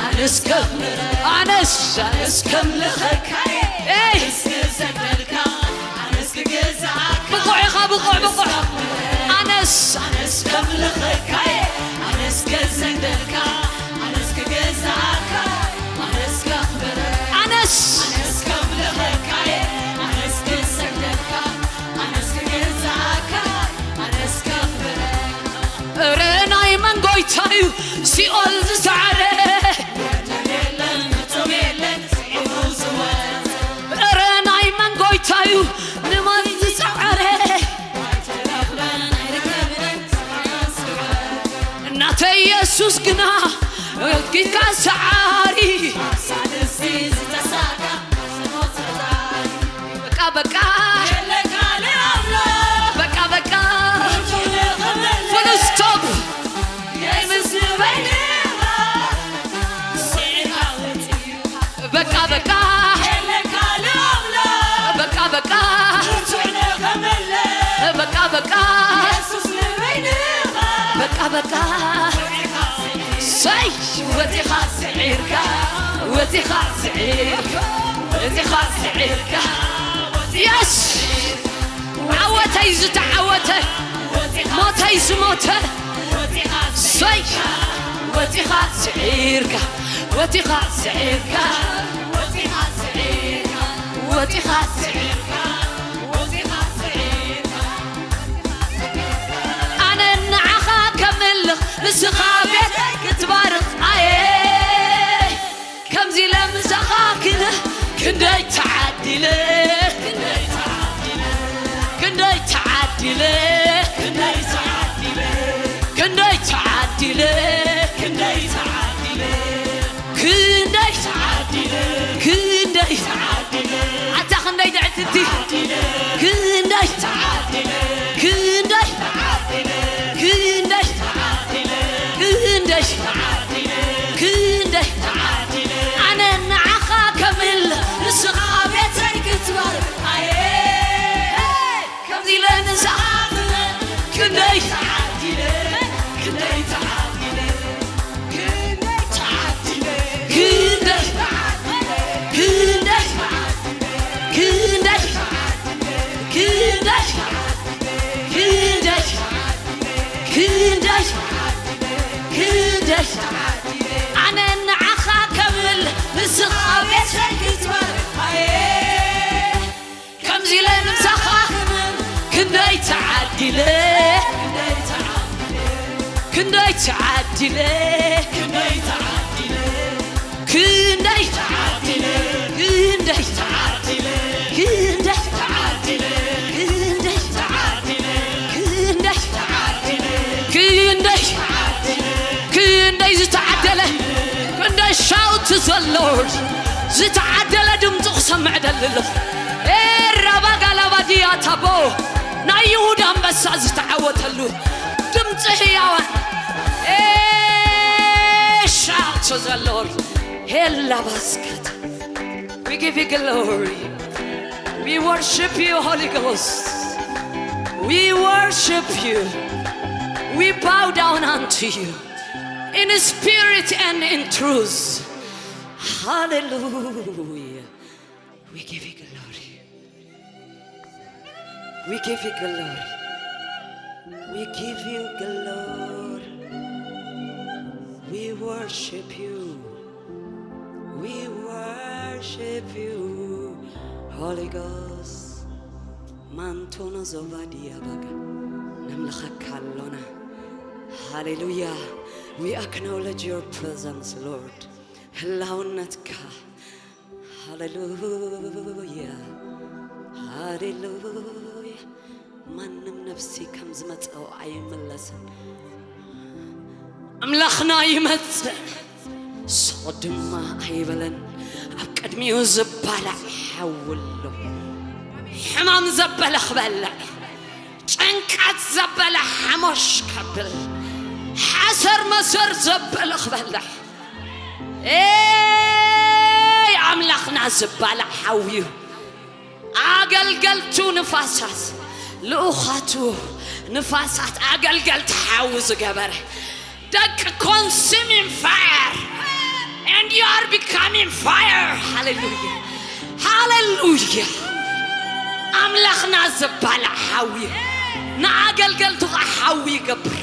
ኣነስ ከኽብረካ ኣነስ ኣነስ ከምልኸካየ ኣነስ ክሰግደልካ ኣነስ ክግዛኣካ ብቑዕ ኢኻ ብቑዕ ብቑዕ ኣነስ ኣነስ ከምልኸካየ ኣነስ ክሰግደልካ ኣነስ ክግዛኣካ ኣነስ ከኽብረካ ኣነስ ኣነስ ከምልኸካየ ኣነስ ክሰግደልካ ኣነስ ክግዛኣካ ኣነስ ከኽብረካ እረ ናይ መን ጎይታ እዩ ሲኦል ዝሰዓረ እረ ናይ መን ጎይታ እዩ ንሞት ዝሰዓረ እናተ ኢየሱስ ግና ጌታ ሰዓሪ በቃ በቃ በቃ በቃ ፉል ስቶፕ በቃ በቃ በቃ በቃ በቃ በቃ በቃ በቃ ሰይ ወዲኻ ስዒርካ ወዲኻ ስዒርካ ወዲኻ ስዒርካ የስ ዓወተይ ዝተዓወተ ሞተይ ዝሞተ ሰይ ወዲኻ ስዒርካ ወዲኻ ስዒርካ ወዲኻ ስዒርካ ወዲኻ ስዒርካ ኣነ ንዓኻ ከምልኽ ንስኻ ቤት ክትባርኽ ኣየ ከምዚ ኢለ ምሳኻ ክነ ክንደይ ተዓዲለ ክንደይ ተዓዲለ ክንደይ ተዓዲለ ክንደይ ተዓዲለ ክንደይ ተዓዲለ ክንደይ ተዓዲለ ኣታ ክንደይ ትዕድልቲ ክንደይ ተዓዲለ ክንደይ ተዓዲለ ክንደይ ተዓዲለ ክንደይ ተዓዲለ ክንደይ ተዓዲለ ኣነ ንዓኻ ከምል ንስኻ ቤተይ ክትበር ኣየ ከምዚ ኢለ ንስኻ ክንደይ ተዓዲለ ክንደይ ተዓዲለ ክንደይ ተዓዲለ ክንደይ ክንደይ ክንደይ ክንደይ ክንደይ ክንደይ ኣነ ንዓኻ ከብል ንስኻ ቤተይ ክትበር ኣየ ከምዚ ኢለ ምሳኻ ክንደይ ተዓዲለ ክንደይ ተዓዲለ ክንደይ ተዓዲለ ክንደይ ተዓዲለ ክንደይ ተዓዲለ ክንደይ ተዓዲለ ክንደይ ተዓዲለ ክንደይ ተዓዲለ ክንደይ ተዓዲለ ክንደይ ዝተዓደለ ክንደሽ to the Lord. ዝተዓደለ ድምፁ ክሰምዕ ደሊ ኣለኹ። ኤ ራባጋላባዲያ ታቦ፣ ናይ ይሁዳ ኣንበሳ ዝተዓወተሉ ድምፂ ህያዋን። ኤ shout to the Lord. ሄላ ባስካት። We give you glory. We worship you, Holy Ghost. We worship you. We bow down unto you in spirit and in truth. Hallelujah. We give you glory. We give you glory. We give you glory. We worship you. We worship you, Holy Ghost. ማንቶኖ ዞቫዲያ ባጋ ነምልኸካ ኣሎና። ሃሌሉያ። We acknowledge your presence, Lord. ህላውነትካ። ሃሌሉያ፣ ሃሌሉያ። ማንም ነፍሲ ከም ዝመጸኦ ኣይመለስን። ኣምላኽና ይመጽእ፣ ስቕ ድማ ኣይበለን። ኣብ ቅድሚኡ ዝባላዕ ሓዊ ኣሎ። ሕማም ዘበለ ክበልዕ፣ ጭንቀት ዘበለ ሓሞሽ ከብል፣ ሓሰር መሰር ዘበለ ክበልዕ። ኤይ ኣምላኽና ዝባላዕ ሓዊ እዩ። ኣገልገልቱ ንፋሳት፣ ልኡኻቱ ንፋሳት ኣገልገልቲ ሓዊ ዝገበረ። ደቂ consuming fire and you are becoming fire. ሃሌሉያ፣ ሃሌሉያ። ኣምላኽና ዝባላዕ ሓዊ እዩ። ንኣገልገልቱ ኸዓ ሓዊ ይገብር።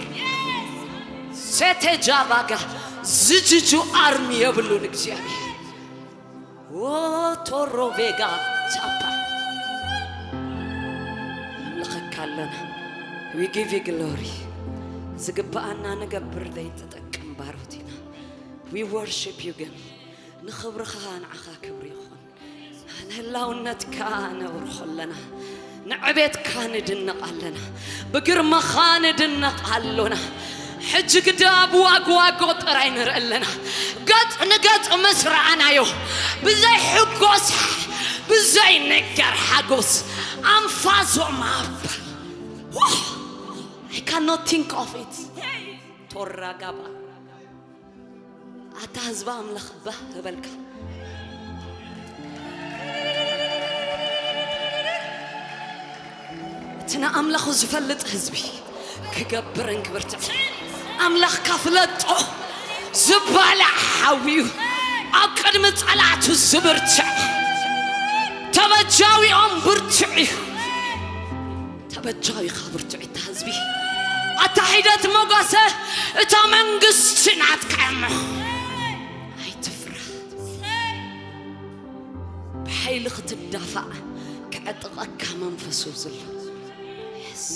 ሴቴ ጃባጋ ዝጅጁ ኣርሚ የብሉን እግዚኣብሔር። ዎቶሮቬጋ ቻፓ። ነምልኸካ ኣለና። We give you glory. ዝግብኣና ንገብር ዘይንጠቅም ባሮት ኢና። We worship you ግን ንኽብርኻ ንዓኻ ክብሪ ይኹን። ንህላውነትካ ነብርኾ ኣለና። ንዕቤትካ ንድነቕ ኣለና። ብግርማኻ ንድነቕ ኣሎና። ሕጂ ግዳ ብዋግዋጎ ጥራይ ንርኢ ኣለና። ገጽ ንገጽ ምስ ረኣናዮ፣ ብዘይ ሕጎስ፣ ብዘይ ነገር ሓጎስ ኣንፋዞ ማብ። I cannot think of it. ቶራጋባ ኣታ ህዝቢ ኣምላኽ ባህ ተበልካ። እቲ ንኣምላኹ ዝፈልጥ ህዝቢ ክገብርን ክብርትዕ። ኣምላኽካ ፍለጦ። ዝባላዕ ሓዊ እዩ። ኣብ ቅድሚ ጸላእቱ ዝብርትዕ። ተበጃዊኦም ብርቱዕ እዩ። ተበጃዊኻ ብርቱዕ እታ ህዝቢ። ኣታ ሒደት ሞገሰ እታ መንግስቲ ናትካ እሞ ኣይትፍራ። ብሓይሊ ክትዳፋዕ ክዕጥቐካ መንፈሱ ዘሎ። የስ።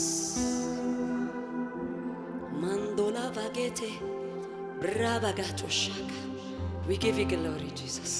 ማንዶላ ቫጌቴ ብራ ባጋቶ ሻካ። We give you glory, Jesus.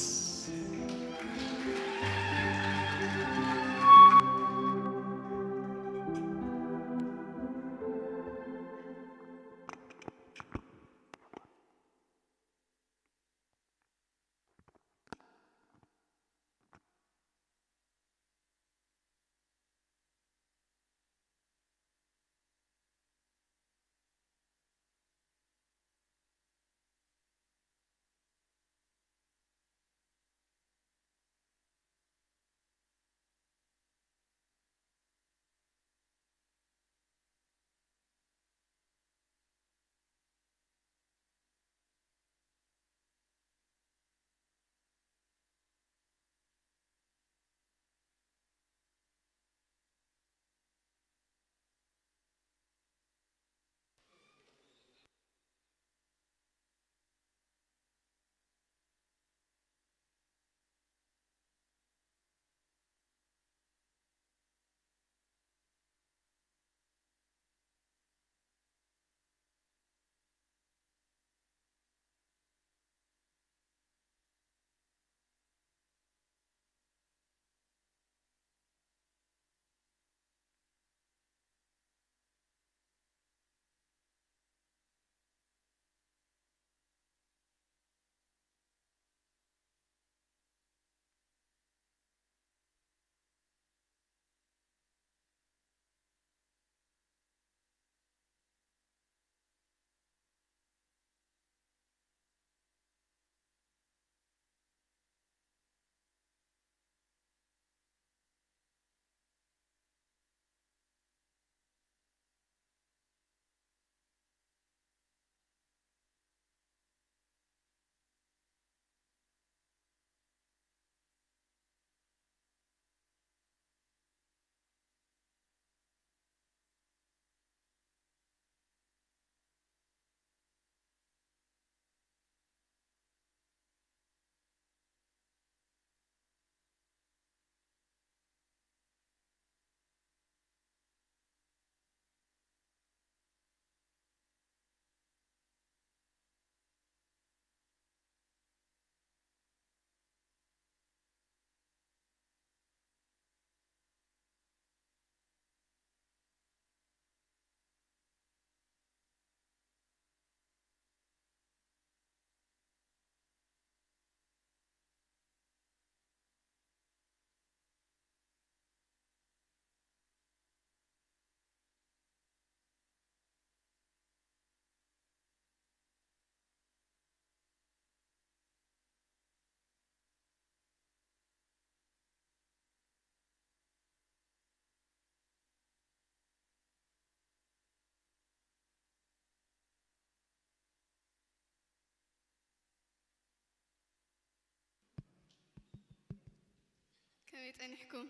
ከመይ ጸኒሕኩም?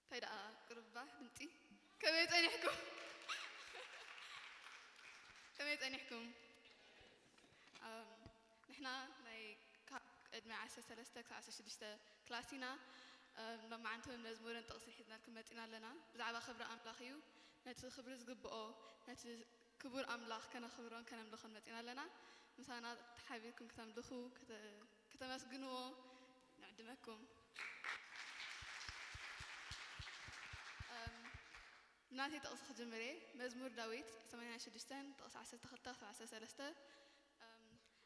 እንታይ ደኣ ቅርባ ድምጺ? ከመይ ጸኒሕኩም? ከመይ ጸኒሕኩም? ኣም፣ ንሕና ናይ ካብ ዕድመ ዓሰርተ ሰለስተ ክሳብ ዓሰርተ ሽዱሽተ ክላስ ኢና። ኣም፣ ሎማዓንቲ እውን መዝሙርን ጥቕስን ሒዝናልኩም መጺና ኣለና። ብዛዕባ ክብሪ ኣምላኽ እዩ። ነቲ ክብሪ ዝግብኦ፣ ነቲ ክቡር ኣምላኽ ከነኽብሮን ከነምልኾን መጺና ኣለና። ምሳና ተሓቢርኩም ከተምልኹ፣ ከተ-፣ ከተመስግንዎ ንዕድመኩም። ኣም፣ ብናተይ ጥቕሲ ክጅምር እየ። መዝሙር ዳዊት ሰማንያን ሽዱሽተን ጥቕሲ ዓሰርተ ክልተ ክሳብ ዓሰርተ ሰለስተ። ኣም፣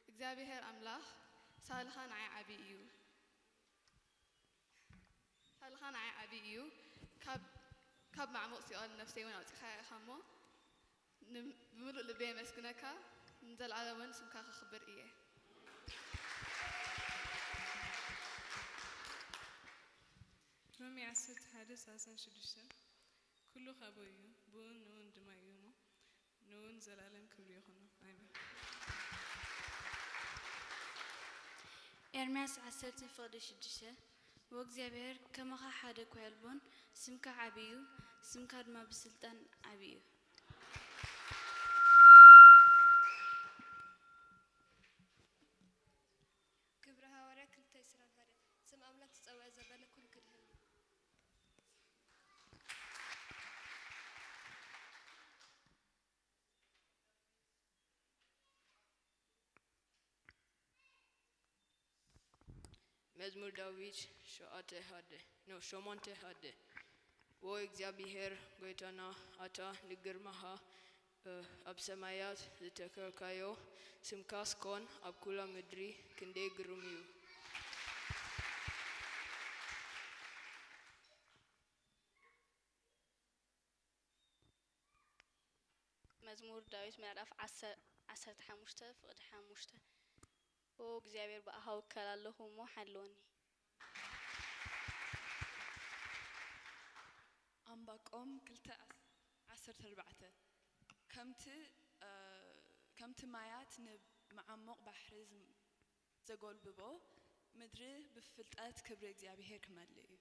እግዚኣብሔር ኣምላኽ ሳልኻ ንዓይ ዓቢ እዩ። ሳልኻ ንዓይ ዓቢ እዩ። ካብ፣ ካብ ማዕሙቕ ሲኦል ነፍሰይ እውን ኣውጺእኻያ ኢኻ እሞ፣ ን-፣ ብምሉእ ልበይ የመስግነካ፣ ንዘለኣለም እውን ስምካ ከኽብር እየ። ሮሜ ዓሰርተ ሓደ ሰላሳን ሽዱሽተን፣ ኩሉ ካብኡ እዩ፣ ብኡን ንኡን ድማ እዩ እሞ፣ ንኡን ዘላለም ክብሪ ይኹኖ። ኣሜን። ኤርምያስ ዓሰርተ ፍቕዲ ሽዱሽተ፣ ወእግዚኣብሔር ከማኻ ሓደ እኳ የልቦን፣ ስምካ ዓቢ እዩ፣ ስምካ ድማ ብስልጣን ዓቢ እዩ። ግብረ ሃዋርያ ክልተ ዕስራን ሓደ፣ ስም ኣምላኽ ዝጸውዐ ዘበለ ኩሉ ክድህን እዩ። መዝሙር ዳዊት ሸውዓተ ሓደ፣ ኖ፣ ሸሞንተ ሓደ። ዎ እግዚኣብሔር ጎይታና፣ ኣታ ንግርማኻ፣ እ፣ ኣብ ሰማያት ዝተከልካዮ ስምካስ ኮን ኣብ ኩላ ምድሪ ክንደይ ግሩም እዩ። መዝሙር ዳዊት ምዕራፍ ዓሰርተ፣ ዓሰርተ ሓሙሽተ ፍቕዲ ሓሙሽተ። ኦ እግዚኣብሔር፣ ብኣኻ እውከል ኣለኹ እሞ ሓልወኒ። ኣንባቆም ክልተ ዓሰርተ ኣርባዕተ። ከምቲ፣ እ፣ ከምቲ ማያት ንመዓሙቕ ባሕሪ ዝም-፣ ዘጎልብቦ፣ ምድሪ ብፍልጠት ክብሪ እግዚኣብሔር ክመልእ እዩ።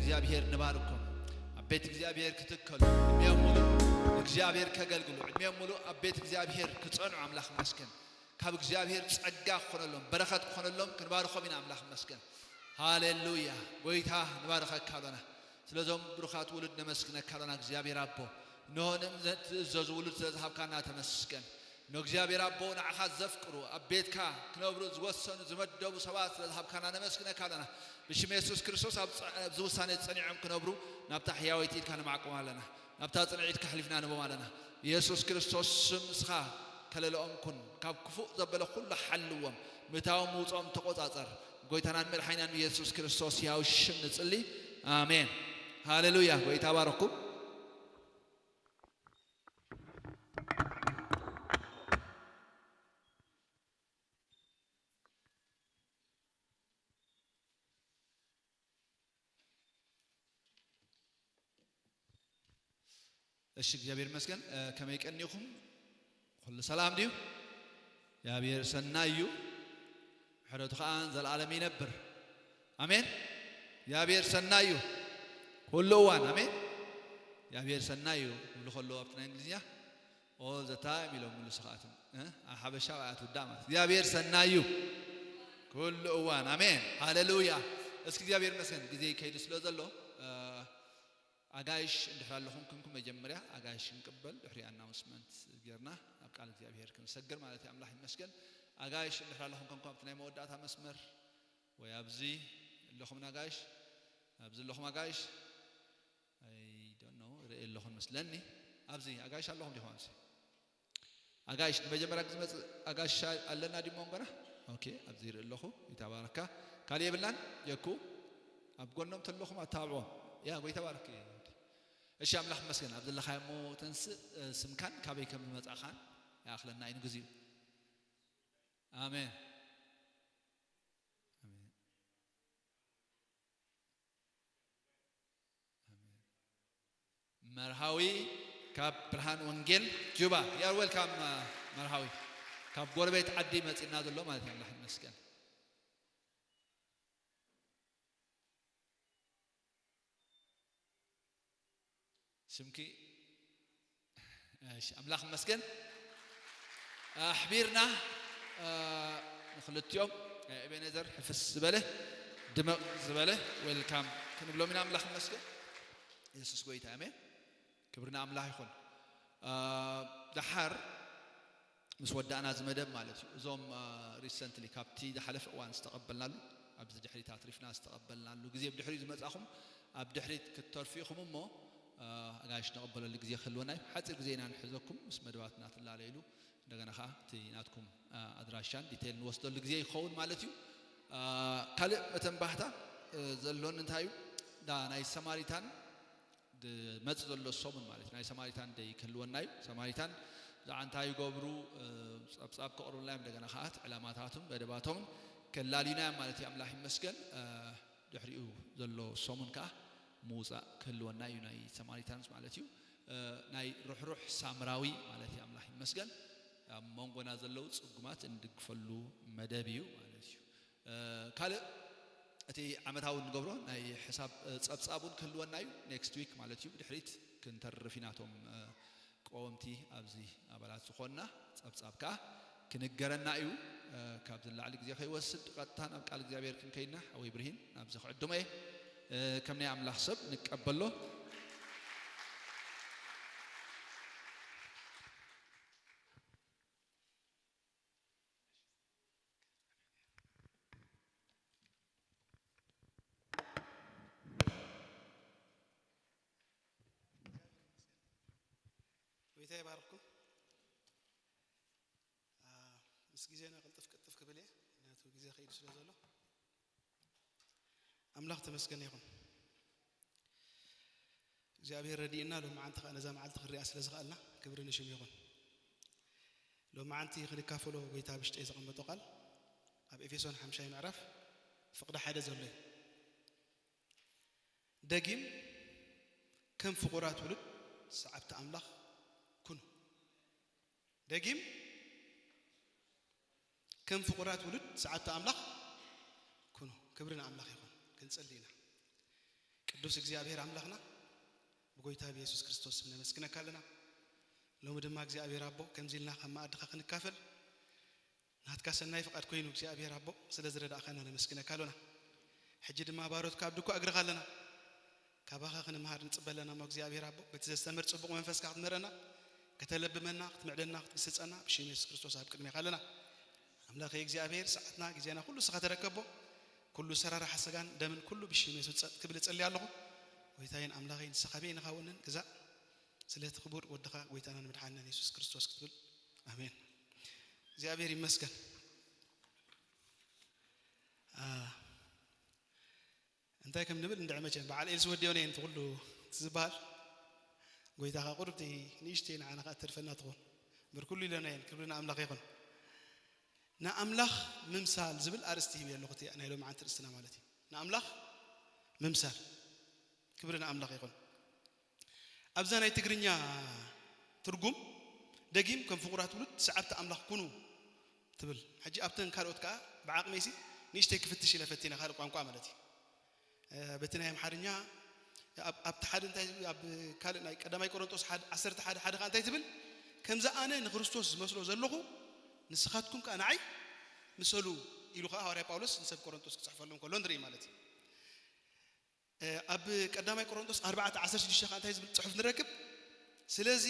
እግዚኣብሔር ንባርኮም። ኣብ ቤት እግዚኣብሔር ክትከሉ፣ ዕድሜኦም ሙሉ እግዚኣብሔር ከገልግሉ፣ ዕድሜኦም ሙሉ ኣብ ቤት እግዚኣብሔር ክጸንዑ ኣምላኽ ይመስገን። ካብ እግዚኣብሔር ጸጋ ክኾነሎም፣ በረኸት ክኾነሎም ክንባርኾም ኢና። ኣምላኽ ይመስገን። ሃሌሉያ። ጎይታ ንባርኸካ ኣሎና። ስለዞም ብሩኻት ውሉድ ነመስግነካ ኣሎና እግዚኣብሔር ኣቦ። እንሆ ንእትእዘዙ ውሉድ ስለ ዝሃብካና ተመስገን። ንእግዚኣብሔር ኣቦ ንዓኻ ዘፍቅሩ ኣብ ቤትካ ክነብሩ ዝወሰኑ ዝመደቡ ሰባት ስለ ዝሃብካና ነመስግነካ ኣለና። ብሽም የሱስ ክርስቶስ ኣብ ጸ- ኣብዚ ውሳኔ ጸኒዖም ክነብሩ ናብታ ሕያወይቲ ኢድካ ንማዕቆም ኣለና። ናብታ ጽንዒት ከሕሊፍና ንቦም ኣለና። የሱስ ክርስቶስ ስም እስኻ ከለለኦም ኩን። ካብ ክፉእ ዘበለ ኩሉ ሓልዎም። ምእታዎም ምውፅኦም ተቆጻጸር። ጎይታናን መድሓኒናን የሱስ ክርስቶስ ያው ሽም ንጽሊ። ኣሜን። ሃሌሉያ። ጎይታ ባረኩም። እሺ እግዚኣብሔር ይመስገን። እ፣ ከመይ ቀኒኹም? ኩሉ ሰላም ድዩ? እግዚኣብሔር ሰናይ እዩ። ምሕረቱ ኸዓ ዘለዓለም ይነብር። ኣሜን። እግዚኣብሔር ሰናይ እዩ። ኩሉ እዋን። ኣሜን። እግዚኣብሔር ሰናይ እዩ። ክብሉ ከለዉ ኣብቲ ናይ እንግሊዝኛ all the time ኢሎም ምልሱ ኸኣትም። እ? ኣብ ሓበሻ ኣያ ትውዳእ ማለት። እግዚኣብሔር ሰናይ እዩ። ኩሉ እዋን። ኣሜን። ሃሌሉያ። እስኪ እግዚኣብሔር ይመስገን። ግዜ ይከይዱ ስለ ዘሎ፣ እ፣ ኣጋይሽ እንድሕር ኣለኹም ክንኩም መጀመርያ ኣጋይሽ ክንቅበል፣ ድሕሪ ኣናውንስመንት ጌርና ናብ ቃል እግዚኣብሔር ክንሰግር ማለት እዩ። ኣምላኽ ይመስገን። ኣጋይሽ እንድሕር ኣለኹም ክንኩም ኣብቲ ናይ መወዳእታ መስመር ወይ ኣብዚ ኣለኹም ኣጋይሽ፣ ኣብዚ ኣለኹም ኣጋይሽ፣ I don't know፣ ርኢ ኣለኹን መስለኒ። ኣብዚ ኣጋይሽ ኣለኹም ዲኹም? ኣብዚ ኣጋይሽ ንመጀመርያ ግዜ መጽእ ኣጋይሽ ኣለና ድዩ መንጎና? ኦኬ፣ ኣብዚ ይርኢ ኣለኹ። ይተባረካ። ካልእ የብልናን? የኩ ኣብ ጎኖም ተለኹም ኣተባብዖም። ያ፣ ጎይታ ባርክ። እሺ፣ ኣምላኽ ይመስገን። ኣብ ዘለኻዮ እሞ ተንስእ፣ እ፣ ስምካን ካበይ ከም ዝመጻእኻን ይኣኽለና እዩ ንግዚኡ። ኣሜን። ኣሜን። ኣሜን። መርሃዊ ካብ ብርሃን ወንጌል ጁባ። You are welcome, uh, መርሃዊ። ካብ ጎረቤት ዓዲ መጺና ዘሎ ማለት እዩ። ኣምላኽ ይመስገን። ስምኪ? እሺ፣ ኣምላኽ ይመስገን። ኣሕቢርና፣ እ፣ ንኽልቲኦም፣ እ፣ ኤቤኔዘር ሕፍስ ዝበለ ድምቕ ዝበለ ዌልካም ክንብሎም ኢና። ኣምላኽ ይመስገን። የሱስ ጎይታ፣ ኣሜን። ክብሪ ንኣምላኽ ይኹን። እ፣ ደሓር ምስ ወዳእና እዚ መደብ ማለት እዩ። እዞም፣ እ፣ ሪሰንትሊ ካብቲ ዝሓለፈ እዋን ዝተቐበልናሉ፣ ኣብዚ ድሕሪት ኣትሪፍና ዝተቐበልናሉ ግዜ ብድሕሪኡ ዝመጻኹም ኣብ ድሕሪት ክትተርፉ ኢኹም እሞ፣ እ፣ ኣጋይሽ ንቕበለሉ ግዜ ክህልወና እዩ። ሓጺር ግዜ ኢና ንሕዘኩም ምስ መደባት እናተላለየሉ፣ እንደገና ኸዓ እቲ ናትኩም፣ እ፣ ኣድራሻን ዲቴይል ንወስደሉ ግዜ ይኸውን ማለት እዩ። እ፣ ካልእ መተንባህታ፣ እ፣ ዘሎኒ እንታይ እዩ? ዳ ናይ ሰማሪታን ዝመጽእ ዘሎ ሰሙን ማለት እዩ። ናይ ሰማሪታን ደይ ክህልወና እዩ። ሰማሪታን ብዛዕባ እንታይ ይገብሩ፣ እ፣ ጸብጻብ ከቕርቡልና እዮም። እንደገና ኸዓ እቲ ዕላማታቱን መደባቶምን ከላልዩና እዮም ማለት እዩ። ኣምላኽ ይመስገን። እ፣ ድሕሪኡ ዘሎ ሰሙን ከኣ ምውጻእ ክህልወና እዩ፣ ናይ ሰማሪታንስ ማለት እዩ። እ፣ ናይ ርሕሩሕ ሳምራዊ ማለት እዩ። ኣምላኽ ይመስገን። ኣብ መንጎና ዘለዉ ጽጉማት እንድግፈሉ መደብ እዩ ማለት እዩ። እ፣ ካልእ እቲ ዓመታዊ እንገብሮ ናይ ሕሳብ፣ እ፣ ጸብጻብ እውን ክህልወና እዩ። ኔክስት ዊክ ማለት እዩ። ብድሕሪት ክንተርፍ ኢና። እቶም፣ እ፣ ቀወምቲ ኣብዚ ኣባላት ዝኾንና ጸብጻብ ከኣ ክንገረና እዩ። እ፣ ካብዚ ንላዕሊ ግዜ ከይወስድ ቀጥታ ናብ ቃል እግዚኣብሔር ክንከይድና ሓወይ ብርሂን ናብዚ ክዕድሞ እየ። እ፣ ከም ናይ ኣምላኽ ሰብ ንቀበሎ። ጎይታ ይባርኩም። አ፣ ምስ ግዜና ቅልጥፍ ቅልጥፍ ክብል እየ፣ ምክንያቱ ግዜ ከይዱ ስለ ዘሎ። ኣምላኽ ተመስገን ይኹን። እግዚኣብሔር ረዲእና፣ ሎማዓንቲ ኸዓ ነዛ መዓልቲ ክንሪኣ ስለ ዝኸኣልና ክብሪ ንሽሙ ይኹን። ሎማዓንቲ ክንካፈሎ ጎይታ ብሽጠይ ዘቐመጦ ቃል ኣብ ኤፌሶን ሓምሻይ ምዕራፍ ፍቕዲ ሓደ ዘሎ እዩ። ደጊም ከም ፍቑራት ውሉድ ሰዓብቲ ኣምላኽ ኩኑ። ደጊም ከም ፍቑራት ውሉድ ሰዓብቲ ኣምላኽ ኩኑ። ክብሪ ንኣምላኽ ይኹን። ክንጽሊ ኢና። ቅዱስ እግዚኣብሔር ኣምላኽና ብጎይታ ብየሱስ ክርስቶስ ስም ነመስግነካ ኣለና። ሎሚ ድማ እግዚኣብሔር ኣቦ ከምዚ ኢልና ካብ መኣድኻ ክንካፈል ናትካ ሰናይ ፍቓድ ኮይኑ እግዚኣብሔር ኣቦ ስለ ዝረዳእኻና ነመስግነካ ኣሎና። ሕጂ ድማ ባሮትካ ኣብ ድኳ እግርኻ ኣለና። ካባኻ ክንምሃር ንጽበ ኣለና እሞ እግዚኣብሔር ኣቦ በቲ ዘስተምር ጽቡቕ መንፈስካ ክትምህረና ከተለብመና ክትምዕደና ክትግስጸና ብሽም የሱስ ክርስቶስ ኣብ ቅድሜኻ ኣለና። ኣምላኸይ እግዚኣብሔር ሰዓትና ግዜና ኩሉ ንስኻ ተረከቦ። ኩሉ ሰራርሓ ስጋን ደምን ኩሉ ብሽም የሱስ ጸጥ ክብል እጸሊ ኣለኹ። ጎይታዬን ኣምላኸይ ንስኻ በይንኻ ውንን ግዛእ ስለቲ ክቡር ወድኻ ጎይታናን መድሓንናን የሱስ ክርስቶስ ክትብል ኣሜን። እግዚኣብሔር ይመስገን። እንታይ ከም ንብል እንድዒ መቸም በዓል ኤልሲ ወዲኦን እየን እቲ ኩሉ እቲ ዝበሃል ጎይታ ኸዓ ቁርብቲ ንእሽተይ ንዓና ኸዓ እተርፈና ትኾን እምበር ኩሉ ኢለና እየን። ክብሪ ንኣምላኽ ይኹን። ንኣምላኽ ምምሳል ዝብል ኣርእስቲ ሂበ ኣለኹ እቲ ናይ ሎምዓንቲ ርእስትና ማለት እዩ። ንኣምላኽ ምምሳል ክብሪ ንኣምላኽ ይኹን። ኣብዛ ናይ ትግርኛ ትርጉም ደጊም ከም ፍቑራት ውሉድ ሰዓብቲ ኣምላኽ ኩኑ ትብል። ሕጂ ኣብተን ካልኦት ከኣ ብዓቕመይሲ ንእሽተይ ክፍትሽ ኢለ ፈቲነ ካልእ ቋንቋ ማለት እዩ። በቲ ናይ ኣምሓርኛ ኣብቲ ሓደ እንታይ ኣብ ካልእ ናይ ቀዳማይ ቆሮንጦስ ዓሰርተ ሓደ ሓደ ከኣ እንታይ ትብል? ከምዚ ኣነ ንክርስቶስ ዝመስሎ ዘለኹ ንስኻትኩም ከኣ ንዓይ ምሰሉ ኢሉ ከኣ ሃዋርያ ጳውሎስ ንሰብ ቆሮንጦስ ክጽሕፈሎም ከሎ ንርኢ ማለት እዩ። ኣብ ቀዳማይ ቆሮንቶስ ኣርባዕተ ዓሰርተ ሽዱሽተ ከኣ እንታይ ዝብል ጽሑፍ ንረክብ? ስለዚ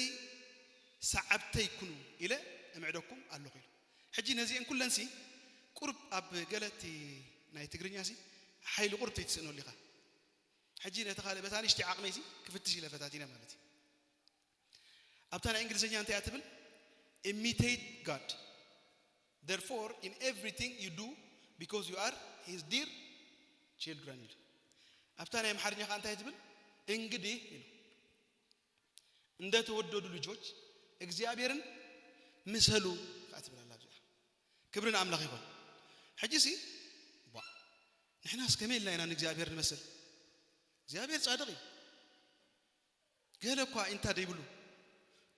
ሰዓብተይ ኩኑ ኢለ እምዕደኩም ኣለኹ ኢሉ። ሕጂ ነዚአን ኩለንሲ ቁሩብ ኣብ ገለቲ ናይ ትግርኛሲ ሓይሊ ቁሩብ ተይትስእነሉ ኢኻ። ሕጂ ነቲ ካልእ በታ ንእሽተይ ዓቕመይሲ ክፍትሽ ኢለ ፈታቲነ ማለት እዩ። ኣብታ ናይ እንግሊዝኛ እንታይ እያ ትብል? Imitate God. Therefore, in everything you do, because you are his dear children ኢሉ። ኣብታ ናይ ኣምሓርኛ ከዓ እንታይ ትብል? እንግዲህ ኢሉ። እንደተወደዱ ልጆች እግዚአብሔርን ምሰሉ ከዓ ትብል ኣላ ኣብዚኣ። ክብሪ ንኣምላኽ ይኹን። ሕጂ ሲ ቧ ንሕናስ ከመይ ኢልና ኢና ንእግዚኣብሔር ንመስል? እግዚኣብሔር ጻድቕ እዩ። ገለ እኳ ኢንታ ደይብሉ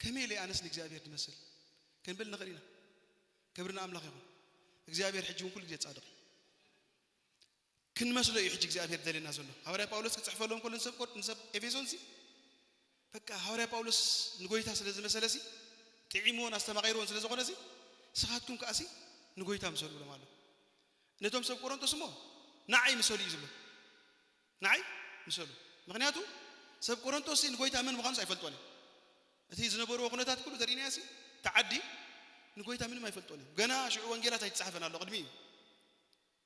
ከመይ ኢለ ኣነስ ንእግዚኣብሔር ድመስል ክንብል ንኽእል ኢና። ክብሪ ንኣምላኽ ይኹን። እግዚኣብሔር ሕጂ እውን ኩሉ ግዜ ጻድቕ እዩ። ክንመስሎ እዩ ሕጂ እግዚኣብሔር ደልየና ዘሎ። ሃዋርያ ጳውሎስ ክጽሕፈሎም ከሎ ንሰብ ቆር ንሰብ ኤፌሶን ሲ በቃ ሃዋርያ ጳውሎስ ንጎይታ ስለ ዝመሰለ ሲ ጥዒምዎን ኣስተማቒርዎን ስለ ዝኾነ ሲ ንስኻትኩም ከኣ ሲ ንጎይታ ምሰሉ ብሎም ኣሎ። ነቶም ሰብ ቆሮንቶስ እሞ ንዓይ ምሰሉ እዩ ዝብሎ። ንዓይ ምሰሉ። ምኽንያቱ ሰብ ቆሮንቶስ ንጎይታ መን ምዃኑስ ኣይፈልጦን እዮም። እቲ ዝነበርዎ ኩነታት ኩሉ ተሪእናዮ ሲ እቲ ዓዲ ንጎይታ ምንም ኣይፈልጦን እዮም። ገና ሽዑ ወንጌላት ኣይተጻሕፈን ኣሎ ቅድሚ እዩ።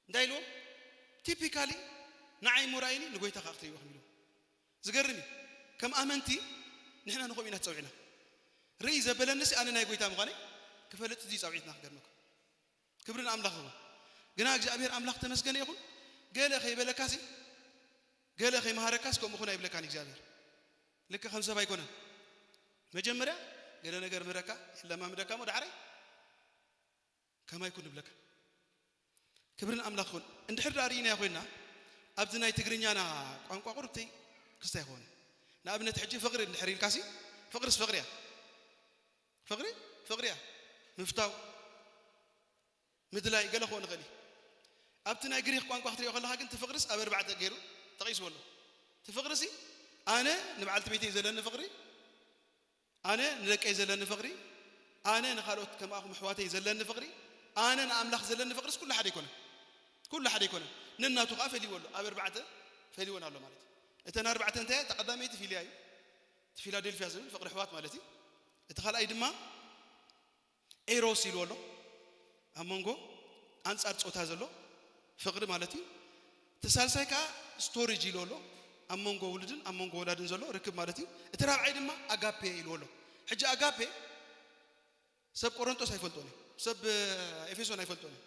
እንታይ ኢልዎም? ቲፒካሊ ንዓይ እሞ ራእይኒ ንጎይታ ከዓ ክትርእይዎ ኢኹም ኢልዎም። ዝገርም እዩ። ከም ኣመንቲ ንሕና ንኸምኡ ኢና ተጸዊዕና። ርእይ ዘበለኒ ሲ ኣነ ናይ ጎይታ ምዃነይ ክፈልጥ እዚ ጻውዒትና ክገርመኩም። ክብሪ ንኣምላኽ ይኹን። ግና እግዚኣብሔር ኣምላኽ ተመስገነ ይኹን። ገለ ከይበለካሲ ገለ ከይመሃረካስ ከምኡ ኹን ኣይብለካን እግዚኣብሔር። ልክዕ ከም ሰብ ኣይኮነን። መጀመርያ ገለ ነገር ምህረካ የለማምደካ እሞ ዳሕራይ ከማይ ኩን ንብለካ። ክብሪ ንኣምላኽ ይኹን። እንድሕር ደኣ ርኢናዮ ኮይንና ኣብዚ ናይ ትግርኛና ቋንቋ ቁርብተይ ክስታይ ይኸውን። ንኣብነት ሕጂ ፍቕሪ እንድሕር ኢልካሲ ፍቕርስ ፍቕሪ እያ። ፍቕሪ ፍቕሪ እያ። ምፍታው ምድላይ ገለ ክኾን ይኽእል እዩ። ኣብቲ ናይ ግሪኽ ቋንቋ ክትሪኦ ከለኻ ግን እቲ ፍቕርስ ኣብ ኣርባዕተ ገይሩ ጠቒስዎ ኣሎ። እቲ ፍቕርሲ ኣነ ንበዓልቲ ቤተይ ዘለኒ ፍቕሪ፣ ኣነ ንደቀይ ዘለኒ ፍቕሪ፣ ኣነ ንኻልኦት ከማኹም ኣሕዋተይ ዘለኒ ፍቕሪ፣ ኣነ ንኣምላኽ ዘለኒ ፍቕርስ ኩሉ ሓደ ኣይኮነን። ኩሉ ሓደ ኣይኮነን። ነናቱ ከኣ ፈልይዎ ኣሎ። ኣብ ኣርባዕተ ፈልይወን ኣሎ ማለት እዩ። እተን ኣርባዕተ እንታይ እያ? እታ ቀዳመይቲ ፊልያ እዩ። እቲ ፊላደልፍያ ዝብል ፍቕሪ ኣሕዋት ማለት እዩ። እቲ ካልኣይ ድማ ኤሮስ ኢልዎ ኣሎ። ኣብ መንጎ ኣንጻር ጾታ ዘሎ ፍቕሪ ማለት እዩ። እቲ ሳልሳይ ከኣ ስቶሬጅ ኢልዎ ኣሎ። ኣብ መንጎ ውሉድን ኣብ መንጎ ወላድን ዘሎ ርክብ ማለት እዩ። እቲ ራብዓይ ድማ ኣጋፔ ኢልዎ ኣሎ። ሕጂ ኣጋፔ ሰብ ቆሮንጦስ ኣይፈልጦን እዩ። ሰብ ኤፌሶን ኣይፈልጦን እዩ።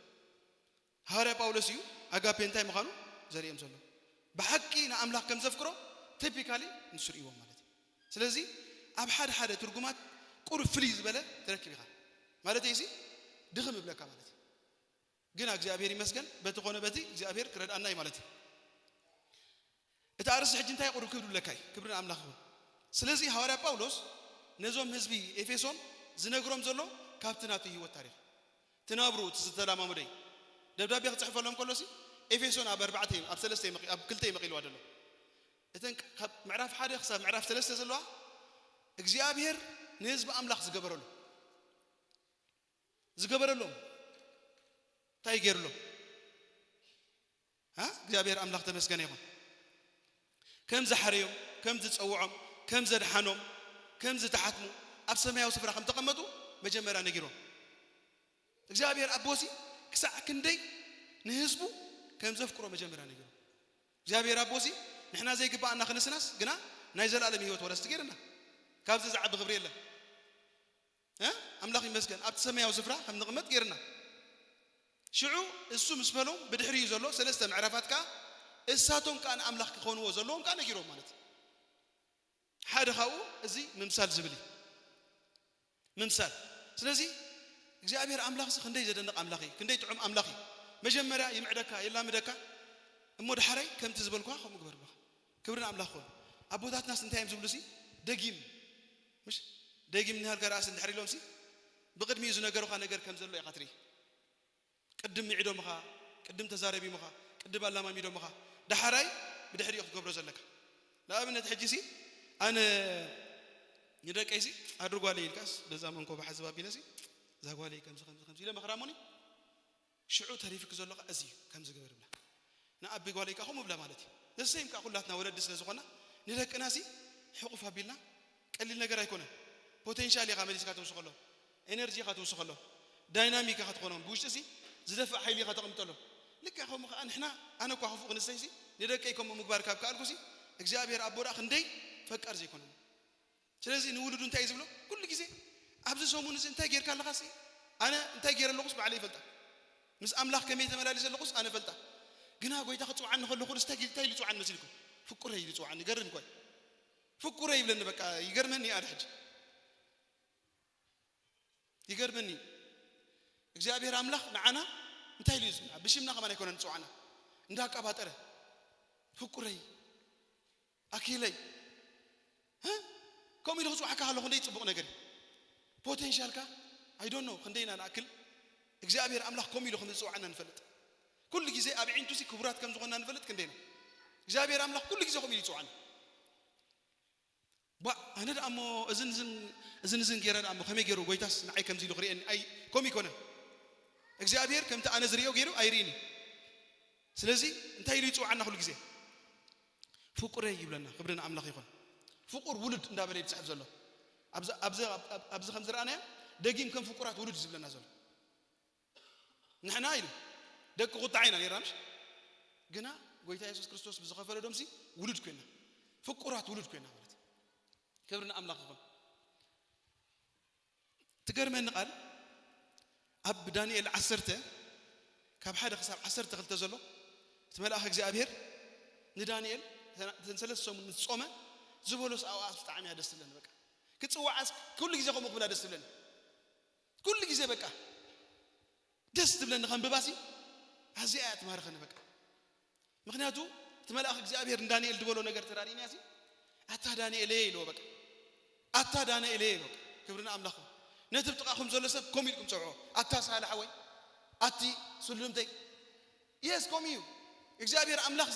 ሃዋርያ ጳውሎስ እዩ ኣጋፔ እንታይ ምዃኑ ዘርእዮም ዘሎ። ብሓቂ ንኣምላኽ ከም ዘፍቅሮ ቲፒካሊ ንሱ ርእይዎም ማለት እዩ። ስለዚ ኣብ ሓደ ሓደ ትርጉማት ቁሩብ ፍልይ ዝበለ ትረክብ ኢኻ። ማለተይሲ ድኽም እብለካ ማለት እዩ። ግና እግዚኣብሔር ይመስገን በቲ ኾነ በቲ እግዚኣብሔር ክረድኣና እዩ ማለት እዩ። እቲ ኣርእስቲ ሕጂ እንታይ ቁሩብ ክብድ ብለካ እዩ። ክብሪ ንኣምላኽ ይኹን። ስለዚ ሃዋርያ ጳውሎስ ነዞም ህዝቢ ኤፌሶን ዝነግሮም ዘሎ ካብቲ ናቱ ህይወት ታሪኽ ትናብሩ እቲ ዝተላማመዶ እዩ። ደብዳቤ ክጽሕፈሎም ከሎሲ ኤፌሶን ኣብ ኣርባዕተ እዩ፣ ኣብ ሰለስተ እዩ መቂ-፣ ኣብ ክልተ እዩ መቒልዋ ዘሎ። እተን ካብ ምዕራፍ ሓደ ክሳብ ምዕራፍ ሰለስተ ዘለዋ እግዚኣብሔር ንህዝቢ ኣምላኽ ዝገበረሉ ዝገበረሎም እንታይ ገይርሎም? ሃ እግዚኣብሔር ኣምላኽ ተመስገነ ይኹን። ከም ዝሓረዮም፣ ከም ዝጸውዖም፣ ከም ዘድሓኖም፣ ከም ዝተሓትሙ፣ ኣብ ሰማያዊ ስፍራ ከም ተቐመጡ መጀመርያ ነጊሮም። እግዚኣብሔር ኣቦሲ ክሳዕ ክንደይ ንህዝቡ ከም ዘፍቅሮ መጀመርያ ነጊሮም። እግዚኣብሔር ኣቦሲ ንሕና ዘይግብኣና ክንስናስ ግና ናይ ዘላለም ህይወት ወረስቲ ገይርና። ካብዚ ዝዓቢ ክብሪ የለን። እ? ኣምላኽ ይመስገን ኣብቲ ሰማያዊ ስፍራ ከም ንቕመጥ ገይርና። ሽዑ እሱ ምስ በሎም ብድሕሪኡ ዘሎ ሰለስተ ምዕራፋት ከኣ እሳቶም ከኣ ንኣምላኽ ክኾንዎ ዘለዎም ከኣ ነጊሮም ማለት እዩ። ሓደ ካብኡ እዚ ምምሳል ዝብል እዩ። ምምሳል። ስለዚ እግዚኣብሔር ኣምላኽሲ ክንደይ ዘደንቕ ኣምላኽ እዩ፣ ክንደይ ጥዑም ኣምላኽ እዩ። መጀመርያ ይምዕደካ፣ የላምደካ፣ እሞ ዳሕራይ ከምቲ ዝበልኳ ከምኡ ግበር ኣለኻ። ክብሪ ንኣምላኽ ይኹን። ኣቦታትናስ እንታይ እዮም ዝብሉሲ? ደጊም። ምሽ? ደጊም እናሃልካ ደኣስ እንድሕር ኢሎምሲ ብቕድሚኡ ዝነገሩኻ ነገር ከም ዘሎ ኢኻ ትርኢ። ቅድም ምዒዶምኻ፣ ቅድም ተዛረቢምኻ፣ ቅድም ኣላማሚዶምኻ፣ ዳሕራይ ብድሕሪኡ ክትገብሮ ዘለካ። ንኣብነት ሕጂሲ ኣነ ንደቀይሲ ኣድርጓለይ ኢልካስ በዛ መንኮባ ሕዝባ ኣቢለሲ እዛ ጓለይ ከምዚ ከምዚ ከምዚ ኢለ መኽራሞኒ ሽዑ ተሪፍክ ዘሎ ኸዓ እዚ እዩ ከምዚ ግበር ብላ። ንኣቢ ጓለይ ከኣ ከምኡ ብላ ማለት እዩ። ዘሰይም ከኣ ኩላትና ወለዲ ስለ ዝኾና ንደቅናሲ ሕቑፍ ኣቢልና ቀሊል ነገር ኣይኮነን። ፖቴንሻል ኢኻ መሊስካ ትውስኸሎም፣ ኤነርጂ ኢኻ ትውስኸሎም፣ ዳይናሚክ ኢኻ ትኾኖም። ብውሽጢ ሲ ዝደፍእ ሓይሊ ኢኻ ተቐምጠሎም። ልክዕ ከምኡ ከኣ ንሕና ኣነ እኳ ክፉእ ክንሰይሲ ንደቀይ ከምኡ ምግባር ካብ ከኣልኩሲ እግዚኣብሔር ኣቦ ደኣ ክንደይ ፈቃር ዘይኮነን። ስለዚ ንውሉዱ እንታይ እዩ ዝብሎ? ኩሉ ግዜ ኣብዚ ሰሙን እዚ እንታይ ጌርካ ኣለኻሲ ኣነ እንታይ ጌረ ኣለኹስ ባዕለይ ይፈልጣ። ምስ ኣምላኽ ከመይ ተመላሊሰ ኣለኹስ ኣነ ፈልጣ። ግና ጎይታ ክጽውዓኒ ከለኹ እንታይ እንታይ ኢሉ ይጽውዓኒ መሲልኩም? ፍቁረይ ኢሉ ይጽውዓኒ። ይገርም እኮ እዩ። ፍቁረይ ይብለኒ በቃ ይገርመኒ እዩ ኣነ ሕጂ። ይገርመኒ እዩ። እግዚኣብሔር ኣምላኽ ንዓና እንታይ ኢሉ እዩ ዝጽውዓና? ብሽምና ከማን ኣይኮነን ዝጽውዓና። እንዳኣቃባጠረ ፍቁረይ ኣኪለይ እ? ከምኡ ኢሉ ክፅዋዕካ ከሎ ክንደይ ፅቡቕ ነገር እዩ። ፖቴንሻልካ I don't know ክንደይና ንኣክል እግዚኣብሔር ኣምላኽ ከምኡ ኢሉ ከም ዝፅዋዕና ንፈልጥ። ኩሉ ግዜ ኣብ ዒንቱ ሲ ክቡራት ከም ዝኾንና ንፈልጥ ክንደይና። እግዚኣብሔር ኣምላኽ ኩሉ ግዜ ከምኡ ኢሉ ይፅዋዕና። ባ ኣነ ደኣ እሞ እዝን እዝን እዝን እዝን ገይረ ደኣ እሞ ከመይ ገይሩ ጎይታስ ንዓይ ከምዚ ኢሉ ክርእየኒ ኣይ ከምኡ ይኮነን። እግዚኣብሔር ከምቲ ኣነ ዝርእዮ ገይሩ ኣይርእይን እዩ። ስለዚ እንታይ ኢሉ ይፅውዓና ኩሉ ግዜ? ፍቁረይ ይብለና። ክብሪ ንኣምላኽ ይኹን። ፍቁር ውሉድ እንዳበለ እዩ ዝፅሕፍ ዘሎ። ኣብዚ ኣብዚ ኣብዚ ከም ዝረኣናዮ ደጊም ከም ፍቁራት ውሉድ እዩ ዝብለና ዘሎ። ንሕና ኢሉ ደቂ ቁጣዕ ኢና ነርና ምሽ? ግና ጎይታ የሱስ ክርስቶስ ብዝኸፈሎ ደምሲ ውሉድ ኮይና። ፍቁራት ውሉድ ኮይና ማለት እዩ። ክብሪ ንኣምላኽ ይኹን። ትገርመኒ ቃል ኣብ ዳንኤል ዓሰርተ ካብ ሓደ ክሳብ ዓሰርተ ክልተ ዘሎ እቲ መልኣኽ እግዚኣብሔር ንዳንኤል እተን ሰለስተ ሰሙን ምስ ጾመ ዝበሎ ሰብኣዊ ብጣዕሚ እያ ደስ ትብለኒ። በቃ ክጽዋዓስ ኩሉ ግዜ ከምኡ ክብላ ደስ ትብለኒ። ኩሉ ግዜ በቃ ደስ ትብለኒ ከንብባሲ ኣዚኣ እያ ትማርኸኒ በቃ። ምኽንያቱ እቲ መልኣኽ እግዚኣብሔር ንዳንኤል ዝበሎ ነገር ተራዲእናሲ ኣታ ዳንኤል ኢልዎ በቃ። ኣታ ዳንኤል ኢልዎ። ክብሪ ንኣምላኽ። ነቲ ብጥቓኹም ዘሎ ሰብ ከምኡ ኢልኩም ጸውዖ። ኣታ ሳልሕ ሓወይ፣ ኣቲ ስሉምተይ። የስ ከምኡ እዩ። እግዚኣብሔር ኣምላኽ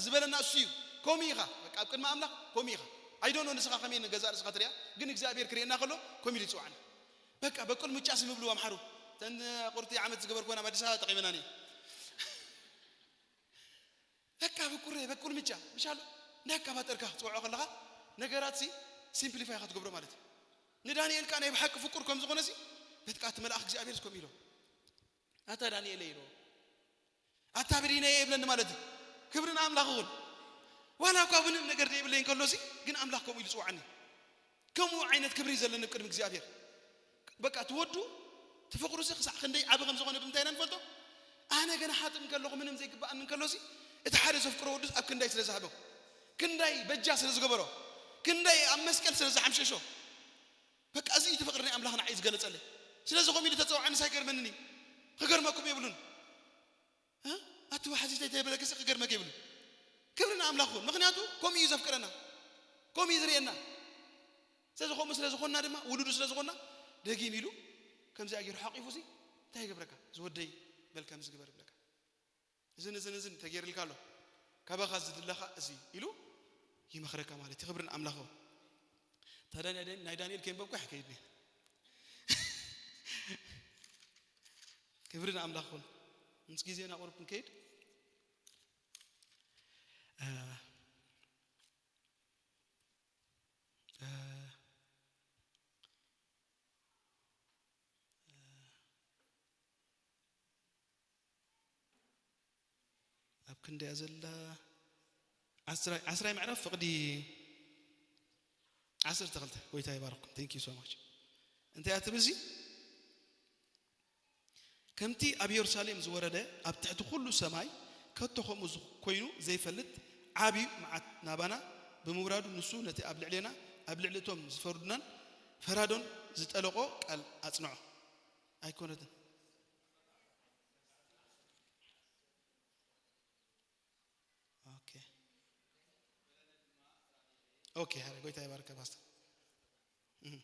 ዝበለና እሱ እዩ። ከምኡ ኢኻ። በቃ ኣብ ቅድሚ ኣምላኽ ከምኡ ኢኻ። I don't know ንስኻ ከመይ ንገዛእ ርእስኻ ትሪኣ፣ ግን እግዚኣብሔር ክርእየና ከሎ ከምኡ ኢሉ ይጽውዓና። በቃ በቁልምጫ ስም ይብልዎ ኣምሓሩ። እተን ቁርቲ ዓመት ዝገበርኩወን ኣብ ኣዲስ ኣበባ ጠቒመናኒ። በቃ በቁረ በቁልምጫ ምሻሉ እንዳካባጠርካ ክትፅውዖ ከለኻ ነገራት ሲ ሲምፕሊፋይ ኢኻ ትገብሮ ማለት እዩ። ንዳንኤል ከዓ ናይ ብሓቂ ፍቁር ከም ዝኾነ ሲ በትቃ እቲ መልኣኽ እግዚኣብሔር እስኮም ኢሎ ኣታ ዳንኤል ኢሎ ኣታ ብዲነ ይብለኒ ማለት እዩ። ክብሪ ንኣምላኽ ይኹን። ዋላ እኳ ምንም ነገር ዘይብለይ እንከሎ ሲ ግን ኣምላኽ ከምኡ ኢሉ ይፅውዓኒ። ከምኡ ዓይነት ክብሪ እዩ ዘለኒ ቅድሚ እግዚኣብሔር። በቃ እቲ ወዱ እቲ ፍቕሩ ሲ ክሳዕ ክንደይ ዓቢ ከም ዝኾነ ብምንታይ ኢና ንፈልጦ? ኣነ ገና ሓጥእ እንከለኹ ምንም ዘይግብኣኒ እንከሎ ሲ እቲ ሓደ ዘፍቅሮ ወዱ ኣብ ክንዳይ ስለ ዝሃቦ ክንዳይ በጃ ስለ ዝገበሮ ክንዳይ ኣብ መስቀል ስለ ዝሓምሸሾ በቃ እዚ እቲ ፍቕሪ ናይ ኣምላኽ ንዓይ ዝገለጸለይ። ስለዚ ከምኡ ኢሉ ተጸውዓንስ ኣይገርመንን እዩ። ክገርመኩም የብሉን። ኣቲ ዋሕዚ ተይተበለክሲ ክገርመክ የብሉ። ክብሪ ንኣምላኽ ይኹን። ምኽንያቱ ከምኡ እዩ ዘፍቅረና፣ ከምኡ እዩ ዝርእየና። ስለዚ ከምኡ ስለ ዝኾንና ድማ ውሉዱ ስለ ዝኾንና ደጊም ኢሉ ከምዚኣ ገይሩ ሓቂፉ ሲ እንታይ ይገብረካ? ዝወደይ በል ከምዚ ግበር ይብለካ። እዝን እዝን እዝን ተገይርልካ ኣሎ ካባኻ ዝድለኻ እዚ ኢሉ ይመኽረካ ማለት እዩ። ክብሪ ንኣምላኽ ይኹን። ታዲያ ናይ ዳን-፣ ናይ ዳንኤል ከንበብኩ ኣይከይድን እየ። ክብሪ ንኣምላኽ ይኹን። ምስ ግዜና ቁሩብ ክንከይድ፣ እ፣ እ፣ ኣብ ክንደያ ዘላ ዓስራይ፣ ዓስራይ ምዕራፍ ፍቕዲ ዓሰርተ ክልተ። ጎይታ ይባርኩም። Thank you so much። እንታይ እያ ትብል እዚ? ከምቲ ኣብ የሩሳሌም ዝወረደ ኣብ ትሕቲ ኩሉ ሰማይ ከቶ ከምኡ ዝ-፣ ኮይኑ ዘይፈልጥ ዓቢ መዓት ናባና ብምውራዱ፣ ንሱ ነቲ ኣብ ልዕሌና ኣብ ልዕሊ እቶም ዝፈርዱናን ፈራዶን ዝጠለቆ ቃል ኣጽንዖ። ኣይኮነትን። ኦኬ። ኦኬ፣ ሃረ ጎይታ ይባርካ ፓስተር። እህ።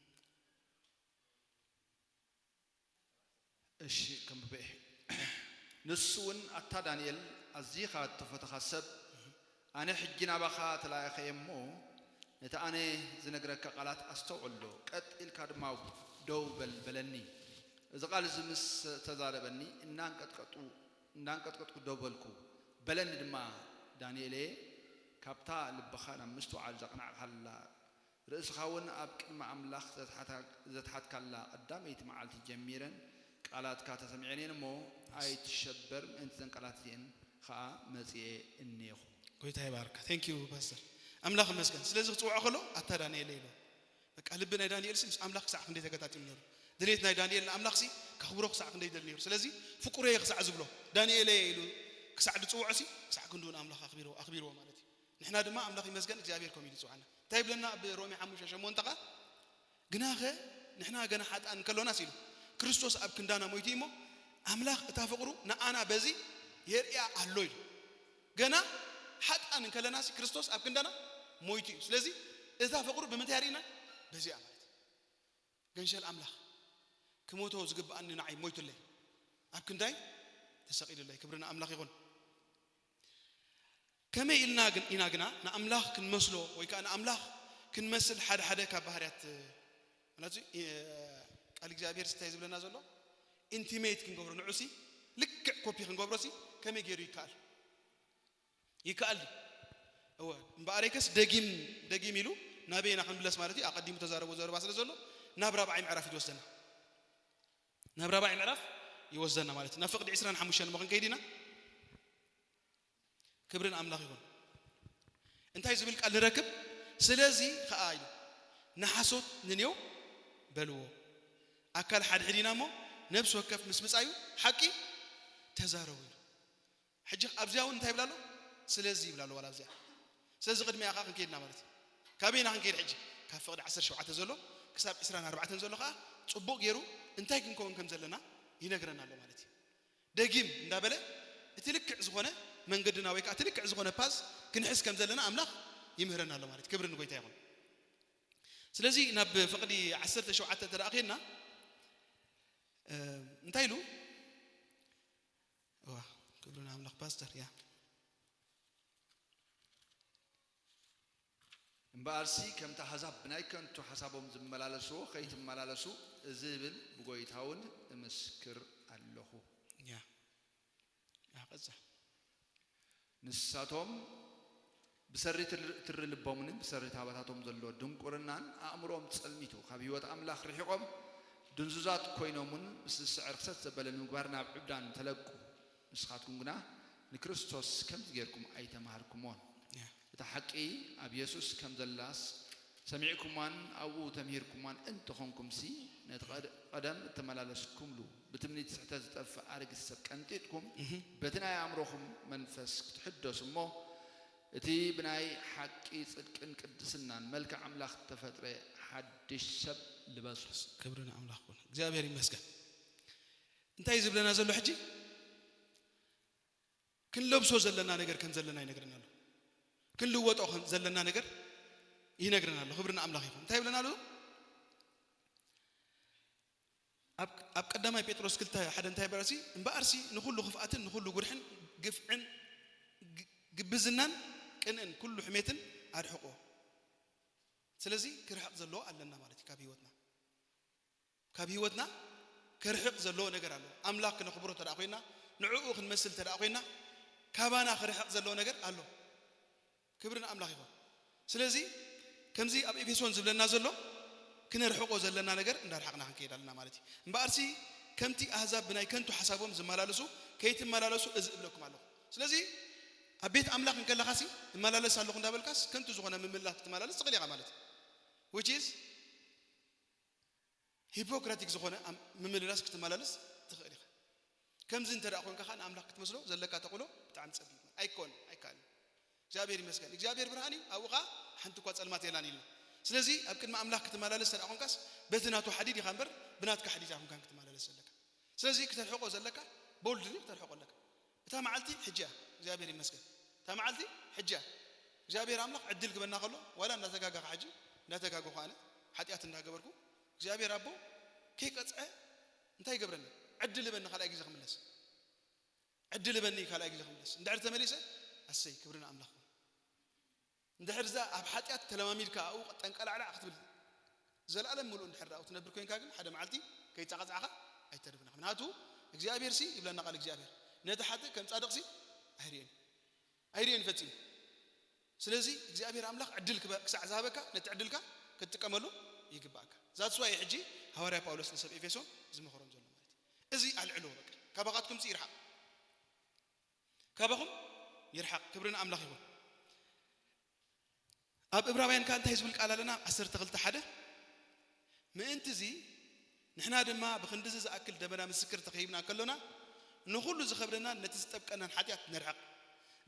እሺ፣ ከንብበ እየ። ንሱ እውን፣ ኣታ ዳንኤል፣ ኣዚኻ እተፈተኻ ሰብ፣ ኣነ ሕጂ ናባኻ ተላኢኸ እየ እሞ፣ ነቲ ኣነ ዝነግረካ ቃላት ኣስተውዕሎ፣ ቀጥ ኢልካ ድማ ደው በል በለኒ። እዚ ቃል እዚ ምስ ተዛረበኒ፣ እናንቀጥቀጡ-፣ እናንቀጥቀጥኩ ደው በልኩ። በለኒ ድማ፣ ዳንኤለየ፣ ካብታ ልብኻ ናብ ምስትውዓል ዘቕናዕካላ፣ ርእስኻ እውን ኣብ ቅድሚ ኣምላኽ ዘትሓታ-፣ ዘትሓትካላ ቀዳመይቲ መዓልቲ ጀሚረን ቃላትካ ተሰሚዐን እየን እሞ፣ ኣይትሸበር፣ ምእንቲ እዘን ቃላት እዚአን ኸዓ መጺኤ እኔኹ። ጎይታ ይባርካ። Thank you ፓስተር። ኣምላኽ ይመስገን። ስለዚ ክጽውዖ ከሎ፣ ኣታ ዳንኤል ኢሉ። በቃ ልቢ ናይ ዳንኤል ሲ ምስ ኣምላኽ ክሳዕ ክንደይ ተገጣጢሙ ነይሩ። ድሌት ናይ ዳንኤል ንኣምላኽ ሲ ከኽብሮ ክሳዕ ክንደይ ይደሊ ነይሩ። ስለዚ ፍቁረየ ክሳዕ ዝብሎ፣ ዳንኤለየ ኢሉ ክሳዕ ዝጽውዖ ሲ ክሳዕ ክንድኡ ንኣምላኽ ኣኽቢርዎ፣ ኣኽቢርዎ ማለት እዩ። ንሕና ድማ ኣምላኽ ይመስገን እግዚኣብሔር ከምኡ ኢሉ ይጽውዓና። እንታይ ይብለና ኣብ ሮሜ ሓሙሽተ ሸሞንተ ኸኣ? ግናኸ ንሕና ገና ሓጥኣን እንከሎናስ ኢሉ፣ ክርስቶስ ኣብ ክንዳና ሞይቱ እሞ፣ ኣምላኽ እታ ፍቕሩ ንኣና በዚ የርእያ ኣሎ ኢሉ። ገና ሓጥኣን እንከለናስ ክርስቶስ ኣብ ክንዳና ሞይቱ እዩ። ስለዚ እታ ፍቕሩ ብምንታይ የርእና? በዚኣ ማለት እዩ። ገንሸል ኣምላኽ፣ ክሞቶ ዝግብኣኒ ንዓይ ሞይቱለይ፣ ኣብ ክንዳይ ተሰቒሉለይ። ክብሪ ንኣምላኽ ይኹን። ከመይ ኢልና ግን ኢና ግና ንኣምላኽ ክንመስሎ ወይ ከኣ ንኣምላኽ ክንመስል ሓደ ሓደ ካብ ባህርያት፣ ማለት እዩ፣ እ፣ ቃል እግዚኣብሔር እንታይ ዝብለና ዘሎ? ኢንቲሜት ክንገብሮ፣ ንዑሲ ልክዕ ኮፒ ክንገብሮሲ ከመይ ገይሩ ይከኣል? ይከኣል ድዩ? እወ፣ እምበኣረይከስ ደጊም፣ ደጊም ኢሉ ናበይ ኢና ክንምለስ ማለት እዩ? ኣቐዲሙ ተዛረቦ ዘረባ ስለ ዘሎ ናብ ራብዓይ ምዕራፍ እዩ ዝወስደና። ናብ ራብዓይ ምዕራፍ ይወስደና ማለት እዩ። ናብ ፍቕዲ ዕስራን ሓሙሽተን እሞ ክንከይድ ኢና። ክብሪ ንኣምላኽ ይኹን። እንታይ ዝብል ቃል ንረክብ? ስለዚ ኸኣ ኢሉ፣ ንሓሶት ንኔው በልዎ። ኣካል ሓድሕድ ኢና እሞ፣ ነፍሲ ወከፍ ምስ ብጻዩ ሓቂ ተዛረቡ ኢሉ። ሕጂ ኣብዚኣ እውን እንታይ ይብላ ኣሎ? ስለዚ ይብላ ኣሎ፣ ዋላ ኣብዚኣ። ስለዚ ቅድሚኣ ኸዓ ክንከይድና ማለት እዩ። ካበይና ክንከይድ ሕጂ? ካብ ፍቕዲ ዓሰርተ ሸውዓተ ዘሎ ክሳብ ዕስራን ኣርባዕተን ዘሎ ኸዓ ጽቡቕ ገይሩ እንታይ ክንከውን ከም ዘለና ይነግረና ኣሎ ማለት እዩ። ደጊም እንዳበለ እቲ ልክዕ ዝኾነ መንገድና ወይ ከዓ እቲ ልክዕ ዝኾነ ፓዝ ክንሕዝ ከም ዘለና ኣምላኽ ይምህረና ኣሎ ማለት እዩ። ክብሪ ንጎይታ ይኹን። ስለዚ ናብ ፍቕዲ ዓሰርተ ሸውዓተ እንተ ደኣ ኬድና፣ እ፣ እንታይ ኢሉ? እዋ፣ ክብሪ ንኣምላኽ ፓስተር፣ ያ። እምበኣርሲ ከምቲ ኣሕዛብ ብናይ ከንቱ ሓሳቦም ዝመላለስዎ ኸይትመላለሱ እዚ እብል ብጎይታ እውን እምስክር ኣለኹ። ያ። ያ፣ ቀጽል። ንሳቶም ብሰሪ ትር-፣ ትሪ ልቦምን ብሰሪ ታበታቶም ዘሎ ድንቁርናን ኣእምሮኦም ጸልሚቱ፣ ካብ ህይወት ኣምላኽ ርሒቖም፣ ድንዙዛት ኮይኖምን፣ ምስ ዝስዕር ክሰት ዘበለ ንምግባር ናብ ዕብዳን ተለቁ። ንስኻትኩም ግና ንክርስቶስ ከምዚ ጌርኩም ኣይተማሃርኩሞን። ያ። እታ ሓቂ ኣብ የሱስ ከም ዘላስ ሰሚዕኩማን ኣብኡ ተምሂርኩማን እንተኾንኩምሲ፣ ነቲ ቀድ-፣ ቀደም እተመላለስኩምሉ ብትምኒት ስሕተት ዝጠፍእ ኣረጊት ሰብ ቀንጢጥኩም፣ እህ። በቲ ናይ ኣእምሮኹም መንፈስ ክትሕደሱ እሞ፣ እቲ ብናይ ሓቂ ጽድቅን ቅድስናን መልክዕ ኣምላኽ እተፈጥረ ሓድሽ ሰብ ልበሱ። ክብሪ ንኣምላኽ ይኹን። እግዚኣብሔር ይመስገን። እንታይ እዩ ዝብለና ዘሎ ሕጂ? ክንለብሶ ዘለና ነገር ከም ዘለና ይነግረና ኣሎ። ክንልወጦ ከም ዘለና ነገር ይነግረና ኣሎ። ክብሪ ንኣምላኽ ይኹን። እንታይ ይብለና ኣሎ? ኣብ፣ ኣብ ቀዳማይ ጴጥሮስ ክልተ ሓደ እንታይ ይበሃል? እምበኣርሲ ንኹሉ ክፍኣትን ንኹሉ ጉድሕን ግፍዕን ግ-፣ ግብዝናን ቅንእን ኩሉ ሕሜትን ኣርሕቆ። ስለዚ ክርሕቕ ዘለዎ ኣለና ማለት እዩ ካብ ህይወትና። ካብ ህይወትና ከርሕቕ ዘለዎ ነገር ኣሎ። ኣምላኽ ክነኽብሮ እንተ ደኣ ኮይና፣ ንዕኡ ክንመስል እንተ ደኣ ኮይና፣ ካባና ክርሕቕ ዘለዎ ነገር ኣሎ። ክብሪ ንኣምላኽ ይኹን። ስለዚ ከምዚ ኣብ ኤፌሶን ዝብለና ዘሎ፣ ክነርሕቆ ዘለና ነገር እንዳርሓቕና ክንከይድ ኣለና ማለት እዩ። እምበኣርሲ ከምቲ ኣህዛብ ብናይ ከንቱ ሓሳቦም ዝመላለሱ ከይትመላለሱ እዚ እብለኩም ኣለኹ። ስለዚ ኣብ ቤት ኣምላኽ እንከለኻሲ እመላለስ ኣለኹ እንዳበልካስ ከንቱ ዝኾነ ምምላስ ክትመላለስ ትኽእል ኢኻ ማለት እዩ። Which is ሂፖክራቲክ ዝኾነ ኣም-፣ ምምልላስ ክትመላለስ ትኽእል ኢኻ። ከምዚ እንተ ደኣ ኮንካ ኸኣ ንኣምላኽ ክትመስሎ ዘለካ ተኽእሎ ብጣዕሚ ጸቢብ እዩ። ኣይኮን፣ ኣይከኣልን። እግዚኣብሔር ይመስገን። እግዚኣብሔር ብርሃን እዩ፣ ኣብኡ ኸኣ ሓንቲ እኳ ጸልማት የላን ኢልና። ስለዚ ኣብ ቅድሚ ኣምላኽ ክትመላለስ እንተ ደኣ ኮንካስ በቲ ናቱ ሓዲድ ኢኻ እምበር ብናትካ ሓዲድ ኣይኮንካን ክትመላለስ ዘለካ። ስለዚ ክተርሕቆ ዘለካ፣ ቦልድሊ ክተርሕቆ ኣለካ። እታ መዓልቲ ሕጂ እያ። እግዚኣብሔር ይመስገን። እታ መዓልቲ ሕጂ እያ። እግዚኣብሔር ኣምላኽ ዕድል ክበና ከሎ፣ ዋላ እንዳተጋጋኻ ሕጂ፣ እንዳተጋገኹ ኣነ፣ ሓጢኣት እንዳገበርኩ፣ እግዚኣብሔር ኣቦ ከይቀጽዐ እንታይ ይገብረኒ? ዕድል ህበኒ ካልኣይ ግዜ ክምለስ። ዕድል ህበኒ ካልኣይ ግዜ ክምለስ። እንድሕር ተመሊሰ፣ ኣሰይ፣ ክብሪ ንኣምላኽ። እንድሕር እዛ ኣብ ሓጢኣት ተለማሚድካ ኣብኡ ጠንቀላዕላዕ ክትብል፣ ዘላለም ምሉእ እንድሕር ደኣ ትነብር ኮይንካ ግን፣ ሓደ መዓልቲ ከይተቐጻዕኻ ኣይተርፍን ኢኻ። ምኽንያቱ እግዚኣብሔር ሲ ይብለና ቃል እግዚኣብሔር፣ ነቲ ሓጥእ ከም ጻድቕ ሲ ኣይርእዮን፣ ኣይርእዮን ፈጺሙ። ስለዚ እግዚኣብሔር ኣምላኽ ዕድል ክበ-፣ ክሳዕ ዝሃበካ ነቲ ዕድልካ ክትጥቀመሉ ይግባእካ። That's why ሕጂ ሃዋርያ ጳውሎስ ንሰብ ኤፌሶን ዝመኽሮም ዘሎ ማለት እዩ። እዚ ኣልዕሎ በቃ። ካባኻትኩም ሲ ይርሓቕ። ካባኹም ይርሓቕ። ክብሪ ንኣምላኽ ይኹን። ኣብ እብራውያን ከኣ እንታይ ዝብል ቃል ኣለና? ዓሰርተ ክልተ ሓደ፣ ምእንቲ እዚ ንሕና ድማ ብኽንድዚ ዝኣክል ደበና ምስክር ተኸሂብና እንከሎና፣ ንኹሉ ዝኸብደናን ነቲ ዝጠብቀናን ሓጢኣት ነርሕቕ።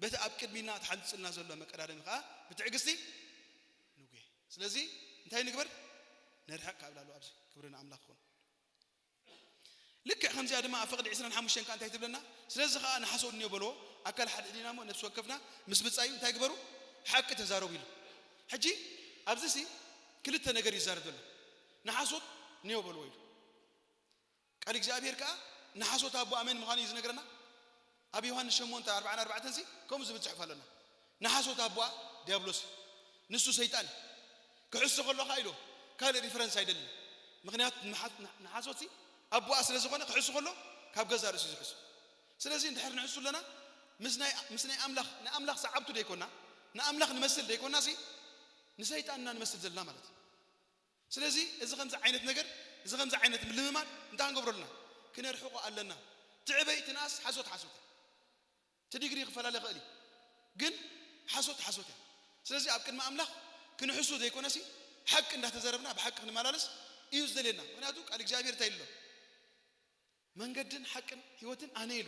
በቲ ኣብ ቅድሚና ተሓንጺጽልና ዘሎ መቀዳደሚ ከኣ ብትዕግስቲ ንጉሄ። ስለዚ እንታይ ንግበር? ነርሕቕ ካብ ላሉ ኣብዚ ክብሪ ንኣምላኽ ይኹን። ልክዕ ከምዚኣ ድማ ኣብ ፍቕዲ ዕስራን ሓሙሽተን ከኣ እንታይ ትብለና? ስለዚ ከኣ ንሓሶት እኒዮ በልዎ፣ ኣካል ሓደ ሕሊና እሞ ነፍሲ ወከፍና ምስ ብጻዩ እንታይ ግበሩ? ሓቂ ተዛረቡ ኢሉ። ሕጂ ኣብዚ ሲ ክልተ ነገር ይዛረብ ዘሎ። ንሓሶት እኒዮ በልዎ ኢሉ። ቃል እግዚኣብሔር ከኣ ንሓሶት ኣቦኣ መን ምዃኑ እዩ ዝነግረና። ኣብ ዮሃንስ ሸሞንተ ኣርብዓን ኣርባዕተን ሲ ከምኡ ዝብል ጽሑፍ ኣሎና። ንሓሶት ኣቦኣ ዲያብሎስ እዩ። ንሱ ሰይጣን እዩ። ክሕሱ ከሎ ከኣ ኢሉ ካልእ ሪፈረንስ ኣይደልን። ምኽንያቱ ንሓ-፣ ንሓሶት ሲ ኣቦኣ ስለ ዝኾነ ክሕሱ ከሎ ካብ ገዛእ ርእሱ እዩ ዝሕሱ። ስለዚ እንድሕር ንሕሱ ኣለና ምስ ናይ፣ ምስ ናይ ኣምላኽ፣ ንኣምላኽ ሰዓብቱ ደይኮና፣ ንኣምላኽ ንመስል ደይኮና ሲ ንሰይጣን ኢና ንመስል ዘለና ማለት እዩ። ስለዚ እዚ ከምዚ ዓይነት ነገር፣ እዚ ከምዚ ዓይነት ምልምማድ እንታይ ክንገብሮ ኣለና? ክነርሕቆ ኣለና። ትዕበይ ትንኣስ ሓሶት ሓሶት እያ። እቲ ዲግሪ ክፈላለ ይኽእል እዩ፣ ግን ሓሶት ሓሶት እያ። ስለዚ ኣብ ቅድሚ ኣምላኽ ክንሕሱ ዘይኮነሲ ሓቂ እንዳተዘረብና ብሓቂ ክንመላለስ እዩ ዝደልየና። ምኽንያቱ ቃል እግዚኣብሔር እንታይ ኢሉ ኣሎ? መንገድን ሓቅን ህይወትን ኣነ ኢሉ።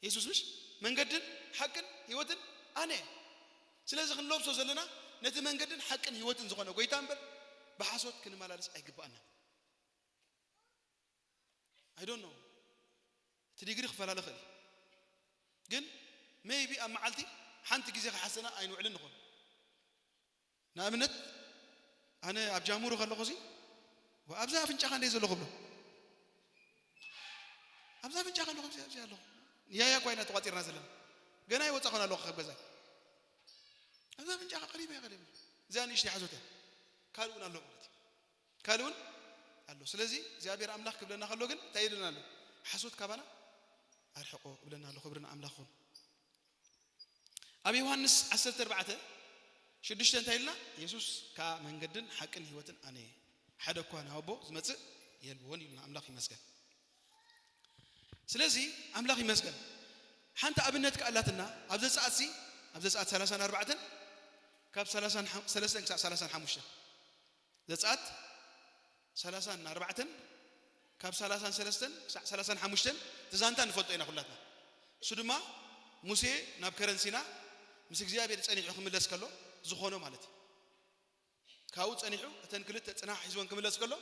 የሱስ ምሽ መንገድን ሓቅን ህይወትን ኣነ እየ። ስለዚ ክንለብሶ ዘለና ነቲ መንገድን ሓቅን ህይወትን ዝኾነ ጎይታ እምበር ብሓሶት ክንመላለስ ኣይግባኣናን። I don't know። እቲ ዲግሪ ክፈላለ ይኽእል እዩ። ግን ሜይቢ ኣብ መዓልቲ ሓንቲ ግዜ ክሓሰና ኣይንውዕልን ንኾን። ንኣብነት ኣነ ኣብ ጃሙሩ ከለኹ ሲ ኣብዛ ኣፍንጫኻ እንደ ዘለኹ ብሎ ኣብዛ ኣፍንጫኻ ኣለኹ ኣብዚ ኣብዚ ኣለኹ ያያ እኳ ኢና ተቋፂርና ዘለና ገና ይወፃኹን ኣለኹ ካብ ገዛ ኣብዛ ኣፍንጫኻ ቀሪበ እያ ቀሪበ እዚኣ ንእሽተይ ሓዞት እያ ካልእ እውን ኣሎ ማለት እዩ ካልእ እውን ኣሎ ስለዚ እግዚኣብሔር ኣምላኽ ክብለና ከሎ ግን እንታይ ይብለና ኣሎ ሓሶት ካባና ኣርሕቆ ይብለና ኣሎ ክብሪ ንኣምላኽ ይኹን ኣብ ዮሃንስ ዓሰርተ ኣርባዕተ ሽዱሽተ እንታይ ኢልና? የሱስ ከኣ መንገድን ሓቅን ህይወትን ኣነ እየ፣ ሓደ እኳ ናብ ኣቦ ዝመጽእ የልቦን ኢሉና። ኣምላኽ ይመስገን። ስለዚ ኣምላኽ ይመስገን። ሓንቲ ኣብነት ከኣ ኣላትና ኣብ ዘጸኣትሲ ኣብ ዘጸኣት ሰላሳን ኣርባዕተን ካብ ሰላሳን ሓ-፣ ሰለስተን ክሳብ ሰላሳን ሓሙሽተን ዘጸኣት ሰላሳን ኣርባዕተን ካብ ሰላሳን ሰለስተን ክሳዕ ሰላሳን ሓሙሽተን እቲ ዛንታ ንፈልጦ ኢና ኩላትና። እሱ ድማ ሙሴ ናብ ከረን ሲና ምስ እግዚኣብሔር ጸኒሑ ክምለስ ከሎ ዝኾኖ ማለት እዩ። ካብኡ ጸኒሑ እተን ክልተ ጽናሕ ሒዝወን ክምለስ ከሎ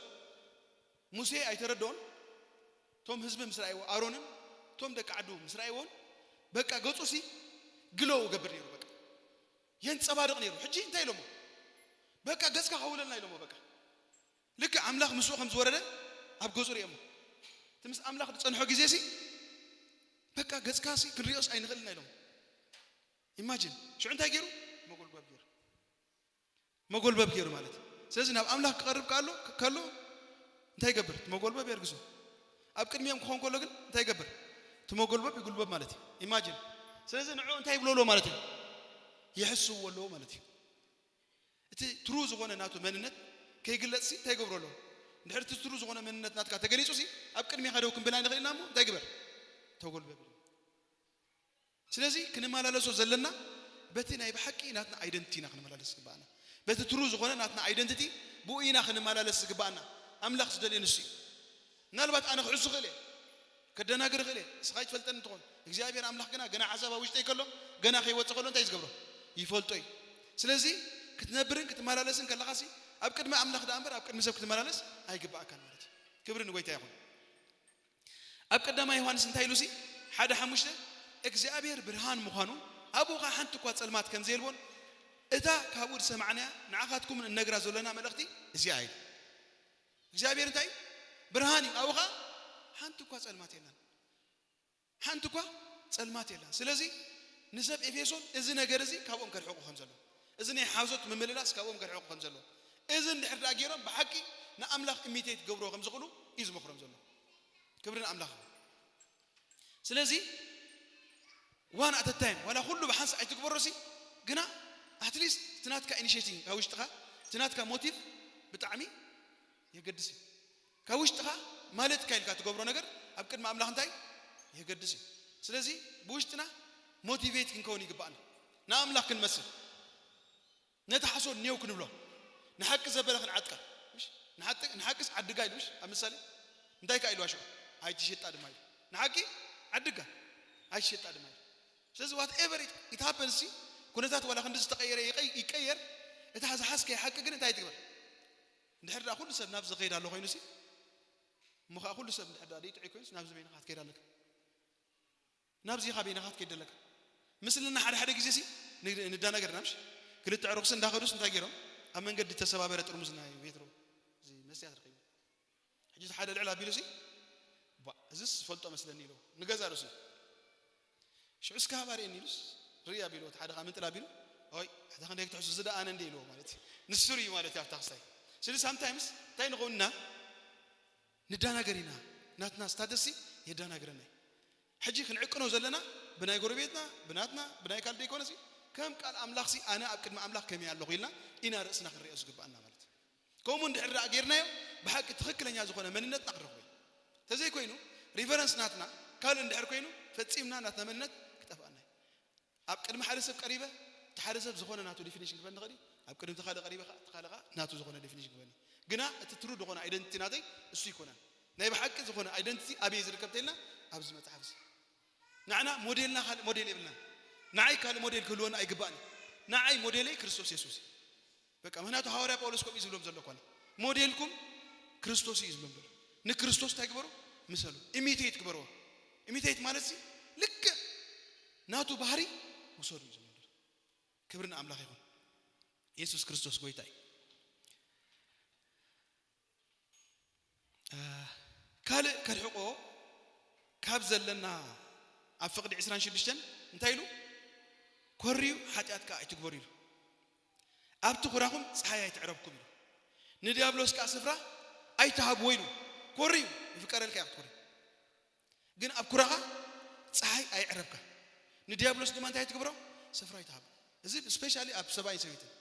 ሙሴ ኣይተረድኦን። እቶም ህዝቢ ምስ ረኣይዎ ኣሮንን እቶም ደቂ ዓዱ ምስ ረኣይዎን በቃ ገጹሲ ግሎው ገብር ነይሩ በቃ የንጸባርቕ ነይሩ። ሕጂ እንታይ ኢሎሞ? በቃ ገጽካ ከውለልና ኢሎሞ በቃ ልክዕ ኣምላኽ ምስኡ ከም ዝወረደ ኣብ ገጹ ርእየሞ። እቲ ምስ ኣምላኽ ዝጸንሖ ግዜ ሲ በቃ ገጽካ ሲ ክንርእዮስ ኣይንኽእልና ኢሎም። ኢማጂን ሽዑ እንታይ ገይሩ? መጎልጓል ገይሩ። መጎልበብ ገይሩ ማለት እዩ። ስለዚ ናብ ኣምላኽ ክቐርብ ከሎ ከሎ እንታይ ይገብር? እቲ መጎልበብ የርግሶ። ኣብ ቅድሚኦም ክኾን ከሎ ግን እንታይ ይገብር? እቲ መጎልበብ ይጉልበብ ማለት እዩ። ኢማጂን። ስለዚ ንዕኡ እንታይ ይብሎ ኣለዎ ማለት እዩ? ይሕስዎ ኣለዎ ማለት እዩ። እቲ ትሩ ዝኾነ ናቱ መንነት ከይግለጽ ሲ እንታይ ይገብሮ ኣለዎ? እንድሕር እቲ ትሩ ዝኾነ መንነት ናትካ ተገሊጹ ሲ ኣብ ቅድሚኻ ደው ክንብል ኣይንኽእል ኢና እሞ እንታይ ግበር? ተጎልበብ። ስለዚ ክንመላለሶ ዘለና በቲ ናይ ብሓቂ ናትና ኣይደንቲቲ ኢና ክንመላለስ ዝግባኣና። በቲ ትሩ ዝኾነ ናትና ኣይደንቲቲ ብኡ ኢና ክንመላለስ ዝግባኣና። ኣምላኽ ዝደልዮ ንሱ እዩ። ምናልባት ኣነ ክሕሱ ክእል እየ፣ ከደናግር ክእል እየ፣ እስኻ ይትፈልጠኒ ትኾን። እግዚኣብሔር ኣምላኽ ግና ገና ሓሳብ ኣብ ውሽጠይ ከሎ፣ ገና ከይወፀ ከሎ እንታይ እዩ ዝገብሮ? ይፈልጦ እዩ። ስለዚ ክትነብርን ክትመላለስን ከለኻሲ ኣብ ቅድሚ ኣምላኽ ደኣ እምበር ኣብ ቅድሚ ሰብ ክትመላለስ ኣይግባኣካን ማለት እዩ። ክብሪ ንጎይታ ይኹን። ኣብ ቀዳማይ ዮሃንስ እንታይ ኢሉ ሲ ሓደ ሓሙሽተ እግዚኣብሔር ብርሃን ምዃኑ ኣብኡ ኸዓ ሓንቲ እኳ ጸልማት ከም ዘየልቦን እታ ካብኡ ዝሰማዕናያ ንዓኻትኩምን እነግራ ዘለና መልእኽቲ እዚኣ እዩ። እግዚኣብሔር እንታይ እዩ? ብርሃን እዩ። ኣብኡ ኸዓ ሓንቲ እኳ ጸልማት የላን። ሓንቲ እኳ ጸልማት የላን። ስለዚ ንሰብ ኤፌሶን እዚ ነገር እዚ ካብኦም ከርሕቑ ከም ዘሎ፣ እዚ ናይ ሓሶት ምምልላስ ካብኦም ከርሕቑ ከም ዘሎ፣ እዚ እንድሕር ደኣ ገይሮም ብሓቂ ንኣምላኽ ኢሚቴት ክገብርዎ ከም ዝኽእሉ እዩ ዝመኽሮም ዘሎ። ክብሪ ንኣምላኽ። ስለዚ ዋን ኣተታይም ዋላ ኩሉ ብሓንሳእ ኣይትግበሮ ሲ ግና ኣትሊስት እቲ ናትካ ኢኒሽቲቭ ካብ ውሽጥኻ እቲ ናትካ ሞቲቭ ብጣዕሚ የገድስ እዩ። ካብ ውሽጥኻ ማለትካ ኢልካ ትገብሮ ነገር ኣብ ቅድሚ ኣምላኽ እንታይ የገድስ እዩ። ስለዚ ብውሽጥና ሞቲቬት ክንከውን ይግባኣና። ንኣምላኽ ክንመስል ነቲ ሓሶት ኔው ክንብሎ ንሓቂ ዘበለ ክንዓጥቃ። ምሽ ንሓቂ ንሓቂስ ዓድጋ ኢሉ ምሽ ኣብ ምሳሌ እንታይ ከ ኢሉ ዋሽዑ ኣይትሸጣ ድማ ኢሉ ንሓቂ ዓድጋ ኣይትሸጣ ድማ ኢሉ። ስለዚ ዋት ኤቨር ኢት ሃፐንስ ኩነታት ዋላ ክንዲ ዝተቀየረ ይቀይ- ይቀየር እታ ዝሓዝከ ሓቂ ግን እንታይ ትግበር? እንድሕር ደኣ ኩሉ ሰብ ናብዚ ዝኸይድ ኣሎ ኮይኑ ሲ እሞ ከዓ ኩሉ ሰብ እንድሕር ደኣ ደይጥዑይ ኮይኑስ ናብዚ በይንኻ ትከይድ ኣለካ። ናብዚ ኢኻ በይንኻ ክትከይድ ዘለካ። ምስልና ሓደ ሓደ ግዜ ሲ ንዳናገር ናምሽ ክልተ ዕሩኽሲ እንዳኸዱስ እንታይ ገይሮም ኣብ መንገዲ ተሰባበረ ጥርሙዝ ናይ ቬትሮ እዚ መስትያት ረኺቡ ሕጂ ሓደ ልዕል ኣቢሉ ሲ ባ እዚስ ዝፈልጦ መስለኒ ኢሉ ንገዛ ርእሱ ሽዑ እስካ ሃባ ርእየኒ ኢሉስ ርኢ ኣቢሉ እቲ ሓደ ከዓ ምንጥል ኣቢሉ ኦይ ሕታ ክንደይ ክትሕሱ እዚ ደኣ ኣነ እንደ ኢልዎ ማለት እዩ ንሱ ርእዩ ማለት እዩ ኣብታ ክስታይ ስሊ ሳምታይምስ እንታይ ንኸውንና ንዳናገር ኢና ናትና ስታተስሲ የዳናግረና እዩ ሕጂ ክንዕቅኖ ዘለና ብናይ ጎረቤትና ብናትና ብናይ ካልእ ደይኮነሲ ከም ቃል ኣምላኽሲ ኣነ ኣብ ቅድሚ ኣምላኽ ከመይ ኣለኹ ኢልና ኢና ርእስና ክንሪኦ ዝግባኣና ማለት እዩ ከምኡ እንድሕር ደኣ ጌርናዮ ብሓቂ ትኽክለኛ ዝኾነ መንነትና ክንረኽቦ እዩ ተዘይኮይኑ ሪፈረንስ ናትና ካልእ እንድሕር ኮይኑ ፈጺምና ናትና መንነት ክጠፍኣና እዩ ኣብ ቅድሚ ሓደ ሰብ ቀሪበ እቲ ሓደ ሰብ ዝኾነ ናቱ ዲፊኒሽን ክበኒ ኸዲ ኣብ ቅድሚ ተኻልእ ቀሪበ ከዓ ተኻልእ ከዓ ናቱ ዝኾነ ዲፊኒሽን ክበኒ ግና እቲ ትሩ ዝኾነ ኣይደንቲቲ ናተይ እሱ ይኮነን ናይ ብሓቂ ዝኾነ ኣይደንቲቲ ኣበየ ዝርከብ ተልና ኣብዚ መፅሓፍ እዚ ንዓና ሞዴልና ካልእ ሞዴል የብልና ንዓይ ካልእ ሞዴል ክህልወና ኣይግባእን ንዓይ ሞዴለይ ክርስቶስ የሱስ በቃ ምክንያቱ ሃዋርያ ጳውሎስ ከምኡ ዝብሎም ዘሎ ኮነ ሞዴልኩም ክርስቶስ እዩ ዝብሎም ዘሎ ንክርስቶስ እንታይ ግበሩ ምሰሉ ኢሚቴት ግበርዎ ኢሚቴት ማለት ሲ ልክዕ ናቱ ባህሪ ውሰዱ እዩ ዝብሎም ዘሎ ክብሪ ንኣምላኽ ይኹን የሱስ ክርስቶስ ጎይታ እዩ ካልእ ከርሕቆ ካብ ዘለና ኣብ ፍቕዲ ዕስራን ሽዱሽተን እንታይ ኢሉ ኮርዩ ሓጢኣት ከዓ ኣይትግበሩ ኢሉ ኣብቲ ኩራኹም ፀሓይ ኣይትዕረብኩም ኢሉ ንዲያብሎስ ከዓ ስፍራ ኣይትሃብዎ ኢሉ ኮርዩ ይፍቀረልካ እያ ክትኮርዩ ግን ኣብ ኩራኻ ፀሓይ ኣይዕረብካ ንዲያብሎስ ድማ እንታይ ትግብሮ ስፍራ ኣይትሃቦ እዚ ስፔሻሊ ኣብ ሰብኣይን ሰበይትን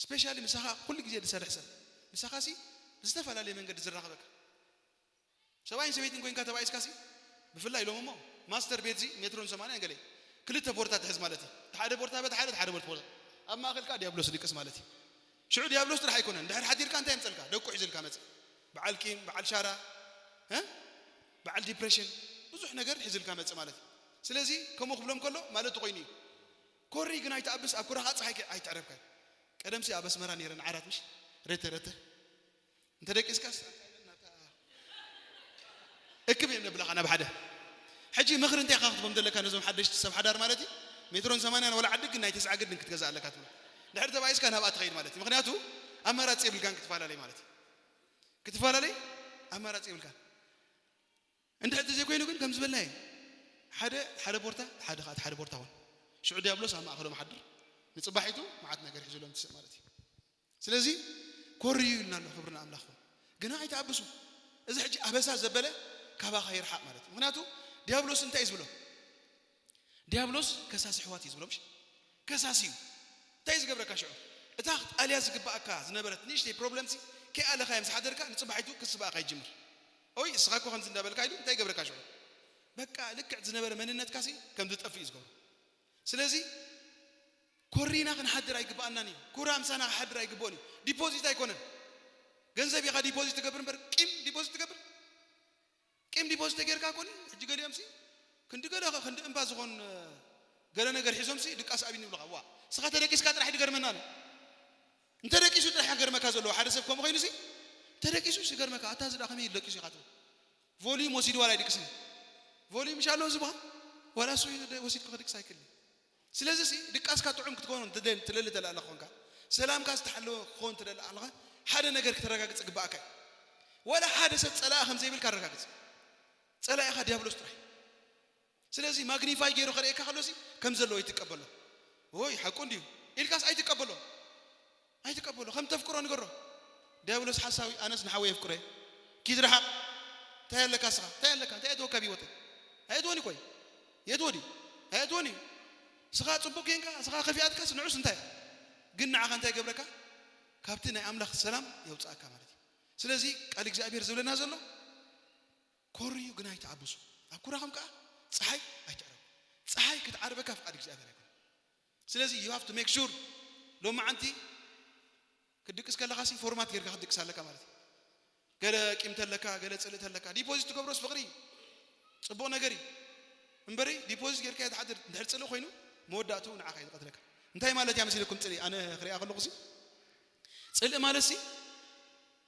ስፔሻሊ ምሳኻ ኩሉ ግዜ ዝሰርሕ ሰብ ምሳኻሲ ብዝተፈላለየ መንገዲ ዝራኸበካ ሰብኣይን ሰበይትን ኮይንካ ተባኢስካሲ ብፍላይ ኢሎም እሞ ማስተር ቤትዚ ሜትሮን ሰማንያን ገለ ክልተ ቦርታ ትሕዝ ማለት እዩ ሓደ ቦርታ በቲ ሓደ ሓደ ቦርታ ኣብ ማእኸልካ ዲያብሎስ ድቅስ ማለት እዩ ሽዑ ዲያብሎስ ጥራሕ ኣይኮነን ድሕር ሓዲርካ እንታይ የምፀልካ ደቁ ሒዝልካ መፅእ በዓል ቂም በዓል ሻራ በዓል ዲፕሬሽን ብዙሕ ነገር ሒዝልካ መፅእ ማለት እዩ ስለዚ ከምኡ ክብሎም ከሎ ማለት ኮይኑ እዩ ኮሪ ግን ኣይትኣብስ ኣብ ኩራኻ ፀሓይ ኣይትዕረብካ ቀደምሲ ኣብ ኣስመራ ነይረ ንዓራት ምሽ ረተ ረተ እንተ ደቂስካስ እክብ እዮም ነብላኻ ናብ ሓደ ሕጂ ምኽሪ እንታይ ኢኻ ክትቦም ዘለካ ነዞም ሓደሽቲ ሰብ ሓዳር ማለት እዩ ሜትሮን ሰማንያን ወላ ዓዲ ግን ናይ ተስዓ ግድን ክትገዛ ኣለካ ትብል ድሕሪ ተባኢስካ ናብኣ ትኸይድ ማለት እዩ ምክንያቱ ኣማራፂ የብልካን ክትፈላለይ ማለት እዩ ክትፈላለይ ኣማራፂ የብልካን እንድሕር ተዘይኮይኑ ግን ከም ዝበልና እዩ ሓደ ሓደ ቦርታ ሓደ ከዓ ሓደ ቦርታ ኾን ሽዑ ዲያብሎስ ኣብ ማእኸሎም ሓድር ንፅባሒቱ መዓት ነገር ሒዙሎም ትስእ ማለት እዩ። ስለዚ ኮርዩ ኢልና ኣሎ። ክብሪ ንኣምላኽ ይኹን። ግና ኣይትኣብሱ። እዚ ሕጂ ኣበሳ ዘበለ ካባኻ ይርሓቕ ማለት እዩ። ምክንያቱ ዲያብሎስ እንታይ እዩ ዝብሎ? ዲያብሎስ ከሳሲ ኣሕዋት እዩ ዝብሎ፣ ምሽ? ከሳሲ እዩ። እንታይ እዩ ዝገብረካ ሽዑ? እታ ክትኣልያ ዝግባኣካ ዝነበረት ንእሽተይ ፕሮብለምሲ ከይኣለኻዮ ምስ ሓደርካ ንፅባሒቱ ክስባኣካ ይጅምር። ኦይ እስኻ እኮ ከምዚ እንዳበልካ ኢሉ እንታይ ይገብረካ ሽዑ? በቃ ልክዕ ዝነበረ መንነትካሲ ከም ዝጠፍእ እዩ ዝገብሮ። ስለዚ ኮሪና ክንሓድር ኣይግባኣናን እዩ። ኩራ ምሳና ክሓድር ኣይግብኦን እዩ። ዲፖዚት ኣይኮነን። ገንዘብ ኢኻ ዲፖዚት ትገብር እምበር ቂም ዲፖዚት ትገብር? ቂም ዲፖዚት ተጌርካ ኮኒ ሕጂ ገሊኦምሲ ክንዲ ገለ ክንዲ እምባ ዝኾን ገለ ነገር ሒዞምሲ ድቃስ ኣብኒ ይብሉኻ። ዋ እስኻ ተደቂስካ ጥራሕ ድገርመና ኣሎ። እንተ ደቂሱ ጥራሕ ገርመካ ዘለዎ ሓደ ሰብ ከምኡ ኮይኑሲ ተደቂሱ ይገርመካ። ኣታ ዝዳ ከመይ ደቂሱ ኢኻ ትብል? ቮሊዩም ወሲዱ ዋላ ይድቅስን። ቮሊዩም ይሻሎ ዝብሃ ዋላ እሱ ወሲድካ ክድቅስ ኣይክልን። ስለዚ ሲ ድቃስካ ጥዑም ክትኮኑ ትደል- ትደሊ ተለኣለ ኮንካ፣ ሰላምካ ዝተሓለወ ክኸውን ትደሊ ኣለኻ፣ ሓደ ነገር ክተረጋግጽ ግባኣካ እዩ። ዋላ ሓደ ሰብ ጸላኢ ከም ዘይብልካ ኣረጋግጽ። ጸላኢኻ ዲያብሎስ ጥራይ። ስለዚ ማግኒፋይ ገይሩ ከርእየካ ከሎ ሲ ከም ዘለዎ ይትቀበሎ። ወይ ሓቁ እንዲዩ ኢልካስ ኣይትቀበሎ። ኣይትቀበሎ። ከም ተፍቅሮ ንገሮ። ዲያብሎስ ሓሳዊ፣ ኣነስ ንሓወይ የፍቅሮ እየ። ኪድ ርሓቕ። እንታይ ኣለካ ስኻ? እንታይ ኣለካ? እንታይ እትወካ ብህይወተይ? ኣይእትወኒ ኮይ። የእትዎ ድዩ? ኣይእትወኒ እዩ። ስኻ ጽቡቅ ኬንካ፣ ስኻ ከፊኣትካስ ንዑስ እንታይ? ግን ንዓኻ እንታይ ይገብረካ? ካብቲ ናይ ኣምላኽ ሰላም የውጽኣካ ማለት እዩ። ስለዚ ቃል እግዚኣብሔር ዝብለና ዘሎ ኮርዩ ግን ኣይትዓብሱ። ኣብ ኩራኹም ከኣ ጸሓይ ኣይትዕረቡ። ጸሓይ ክትዓርበካ ፍቃድ እግዚኣብሔር ኣይኮነን። ስለዚ you have to make sure ሎማዓንቲ ክትድቅስ ከለኻ ሲ ፎርማት ጌርካ ክትድቅስ ኣለካ ማለት እዩ። ገለ ቂም ተለካ፣ ገለ ጽልእ ተለካ፣ ዲፖዚት ትገብሮስ ፍቕሪ እዩ። ጽቡቕ ነገር እዩ። እምበሪ ዲፖዚት ጌርካዮ ትሓድር እንድሕር ጽልእ ኮይኑ መወዳእትኡ ንዓኻ እዩ ዝቐትለካ። እንታይ ማለት እያ መሲለኩም ጽልኢ? ኣነ ክሪኣ ከለኹ ሲ ጽልኢ ማለት ሲ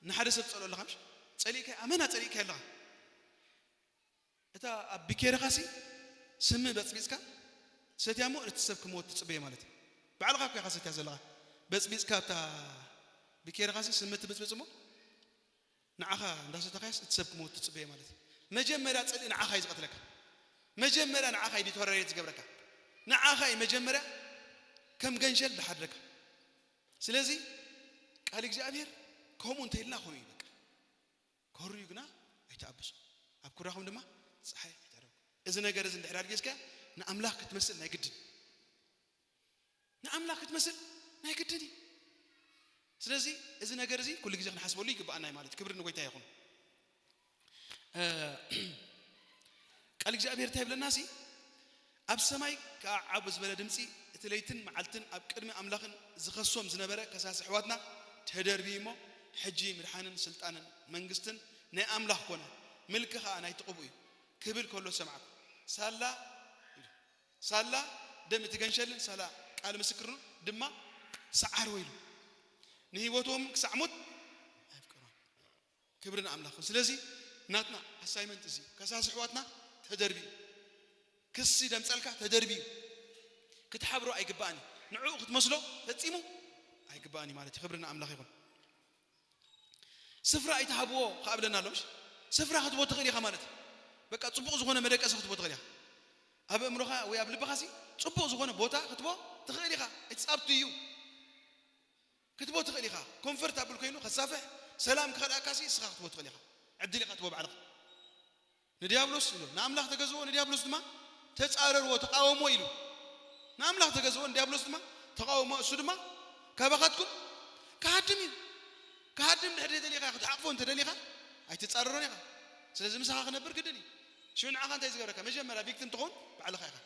ንሓደ ሰብ ትጸልኦ ኣለኻ ምሽ? ጸሊእካዮ ኣመና ጸሊእካዮ ኣለኻ። እታ ኣብ ቢኬርኻሲ ስሚ በጽቢጽካ ሰትያ እሞ እቲ ሰብ ክመወት ትጽበዮ ማለት እዩ። ባዕልኻ እኮ ኢኻ ሰትያ ዘለኻ። በጽቢጽካ እታ ቢኬርኻሲ ስሚ ትብጽብጽ እሞ ንዓኻ እንዳሰተኻያስ እቲ ሰብ ክመወት ትጽበዮ ማለት እዩ። መጀመርያ ጽልኢ ንዓኻ እዩ ዝቐትለካ። መጀመርያ ንዓኻ እዩ ዲቶረሬት ዝገብረካ። ንዓኻ እዩ መጀመርያ ከም ገንሸል ዝሓድረካ። ስለዚ ቃል እግዚኣብሔር ከምኡ እንተኢልና ከምኡ እዩ በቃ። ከርዩ ግና ኣይትኣብሱ፣ ኣብ ኩራኹም ድማ ጸሓይ ኣይትዕረቡ። እዚ ነገር እዚ እንድሕር ኣልጊስካ ንኣምላኽ ክትመስል ናይ ግድን፣ ንኣምላኽ ክትመስል ናይ ግድን እዩ። ስለዚ እዚ ነገር እዚ ኩሉ ግዜ ክንሓስበሉ ይግባኣና እዩ ማለት እዩ። ክብሪ ንጎይታ ይኹን። እ፣ ቃል እግዚኣብሔር እንታይ ይብለና ሲ ኣብ ሰማይ ከኣ ዓብ ዝበለ ድምጺ፣ እቲ ለይትን መዓልትን ኣብ ቅድሚ ኣምላኽን ዝኸሶም ዝነበረ ከሳሲ ኣሕዋትና ተደርብዩ እሞ፣ ሕጂ ምድሓንን ስልጣንን መንግስትን ናይ ኣምላኽ ኮነ፣ ምልኪ ኸኣ ናይቲ ቅቡእ እዩ ክብል ከሎ ሰማዕኩ። ሳላ ኢሉ፣ ሳላ ደም እቲ ገንሸልን ሳላ ቃል ምስክርኑ ድማ ሰዓርዎ ኢሉ፣ ንህይወቶም ክሳዕ ሞት ኣፍቀሮም። ክብሪ ንኣምላኽ። ስለዚ ናትና ኣሳይመንት እዚ እዩ። ከሳሲ ኣሕዋትና ተደርብዩ፣ ክሲ ደምጸልካ ተደርብዩ፣ ክትሓብሮ ኣይግባእን እዩ። ንዕኡ ክትመስሎ ፈጺሙ ኣይግባእን እዩ ማለት እዩ። ክብሪ ንኣምላኽ ይኹን። ስፍራ ኣይትሃብዎ ከኣ ብለና ኣሎ፣ ምሽ? ስፍራ ክትቦ ትኽእል ኢኻ ማለት እዩ። በቃ ጽቡቕ ዝኾነ መደቀሲ ክትቦ ትኽእል ኢኻ። ኣብ ኣእምሮኻ ወይ ኣብ ልብኻሲ ጽቡቕ ዝኾነ ቦታ ክትቦ ትኽእል ኢኻ። It's up to you። ክትቦ ትኽእል ኢኻ። ኮምፈርታብል ኮይኑ ከሳፍሕ፣ ሰላም ክኸድኣካሲ እስኻ ክትቦ ትኽእል ኢኻ። ዕድል ኢኻ ትቦ ባዕልኻ። ንዲያብሎስ ኢሉ፣ ንኣምላኽ ተገዝዎ፣ ንዲያብሎስ ድማ ተጻረርዎ፣ ተቃወሞ ኢሉ። ንኣምላኽ ተገዝዎ፣ ንዲያብሎስ ድማ ተቃወሞ፣ እሱ ድማ ካባኻትኩም ክሃድም እዩ። ክሃድም ድሕሪ ደሊኻ፣ ክትሓቕፎ እንተ ደሊኻ፣ ኣይትጻረሮን ኢኻ። ስለዚ ምሳኻ ክነብር ግድን እዩ። ሽዑ ንዓኻ እንታይ ዝገብረካ? መጀመርያ ቪክቲም ትኸውን ባዕልኻ ኢኻ።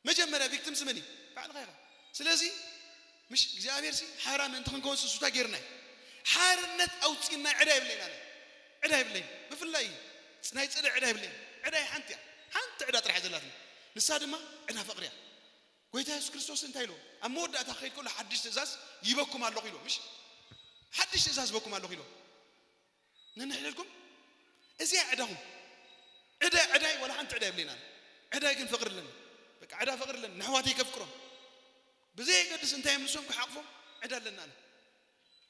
መጀመርያ ቪክቲምስ መን እዩ? ባዕልኻ ኢኻ። ስለዚ ምሽ እግዚኣብሔር ሲ ሓራ ምእንቲ ክንከውን ስሱታ ጌርና እዩ። ሓርነት ኣውፂና ዕዳ የብለይን ኣነ። ዕዳ የብለይን። ብፍላይ ናይ ፅልኢ ዕዳ የብለይን። ዕዳ ሓንቲ እያ። ሓንቲ ዕዳ ጥራሕ እያ ዘላትና። ንሳ ድማ ዕዳ ፍቕሪ እያ። ጎይታ የሱስ ክርስቶስ እንታይ ኢሉ? ኣብ መወዳእታ ክኸይድ ከሎ ሓድሽ ትእዛዝ ይበኩም ኣለኹ ኢሉ። ምሽ ሓድሽ ትእዛዝ ይበኩም ኣለኹ ኢሉ። ነንሕደልኩም እዚኣ ዕዳኹም። ዕዳ ዕዳይ ዋላ ሓንቲ ዕዳ የብለይን ኣነ። ዕዳይ ግን ፍቕሪ ኣለኒ። በቃ ዕዳ ፍቕሪ ኣለኒ። ንኣሕዋተይ ከፍቅሮም። ብዘየገድስ እንታይ እዮም ንሶም ክሓቕፎም ዕዳ ኣለኒ ኣነ።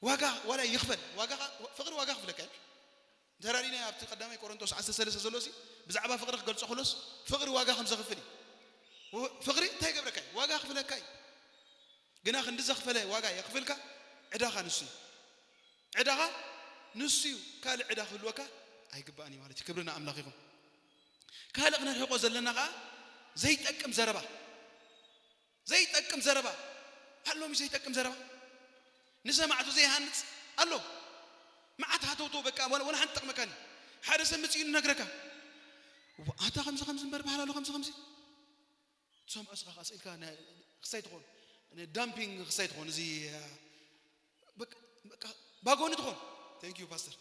ዋጋ ዋላ ይኽፈል። ዋጋ ኸ-፣ ፍቕሪ ዋጋ ክፍለካ እዩ። እንተ ራእይና ኣብቲ ቀዳማይ ቆሮንቶስ ዓሰርተ ሰለስተ ዘሎ ሲ ብዛዕባ ፍቕሪ ክገልጾ ከሎስ ፍቕሪ ዋጋ ከም ዘኽፍል እዩ። ወ-፣ ፍቕሪ እንታይ ይገብረካ እዩ? ዋጋ ክፍለካ እዩ። ግና ክንዲ ዘኽፈለ ዋጋ የኽፍልካ። ዕዳኻ ንሱ እዩ። ዕዳኻ ንሱ እዩ። ካልእ ዕዳ ክህልወካ ኣይግባእን እዩ ማለት እዩ። ክብሪ ንኣምላኽ ይኹን። ካልእ ክነርሕቆ ዘለና ኸዓ ዘይጠቅም ዘረባ። ዘይጠቅም ዘረባ ኣሎ። ሚ ዘይጠቅም ዘረባ ንሰማዕቱ ዘይሃንጽ ኣሎ። መዓት ሃተውተው በቃ፣ ወላ ወላ ሓንቲ ጠቕመካኒ። ሓደ ሰብ ምጽኡ ይነግረካ፣ "ዋ፣ ኣታ ከምዚ ከምዚ እምበር ባህል ኣሎ፣ ከምዚ ከምዚ." ትሰምዖ እስኻ፣ ኸዓ ስኢልካ ነ-፣ ክሳይ ትኾን፣ ዳምፒንግ ክሳይ ትኾን፣ እዚ፣ በቃ፣ በቃ፣ ባጎኒ ትኾን። Thank you ፓስተር።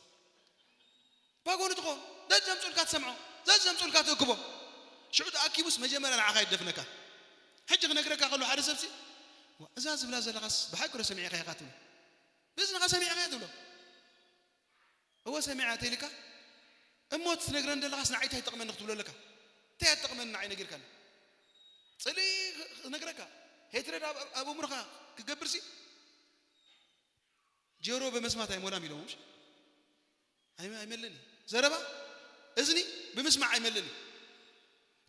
ባጎኒ ትኾን። ዘዘምጹልካ ትሰምዖ፣ ዘዘምጹልካ ትእክቦ። ሽዑ ተኣኪቡስ መጀመርያ ንዓኻ ይደፍነካ። ሕጂ ክነግረካ ከሎ ሓደ ሰብሲ፣ "ዋ፣ እዛ ዝብላ ዘለኻስ ብሓቂ ዶ ሰሚዕካ ኢኻ?" ትብሎ። "ብእዝንኻ ሰሚዕካ እየ?" ትብሎ። "እወ ሰሚዐ" ተይልካ፣ "እሞ እቲ ትነግረኒ ዘለኻስ ንዓይ እንታይ ይጠቕመኒ?" ክትብሎ ኣለካ። "እንታይ እያ ትጠቕመኒ ንዓይ ነጊርካኒ?" ጽልኢ ክነግረካ፣ ሄትረድ ኣብ፣ ኣብ ኣእምሮኻ ክገብርሲ፣ "ጆሮ በመስማት ኣይሞላም" ኢሎም፣ ምሽ? ኣይ-፣ ኣይመልን እዩ። ዘረባ እዝኒ ብምስማዕ ኣይመልን እዩ።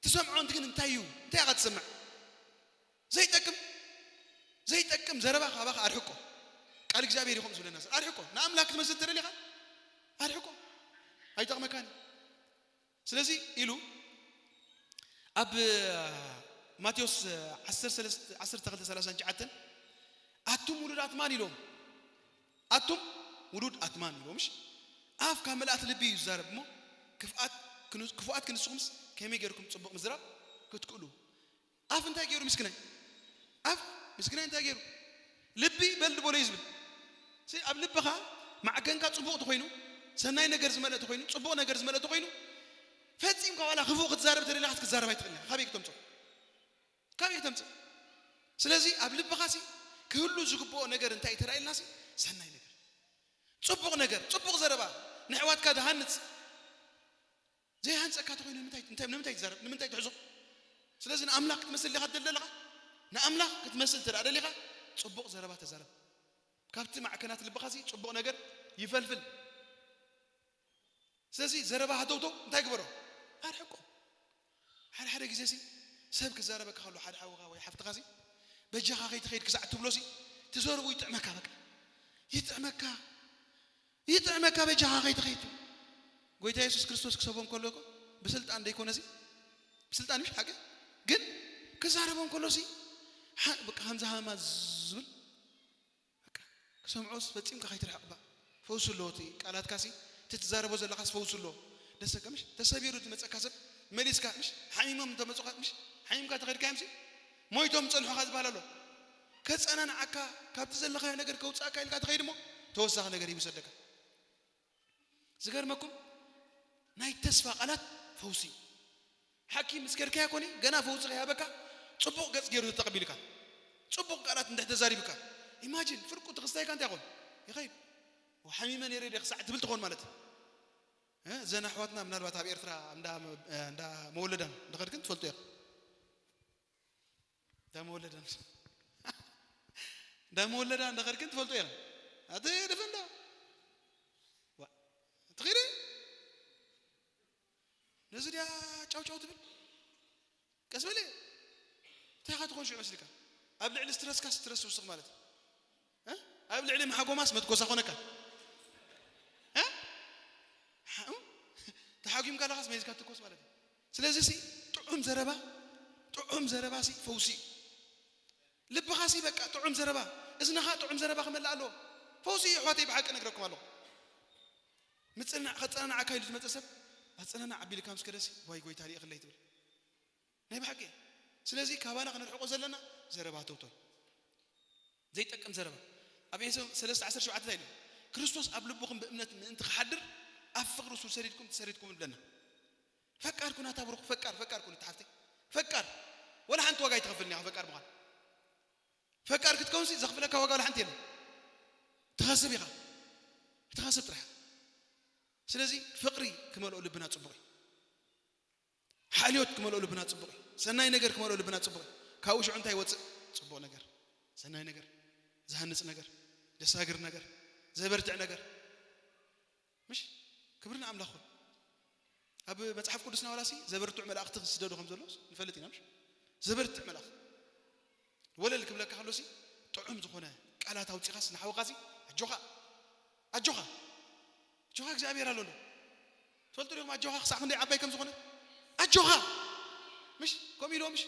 ትሰምዖ እንት ግን እንታይ እዩ? እንታይ ኢኻ ትሰምዕ? ዘይጠቅም፣ ዘይጠቅም ዘረባ ካባኻ ኣርሕቆ። ቃል እግዚኣብሔር ይኹም ዝብለና ሰብ ኣርሕቆ። ንኣምላኽ ክትመስል ተደሊኻ ኣርሕቆ። ኣይጠቕመካን እዩ። ስለዚ ኢሉ ኣብ ማቴዎስ ዓሰርተ ሰለስተ፣ ዓሰርተ ክልተ ሰላሳ ትሽዓተን፣ "ኣቱም ውሉዳት ማን?" ኢሎም። "ኣቱም ውሉድ ኣትማን" ኢሎም፣ ምሽ? "ኣፍ ካብ ምልኣት ልቢ እዩ ዝዛረብ እሞ፣ ክፍኣት ክን-፣ ክፉኣት ክንስኹምስ ከመይ ጌርኩም ጽቡቕ ምዝራብ ክትክእሉ?" ኣፍ እንታይ ገይሩ ምስኪናይ? ኣፍ ምስኪናይ እንታይ ገይሩ? ልቢ በል ድበሎ እዩ ዝብል። ሲ-፣ ኣብ ልብኻ ማዕከንካ ጽቡቕ ተኾይኑ፣ ሰናይ ነገር ዝመልአ ተኾይኑ፣ ጽቡቕ ነገር ዝመልአ ተኾይኑ፣ ፈጺምካ ዋላ ክፉእ ክትዛረብ ተደሊኻ ክትዛረብ ኣይትኽእልን ኢኻ። ካበይ ክተምጽኦ? ካበይ ክተምጽእ? ስለዚ ኣብ ልብኻ ሲ ክህሉ ዝግብኦ ነገር እንታይ ተራእየልና ሲ ሰናይ ነገር፣ ጽቡቕ ነገር፣ ጽቡቕ ዘረባ፣ ንሕዋትካ ዝሃንጽ። ዘይሃንጸካ ተኾይኑ ንምንታይ፣ እንታይ፣ ንምንታይ ትዛረብ? ንምንታይ ትሕዞ? ስለዚ ንኣምላኽ ክትመስል ዲኻ ትደሊ ዘለኻ? ንኣምላኽ ክትመስል እንተ ደኣ ደሊኻ፣ ጽቡቕ ዘረባ ተዛረብ። ካብቲ ማዕከናት ልብኻ ሲ ጽቡቕ ነገር ይፈልፍል። ስለዚ ዘረባ ሃተውተው እንታይ ግበሮ? ኣርሕቆ። ሓደ ሓደ ግዜ ሲ ሰብ ክዛረበካ ከሎ ሓደ ሓውኻ ወይ ሓፍትኻ ሲ በጃኻ ከይትኸይድ ክሳዕ ትብሎ ሲ ትዘርቡ ይጥዕመካ፣ በቃ ይጥዕመካ፣ ይጥዕመካ በጃኻ ከይትኸይድ። ጎይታ የሱስ ክርስቶስ ክሰቦም ከሎ እኮ ብስልጣን ደይኮነ ሲ ብስልጣን ምሽ ሓቂ ግን ክዛረቦም ከሎ ሲ ሓ-፣ በቃ ከምዚ ሃማ ዝብል በቃ፣ ክሰምዖስ ፈጺምካ ከይትርሕቕ እባ። ፈውሲ ኣለዎ እቲ ቃላትካሲ፣ እቲ ትዛረቦ ዘለኻስ ፈውሲ ኣለዎ። ደሰካ ምሽ? ተሰቢሩ ዝመጸካ ሰብ መሊስካ ምሽ? ሓሚሞም እንተመጹኻ ምሽ? ሓሚምካ ተኸድካዮምሲ? ሞይቶም ጸንሑኻ ዝበሃል ኣሎ። ከጸናንዓካ፣ ካብቲ ዘለኻዮ ነገር ከውጽኣካ ኢልካ ትኸይድ እሞ፣ ተወሳኺ ነገር ይውሰደካ። ዝገርመኩም ናይ ተስፋ ቃላት ፈውሲ እዩ። ሓኪም ምስ ከድካያ ኮኒ ገና ፈውሲ ከይሃበካ ጽቡቕ ገጽ ገይሩ ተተቐቢልካ ጽቡቕ ቃላት እንድሕር ተዛሪብካ ኢማጂን ፍርቁ ትኽስታይካ እንታይ ይኾን ይኸይድ ሓሚመ ነይረ ደ ክሳዕ ትብል ትኾን ማለት እዩ። እ፣ ዘን ኣሕዋትና ምናልባት ኣብ ኤርትራ እንዳ፣ እንዳ መወለዳን እንድኸድክን ትፈልጡ ኢኹም። እንዳ መወለዳን እንዳ መወለዳ እንዳኸድክን ትፈልጡ እዮም። ኣቲ ድፍን ዶ? ዋ፣ ትኺዲ? ነዚ ድያ ጫው ጫው ትብል? ቀስ በለ። እንታይ ኢኻ ትኾን ሽዑ መስልካ? ኣብ ልዕሊ ስትረስካ ስትረስ ትውስኽ ማለት እዩ። እ? ኣብ ልዕሊ መሓጎማስ መትኮሳ ኾነካ። እ? ሓ-፣ እ? ተሓጒምካ ኣለኻስ መይዝካ ትኮስ ማለት እዩ። ስለዚ ሲ ጥዑም ዘረባ፣ ጥዑም ዘረባ ሲ ፈውሲ እዩ። ልብኻ ሲ በቃ ጥዑም ዘረባ፣ እዝንኻ ጥዑም ዘረባ ክመልእ ኣለዎ። ፈውሲ እዩ ኣሕዋተይ፣ ብሓቂ ነግረኩም ኣለኹ። ምጽንናዕ፣ ከጸናንዓካ ኢሉ ዝመጸ ሰብ ኣጸናናዕ ኣቢልካ ምስ ከደሲ፣ ዋይ ጎይታ ርኢኽለይ ትብል። ናይ ብሓቂ። ስለዚ ካባና ክንርሕቆ ዘለና ዘረባ ተውተው። ዘይጠቅም ዘረባ። ኣብ ኤፌሶን ሰለስተ ዓሰርተ ሸውዓተ እንታይ ኢሉ? ክርስቶስ ኣብ ልብኹም ብእምነት ምእንቲ ክሓድር ኣብ ፍቕሪ እሱ ሰሪትኩም ተሰሪትኩም ይብለና። ፈቃር ኩን ኣታ ብሩኽ፣ ፈቃር፣ ፈቃር ኩን እታ ሓፍተይ። ፈቃር። ወላ ሓንቲ ዋጋ ኣይትኸፍልን ኢኻ ፈቃር ምዃን። ፈቃር ክትከውንሲ ዘኽፍለካ ዋጋ ወላ ሓንቲ የለን። ትኸስብ ኢኻ። ትኸስብ ጥራሕ። ስለዚ ፍቕሪ ክመልኦ ልብና ጽቡቕ እዩ። ሓልዮት ክመልኦ ልብና ጽቡቕ እዩ። ሰናይ ነገር ክመልኦ ልብና ጽቡቕ እዩ። ካብኡ ሽዑ እንታይ ይወጽእ? ጽቡቕ ነገር፣ ሰናይ ነገር፣ ዝሃንጽ ነገር፣ ዘሳግር ነገር፣ ዘበርትዕ ነገር። ምሽ? ክብሪ ንኣምላኽ ኩን። ኣብ መጽሓፍ ቅዱስና ዋላሲ ዘበርትዑ መላእኽቲ ክስደዱ ከም ዘለዉ ንፈልጥ ኢና፣ ምሽ? ዘበርትዕ መልኣኽ ወለል ክብለካ ከሎሲ ጥዑም ዝኾነ ቃላት ኣውፂኻስ ንሓውኻሲ ኣጆኻ ኣጆኻ ኣጆኻ እግዚኣብሔር ኣሎ ኣሎ ትፈልጡ ዲኹም ኣጆኻ ክሳዕ ክንደይ ዓባይ ከም ዝኾነ ኣጆኻ ምሽ ከምኡ ኢልዎ ምሽ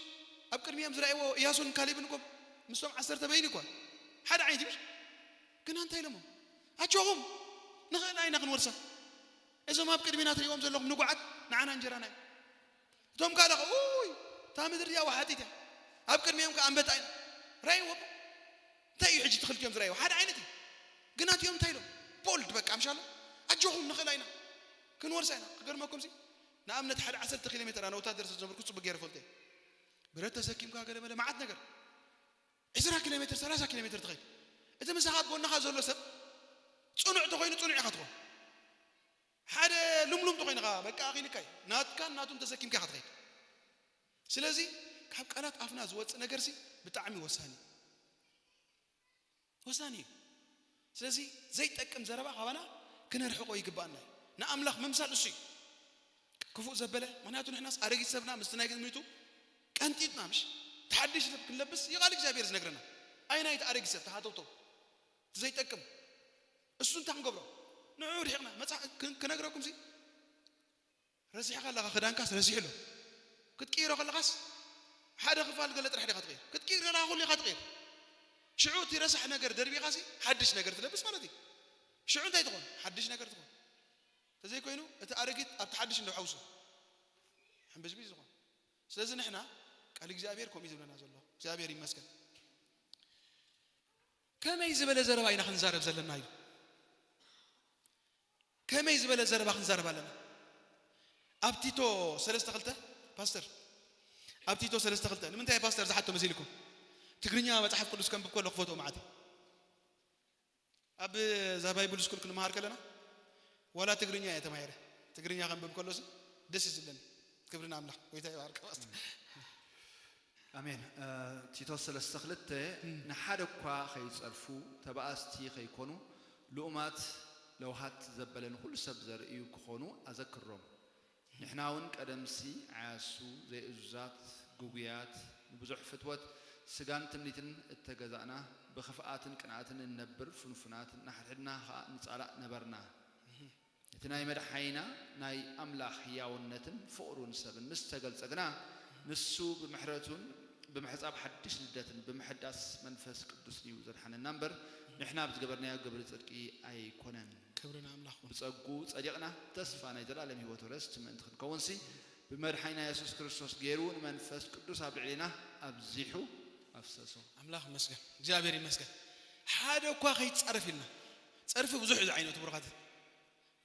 ኣብ ቅድሚኦም ዝረኣይዎ እያሱን ካሌብን እኮ ምስቶም ዓሰርተ በይን እኮ ሓደ ዓይነት ምሽ ግና እንታይ ኢሎሞ ኣጆኹም ንኽእል ኢና ክንወርሳ እዞም ኣብ ቅድሚና ትሪእዎም ዘለኹም ንጉዓት ንዓና እንጀራና እዩ እቶም ካልእ ኡይ እታ ምድሪ እያ ወሓጢት እያ ኣብ ቅድሚኦም ከዓ ኣንበጣ ኢና ራእይዎም እንታይ እዩ ሕጂ ትኽልቲኦም ዝረእይዎ ሓደ ዓይነት እዩ ግን ኣቲኦም እንታይ ኢሎም ቦልድ በቃ ምሻሎ ኣጆኹም ንኽእላ ኢና ክንወርሳ ኢና ክገርመኩም ሲ ንኣብነት ሓደ ዓሰርተ ኪሎ ሜትር ኣነ ወታደር ስለ ዝነበርኩ ፅቡቅ ገይረ ፈልጠ ብረት ተሰኪምካ ገለ መለ መዓት ነገር ዕስራ ኪሎ ሜትር ሰላሳ ኪሎ ሜትር ትኸይድ እቲ ምሳኻ ጎንኻ ዘሎ ሰብ ፅኑዕ ተኾይኑ ፅኑዕ ኢኻ ትኾን ሓደ ልምሉም ተኾይንኻ በቃ ኣኺልካ እዩ ናትካን ናቱን ተሰኪምካ ኢኻ ትኸይድ ስለዚ ካብ ቃላት ኣፍና ዝወፅእ ነገርሲ ብጣዕሚ ወሳኒ ወሳኒ እዩ ስለዚ ዘይጠቅም ዘረባ ካባና ክነርሕቆ ይግባኣና እዩ ንኣምላኽ ምምሳል እሱ እዩ ክፉእ ዘበለ ምክንያቱ ንሕናስ ኣረጊት ሰብና ምስቲ ናይ ግድሚቱ ቀንጢጥና ምሽ ተሓድሽ ሰብ ክንለብስ ይቓል እግዚኣብሔር ዝነግረና ኣይናይቲ ኣረጊት ሰብ ተሃተውተው ዘይጠቅም እሱ እንታይ ክንገብሮ ንዑ ርሒቕና መፅሓ ክነግረኩም ሲ ረሲሕካ ኣለኻ ክዳንካስ ረሲሕ ኣሎ ክትቅይሮ ከለኻስ ሓደ ክፋል ገለ ጥራሕ ዲኻ ትቕይር ክትቅይር ከለኻ ኩሉ ኢኻ ትቕይር ሽዑ እቲ ረሳሕ ነገር ደርቢኻሲ ሓድሽ ነገር ትለብስ ማለት እዩ ሽዑ እንታይ ትኾን ሓድሽ ነገር ትኾን ተዘይኮይኑ እቲ ኣረጊት ኣብቲ ሓድሽ እንዶ ሓውሱ ሕምብዝቢዝ ዝኾን ስለዚ ንሕና ቃል እግዚኣብሔር ከምኡ ዝብለና ዘሎ እግዚኣብሔር ይመስገን ከመይ ዝበለ ዘረባ ኢና ክንዛረብ ዘለና ኢሉ ከመይ ዝበለ ዘረባ ክንዛረብ ኣለና ኣብ ቲቶ ሰለስተ ክልተ ፓስተር ኣብ ቲቶ ሰለስተ ክልተ ንምንታይ ፓስተር ዝሓቶ መሲልኩም ትግርኛ መፅሓፍ ቅዱስ ከንብብ ከሎ ክፈትኦ መዓት ኣብ እዛ ባይብል ስኩል ክንመሃር ከለና ዋላ ትግርኛ እየ ተማሂረ ትግርኛ ከንብብ ከሎሲ ደስ ዝብለኒ ክብሪ ንኣምላኽ ጎይታ ይባርክ ፓስተር ኣሜን እ፣ ቲቶስ ሰለስተ ክልተ ንሓደ እኳ ከይጸርፉ ተባኣስቲ ከይኮኑ ልኡማት ለውሃት ዘበለ ንኹሉ ሰብ ዘርእዩ ክኾኑ ኣዘክሮም ንሕና እውን ቀደምሲ ዓያሱ ዘይእዙዛት ግጉያት ንብዙሕ ፍትወት ስጋን ትምኒትን እተገዛእና ብኽፍኣትን ቅንኣትን እንነብር ፍንፉናት ንሓድሕድና ኸኣ ንጻላእ ነበርና እቲ ናይ መድሓኒና ናይ ኣምላኽ ህያውነትን ፍቕሩን ሰብን ምስ ተገልጸ ግና ንሱ ብምሕረቱን ብምሕጻብ ሓድሽ ልደትን ብምሕዳስ መንፈስ ቅዱስን እዩ ዘድሓነና እምበር ንሕና ብዝገበርናዮ ግብሪ ጽድቂ ኣይኮነን። ክብሪ ንኣምላኽ ይኹን። ብጸጉ ጸዲቕና ተስፋ ናይ ዘላለም ህይወት ወረስቲ ምእንቲ ክንከውንሲ ብመድሓኒና የሱስ ክርስቶስ ገይሩ ንመንፈስ ቅዱስ ኣብ ልዕሌና ኣብዚሑ ኣፍሰሶ። ኣምላኽ ይመስገን፣ እግዚኣብሔር ይመስገን። ሓደ እኳ ከይትጸርፍ ኢልና። ጸርፊ ብዙሕ እዩ ዝዓይነቱ ብሩኻት።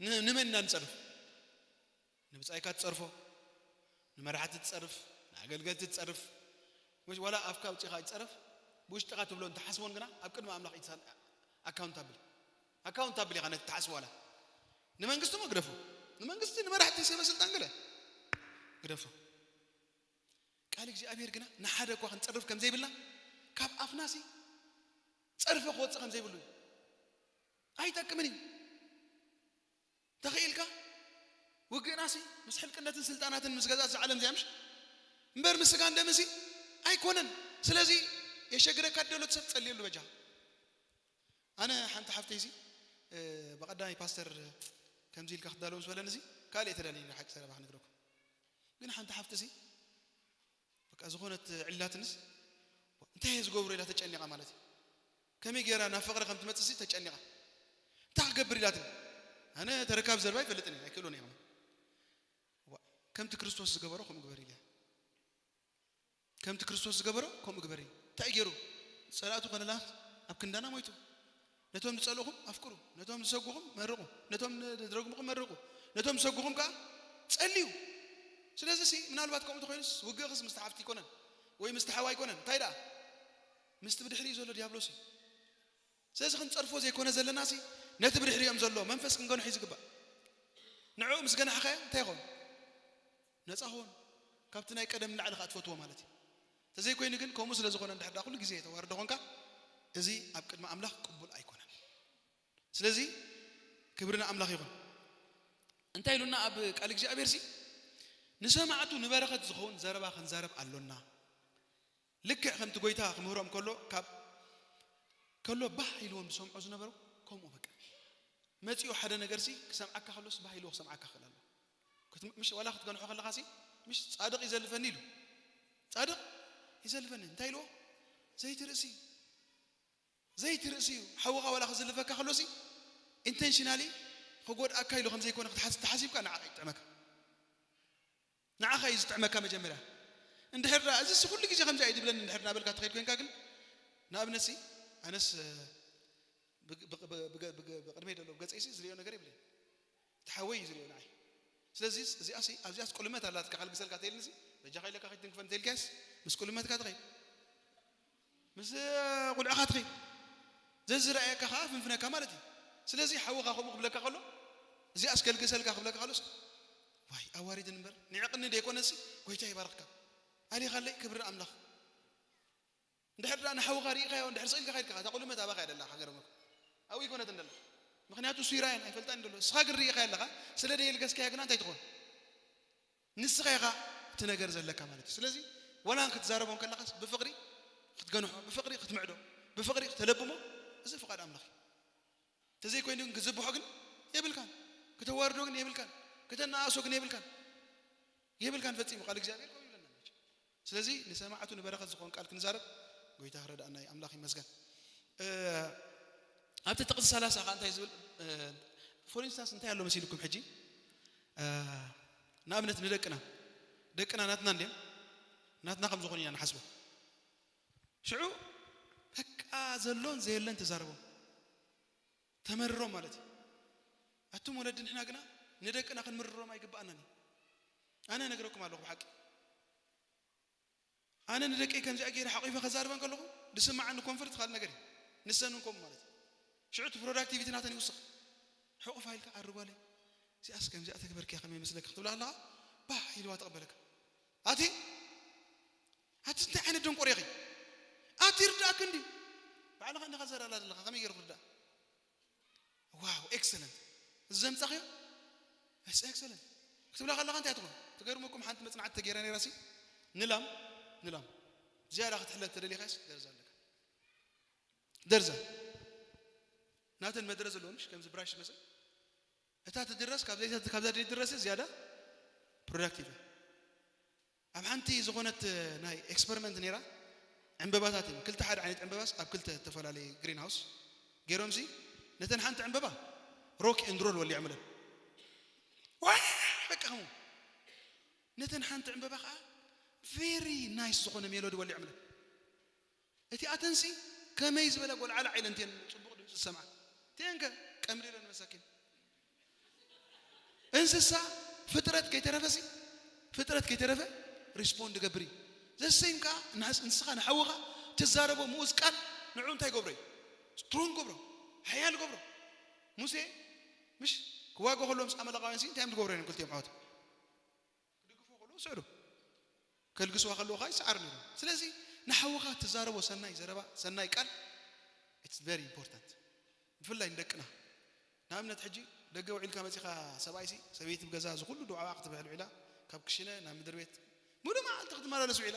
ን- ንመን ኢና ንጸርፍ? ንብጻይካ ትጸርፎ፣ ንመራሕቲ ትጸርፍ፣ ንኣገልገልቲ ትጸርፍ፣ ወይ ዋላ ኣፍካ ኣውጺኻ ይጸረፍ፣ ብውሽጥኻ ትብሎ እንተሓስቦን ግና ኣብ ቅድሚ ኣምላኽ ኢትሳን ኣካውንታብል ኣካውንታብል ኢኻ ነቲ ትሓስቦ ዋላ ንመንግስቲ እሞ ግደፎ፣ ንመንግስቲ ንመራሕቲ ሰበ ስልጣን ገለ ግደፎ። ቃል እግዚኣብሔር ግና ንሓደ እኳ ክንጸርፍ ከም ዘይብልና ካብ ኣፍናሲ ጸርፊ ክወጽእ ከም ዘይብሉ እዩ። ኣይጠቅምን እዩ። ተኽኢልካ ውግእናሲ ምስ ሕልቅነትን ስልጣናትን ምስ ገዛእቲ ዓለም እዚኣ ምሽ እምበር ምስ ስጋን ደምሲ ኣይኮነን። ስለዚ የሸግረካ ደሎ ሰብ ጸልየሉ በጃ። ኣነ ሓንቲ ሓፍተይሲ ብቐዳማይ ፓስተር ከምዚ ኢልካ ክትዳለው ምስ በለኒ እዚ ካልእ ተዳልየ ሓቂ ዘረባ ክነግረኩም። ግን ሓንቲ ሓፍትሲ በቃ ዝኾነት ዕላትንስ እንታይ እየ ዝገብሮ ኢላ ተጨኒቓ ማለት እዩ። ከመይ ገይራ ናብ ፍቕሪ ከም ትመጽእሲ ተጨኒቓ። እንታይ ክገብር ኢላትኒ? ኣነ ተረካብ ዘረባ ኣይፈልጥን እየ፣ ኣይክእሎን እየ። ከምቲ ክርስቶስ ዝገበሮ ከምኡ ግበር ኢለ። ከምቲ ክርስቶስ ዝገበሮ ከምኡ ግበሪ። እንታይ ገይሩ? ጸላእቱ ከለላ ኣብ ክንዳና ሞይቱ። ነቶም ዝጸልእኹም ኣፍቅሩ፣ ነቶም ዝሰጉኹም መርቑ፣ ነቶም ዝረግሙኹም መርቑ፣ ነቶም ዝሰጉኹም ከኣ ጸልዩ። ስለዚ ሲ ምናልባት ከምኡ ተኾይኑስ ውግእኽስ ምስቲ ሓፍቲ ኣይኮነን ወይ ምስቲ ሓው ኣይኮነን። እንታይ ደኣ? ምስቲ ብድሕሪኡ ዘሎ ዲያብሎስ እዩ። ስለዚ ክንጸርፎ ዘይኮነ ዘለናሲ ነቲ ብድሕሪኦም ዘሎ መንፈስ ክንገንሖ እዩ ዝግባእ። ንዕኡ ምስ ገናሕኻዮ እንታይ ይኸውን? ነጻ ኹን። ካብቲ ናይ ቀደም ንላዕሊ ከኣ ትፈትዎ ማለት እዩ። ተዘይኮይኑ ግን ከምኡ ስለ ዝኾነ እንድሕር ደኣ ኩሉ ግዜ ተዋርዶ ኾንካ እዚ ኣብ ቅድሚ ኣምላኽ ቅቡል ኣይኮነን። ስለዚ ክብሪ ንኣምላኽ ይኹን። እንታይ ኢሉና ኣብ ቃል እግዚኣብሔር ሲ ንሰማዕቱ ንበረኸት ዝኸውን ዘረባ ክንዛረብ ኣሎና። ልክዕ ከምቲ ጎይታ ክምህሮም ከሎ ካብ ከሎ ባህ ኢልዎም ዝሰምዖ ዝነበሩ ከምኡ በቃ። መጺኡ ሓደ ነገርሲ ክሰምዓካ ከሎስ ባህ ኢልዎ ክሰምዓካ ክእል ኣለዎ። ክትም-፣ ምሽ ዋላ ክትገንሖ ከለኻሲ፣ ምሽ ጻድቕ ይዘልፈኒ ኢሉ። ጻድቕ ይዘልፈኒ። እንታይ ኢልዎ? ዘይቲ ርእሲ እዩ። ዘይቲ ርእሲ እዩ። ሓውኻ ዋላ ክዝልፈካ ከሎሲ፣ ኢንቴንሽናሊ ክጎድኣካ ኢሉ ከም ዘይኮነ ክትሓስ-፣ ተሓሲብካ ንዓኻ ይጥዕመካ። ንዓኻ እዩ ዝጥዕመካ መጀመርያ። እንድሕር ደኣ፣ "እዚሲ ኩሉ ግዜ ከምዚ እዩ" ድብለኒ እንድሕር እናበልካ ትኸይድ ኮንካ ግን፣ ንኣብነትሲ፣ ኣነስ፣ እ፣ ብግ-፣ ብግ-፣ ብግ-፣ ብግ-፣ ብግ-፣ ብቅድመይ ዘሎ ገጸይሲ ዝርእዮ ነገር የብለይን። እቲ ሓወይ እዩ ዝርእዮ ንዓይ። ስለዚ እዚኣሲ፣ ኣብዚኣስ ቁልመት ኣላትካ ከልግሰልካ ተይልንሲ፣ በጃኻ ኢለካ ከይትንክፈን ተይልካስ፣ ምስ ቁልመትካ ትኸይድ። ምስ ቁልዕኻ ትኸይድ። ዘዝረኣየካ ኸዓ ፍንፍነካ ማለት እዩ። ስለዚ ሓውኻ ከምኡ ክብለካ ከሎ፣ እዚኣስ ከልግሰልካ ክብለካ ከሎስ፣ ዋይ፣ ኣዋሪድን እምበር፣ ንዕቕኒ ደይኮነሲ፣ ጎይታ ይባርኽካ። ኣሊኻለይ፣ ክብሪ ኣምላኽ። እንድሕር ደኣ ንሓውኻ ርኢኻዮ፣ እንድሕር ስቕ ኢልካ ከይድካ፣ እታ ቁልመት ኣባኻ እያ ደላ፣ ሃገር መኩ። ኣብኡ ይኮነት እንደላ። ምኽንያቱ እሱ ይረኣየን ኣይፈልጣን እንደሎ። ንስኻ ግን ርኢኻዮ ኣለኻ፣ ስለ ደየልገስካዮ ግና እንታይ ትኾን? ንስኻ ኢኻ እቲ ነገር ዘለካ ማለት እዩ። ስለዚ፣ ወላ ክትዛረቦም ከለኻስ ብፍቕሪ ክትገንሖ፣ ብፍቕሪ ክትምዕዶ፣ ብፍቕሪ ክተለብሞ፣ እዚ ፍቓድ ኣምላኽ እዩ። እንተዘይኮይኑ ግን ክዝብሖ ግን የብልካን። ክተዋርዶ ግን የብልካን። ክተነኣእሶ ግን የብልካን። የብልካን ፈጺሙ። ቃል እግዚኣብሔር ከምኡ ይብለና። ስለዚ ንሰማዕቱ ንበረኸት ዝኾን ቃል ክንዛረብ ጎይታ ክረድኣና እዩ። ኣምላኽ ይመስገን። እ፣ ኣብቲ ጥቕሲ ሰላሳ ኸዓ እንታይ ዝብል፣ እ፣ ፎር ኢንስታንስ እንታይ ኣሎ መሲልኩም ሕጂ? እ፣ ንኣብነት ንደቅና፣ ደቅና ናትና እንድዮም፣ ናትና ከም ዝኾኑ ኢና ንሓስቦ። ሽዑ በቃ ዘሎን ዘየለን ተዛረቦም፣ ተመርሮም ማለት እዩ። ኣቱም ወለዲ ንሕና ግና ንደቅና ክንምርሮም ኣይግብኣናን እዩ። ኣነ ነግረኩም ኣለኹ ብሓቂ። ኣነ ንደቀይ ከምዚኣ ገይረ ሓቒፈ ከዛርበን ከለኹ፣ ዝስምዓኒ ኮንፈርት ካልእ ነገር እዩ። ንሰን እውን ከምኡ ማለት እዩ። ሽዑ እቲ ፕሮዳክቲቪቲ ናተን ይውስኽ። ሕቑፍ ኢልካ፣ "ኣረ ጓለይ፣ እዚኣስ ከምዚኣ ተግበርክያ ከመይ ይመስለካ?" ክትብላ ከለኻ፣ ባህ ኢልዋ ትቕበለካ። ኣቲ፣ ኣቲ እንታይ ዓይነት ደንቆሮ ኢኺ? ኣቲ ይርዳእኪ እንድዩ። ባዕልኻ እንዲኻ ዘራላ ዘለኻ፣ ከመይ ገይሩ ክርዳእ? ዋው፣ ኤክሰለንት። እዚ ዘምጻኽዮ? እስ ኤክሰለንት። ክትብላ ከለኻ እንታይ ትኾን? ትገርመኩም፣ ሓንቲ መጽናዕቲ ተገይራ ነይራ ሲ፣ ንላም፣ ንላም ዝያዳ ክትሕለብ ተደሊኻስ ደርዛ ኣለካ። ደርዛ። ናተን መድረ ዘለዎ፣ ምሽ ከምዚ ብራሽ ዝመስል። እታ ትድረስ፣ ካብ ዘይተ-፣ ካብዛ ዘይትድረስ ዝያዳ ፕሮዳክቲቭ እያ። ኣብ ሓንቲ ዝኾነት ናይ ኤክስፐሪመንት ነይራ፣ ዕምበባታት እዮም። ክልተ ሓደ ዓይነት ዕምበባስ ኣብ ክልተ ዝተፈላለየ ግሪን ሃውስ ገይሮምሲ፣ ነተን ሓንቲ ዕምበባ ሮክ ኤንድ ሮል ወሊዖምለን። ዋይ! በቃ ከምኡ። ነተን ሓንቲ ዕምበባ ከዓ ቬሪ ናይስ ዝኾነ ሜሎዲ ወሊዖምለን። እቲኣተንሲ ከመይ ዝበለ ጎልዓላዕ ኢለን እተን ጽቡቕ ድምፂ ዝሰምዓ። እተን ከ ቀምሪረን መሳኪን። እንስሳ ፍጥረት ከይተረፈሲ፣ ፍጥረት ከይተረፈ ሪስፖንድ ገብር እዩ። ዘሰይም ከዓ ንሓስ-፣ ንስኻ ንሓውኻ ትዛረቦ ምኡዝ ቃል ንዑ እንታይ ገብሮ እዩ? ስትሮንግ ገብሮ፣ ሓያል ገብሮ። ሙሴ ምሽ ክዋገ ከሎ ምስ ኣመለቃውያን ሲ እንታይ እዮም ዝገብሩ እዮም ክልቲኦም ኣሕዋት? ክድግፍዎ ከለዉ ይስዕሩ፣ ከልግስዋ ከለዉ ከዓ ይስዓሩ ነይሮም። ስለዚ ንሓውኻ ትዛረቦ ሰናይ ዘረባ፣ ሰናይ ቃል፣ it's very important። ብፍላይ ንደቅና። ንኣብነት ሕጂ ደገ ውዒልካ መጺኻ ሰብኣይሲ፣ ሰበይቲ ብገዛ እዚ ኩሉ ድዓዋ ክትብህል ውዒላ፣ ካብ ክሽነ ናብ ምድሪ ቤት፣ ሙሉ መዓልቲ ክትመላለስ ውዒላ፣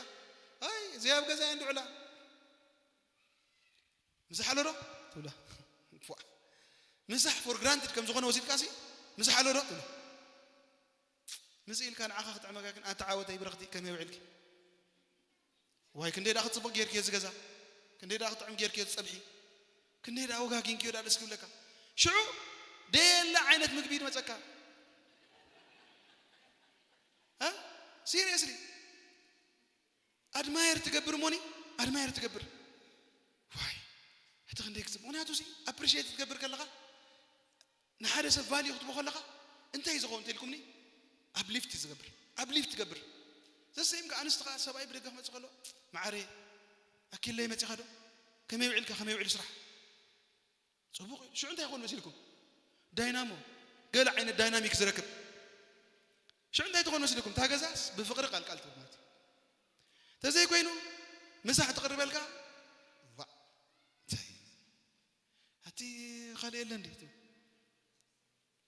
ኣይ፣ እዚኣ ኣብ ገዛ እያ እንድዕላ። ምሳሕ ኣሎ ዶ? ትብላ። ፏ። ምሳሕ ፎር ግራንትድ ከም ዝኾነ ወሲድካሲ፣ ምሳሕ ኣሎ ዶ? ትብላ። ምስ ኢልካ ንዓኻ ክጥዕመካ ግን፣ ኣታ ዓወተይ ብረኽቲ ከመይ ውዒልኪ? ዋይ፣ ክንደይ ደኣ ክጽብቕ ጌርክዮ እዚ ገዛ፣ ክንደይ ደኣ ክጥዕም ጌርክዮ እዚ ጸብሒ፣ ክንደይ ደኣ ወጋጊንክዮ ደኣ ደስ ክብለካ። ሽዑ ደየለ ዓይነት ምግቢ ይመጸካ። እ? ሲሪየስሊ። ኣድማየር ትገብር ሞኒ፣ ኣድማየር ትገብር። ዋይ፣ እቲ ክንደይ ክጽብቕ። ምኽንያቱ ሲ፣ ኣፕሪሺየት ክትገብር ከለኻ፣ ንሓደ ሰብ ቫልዩ ክትቦ ከለኻ፣ እንታይ እዩ ዝኸውን እንተልኩምኒ? ኣብሊፍት እዩ ዝገብር። ኣብሊፍት ትገብር። ዘሰይም ከኣ ኣንስቲ ከኣ ሰብኣይ ብደገ ክመጽእ ከሎ፣ "መዓረየ፣ ኣኪለይ መጺኻ ዶ? ከመይ ውዒልካ? ከመይ ውዒሉ ስራሕ?" ጽቡቕ እዩ። ሽዑ እንታይ ይኾን መሲልኩም? ዳይናሞ፣ ገለ ዓይነት ዳይናሚክ ዝረክብ። ሽዑ እንታይ ትኾን መሲልኩም? እታ ገዛስ ብፍቕሪ ቃልቃል ትብል ማለት እዩ። ተዘይኮይኑ፣ ምሳሕ ትቕርበልካ፣ ዋ፣ እንታይ? ኣቲ ካልእ የለ እንዴ? ትብል።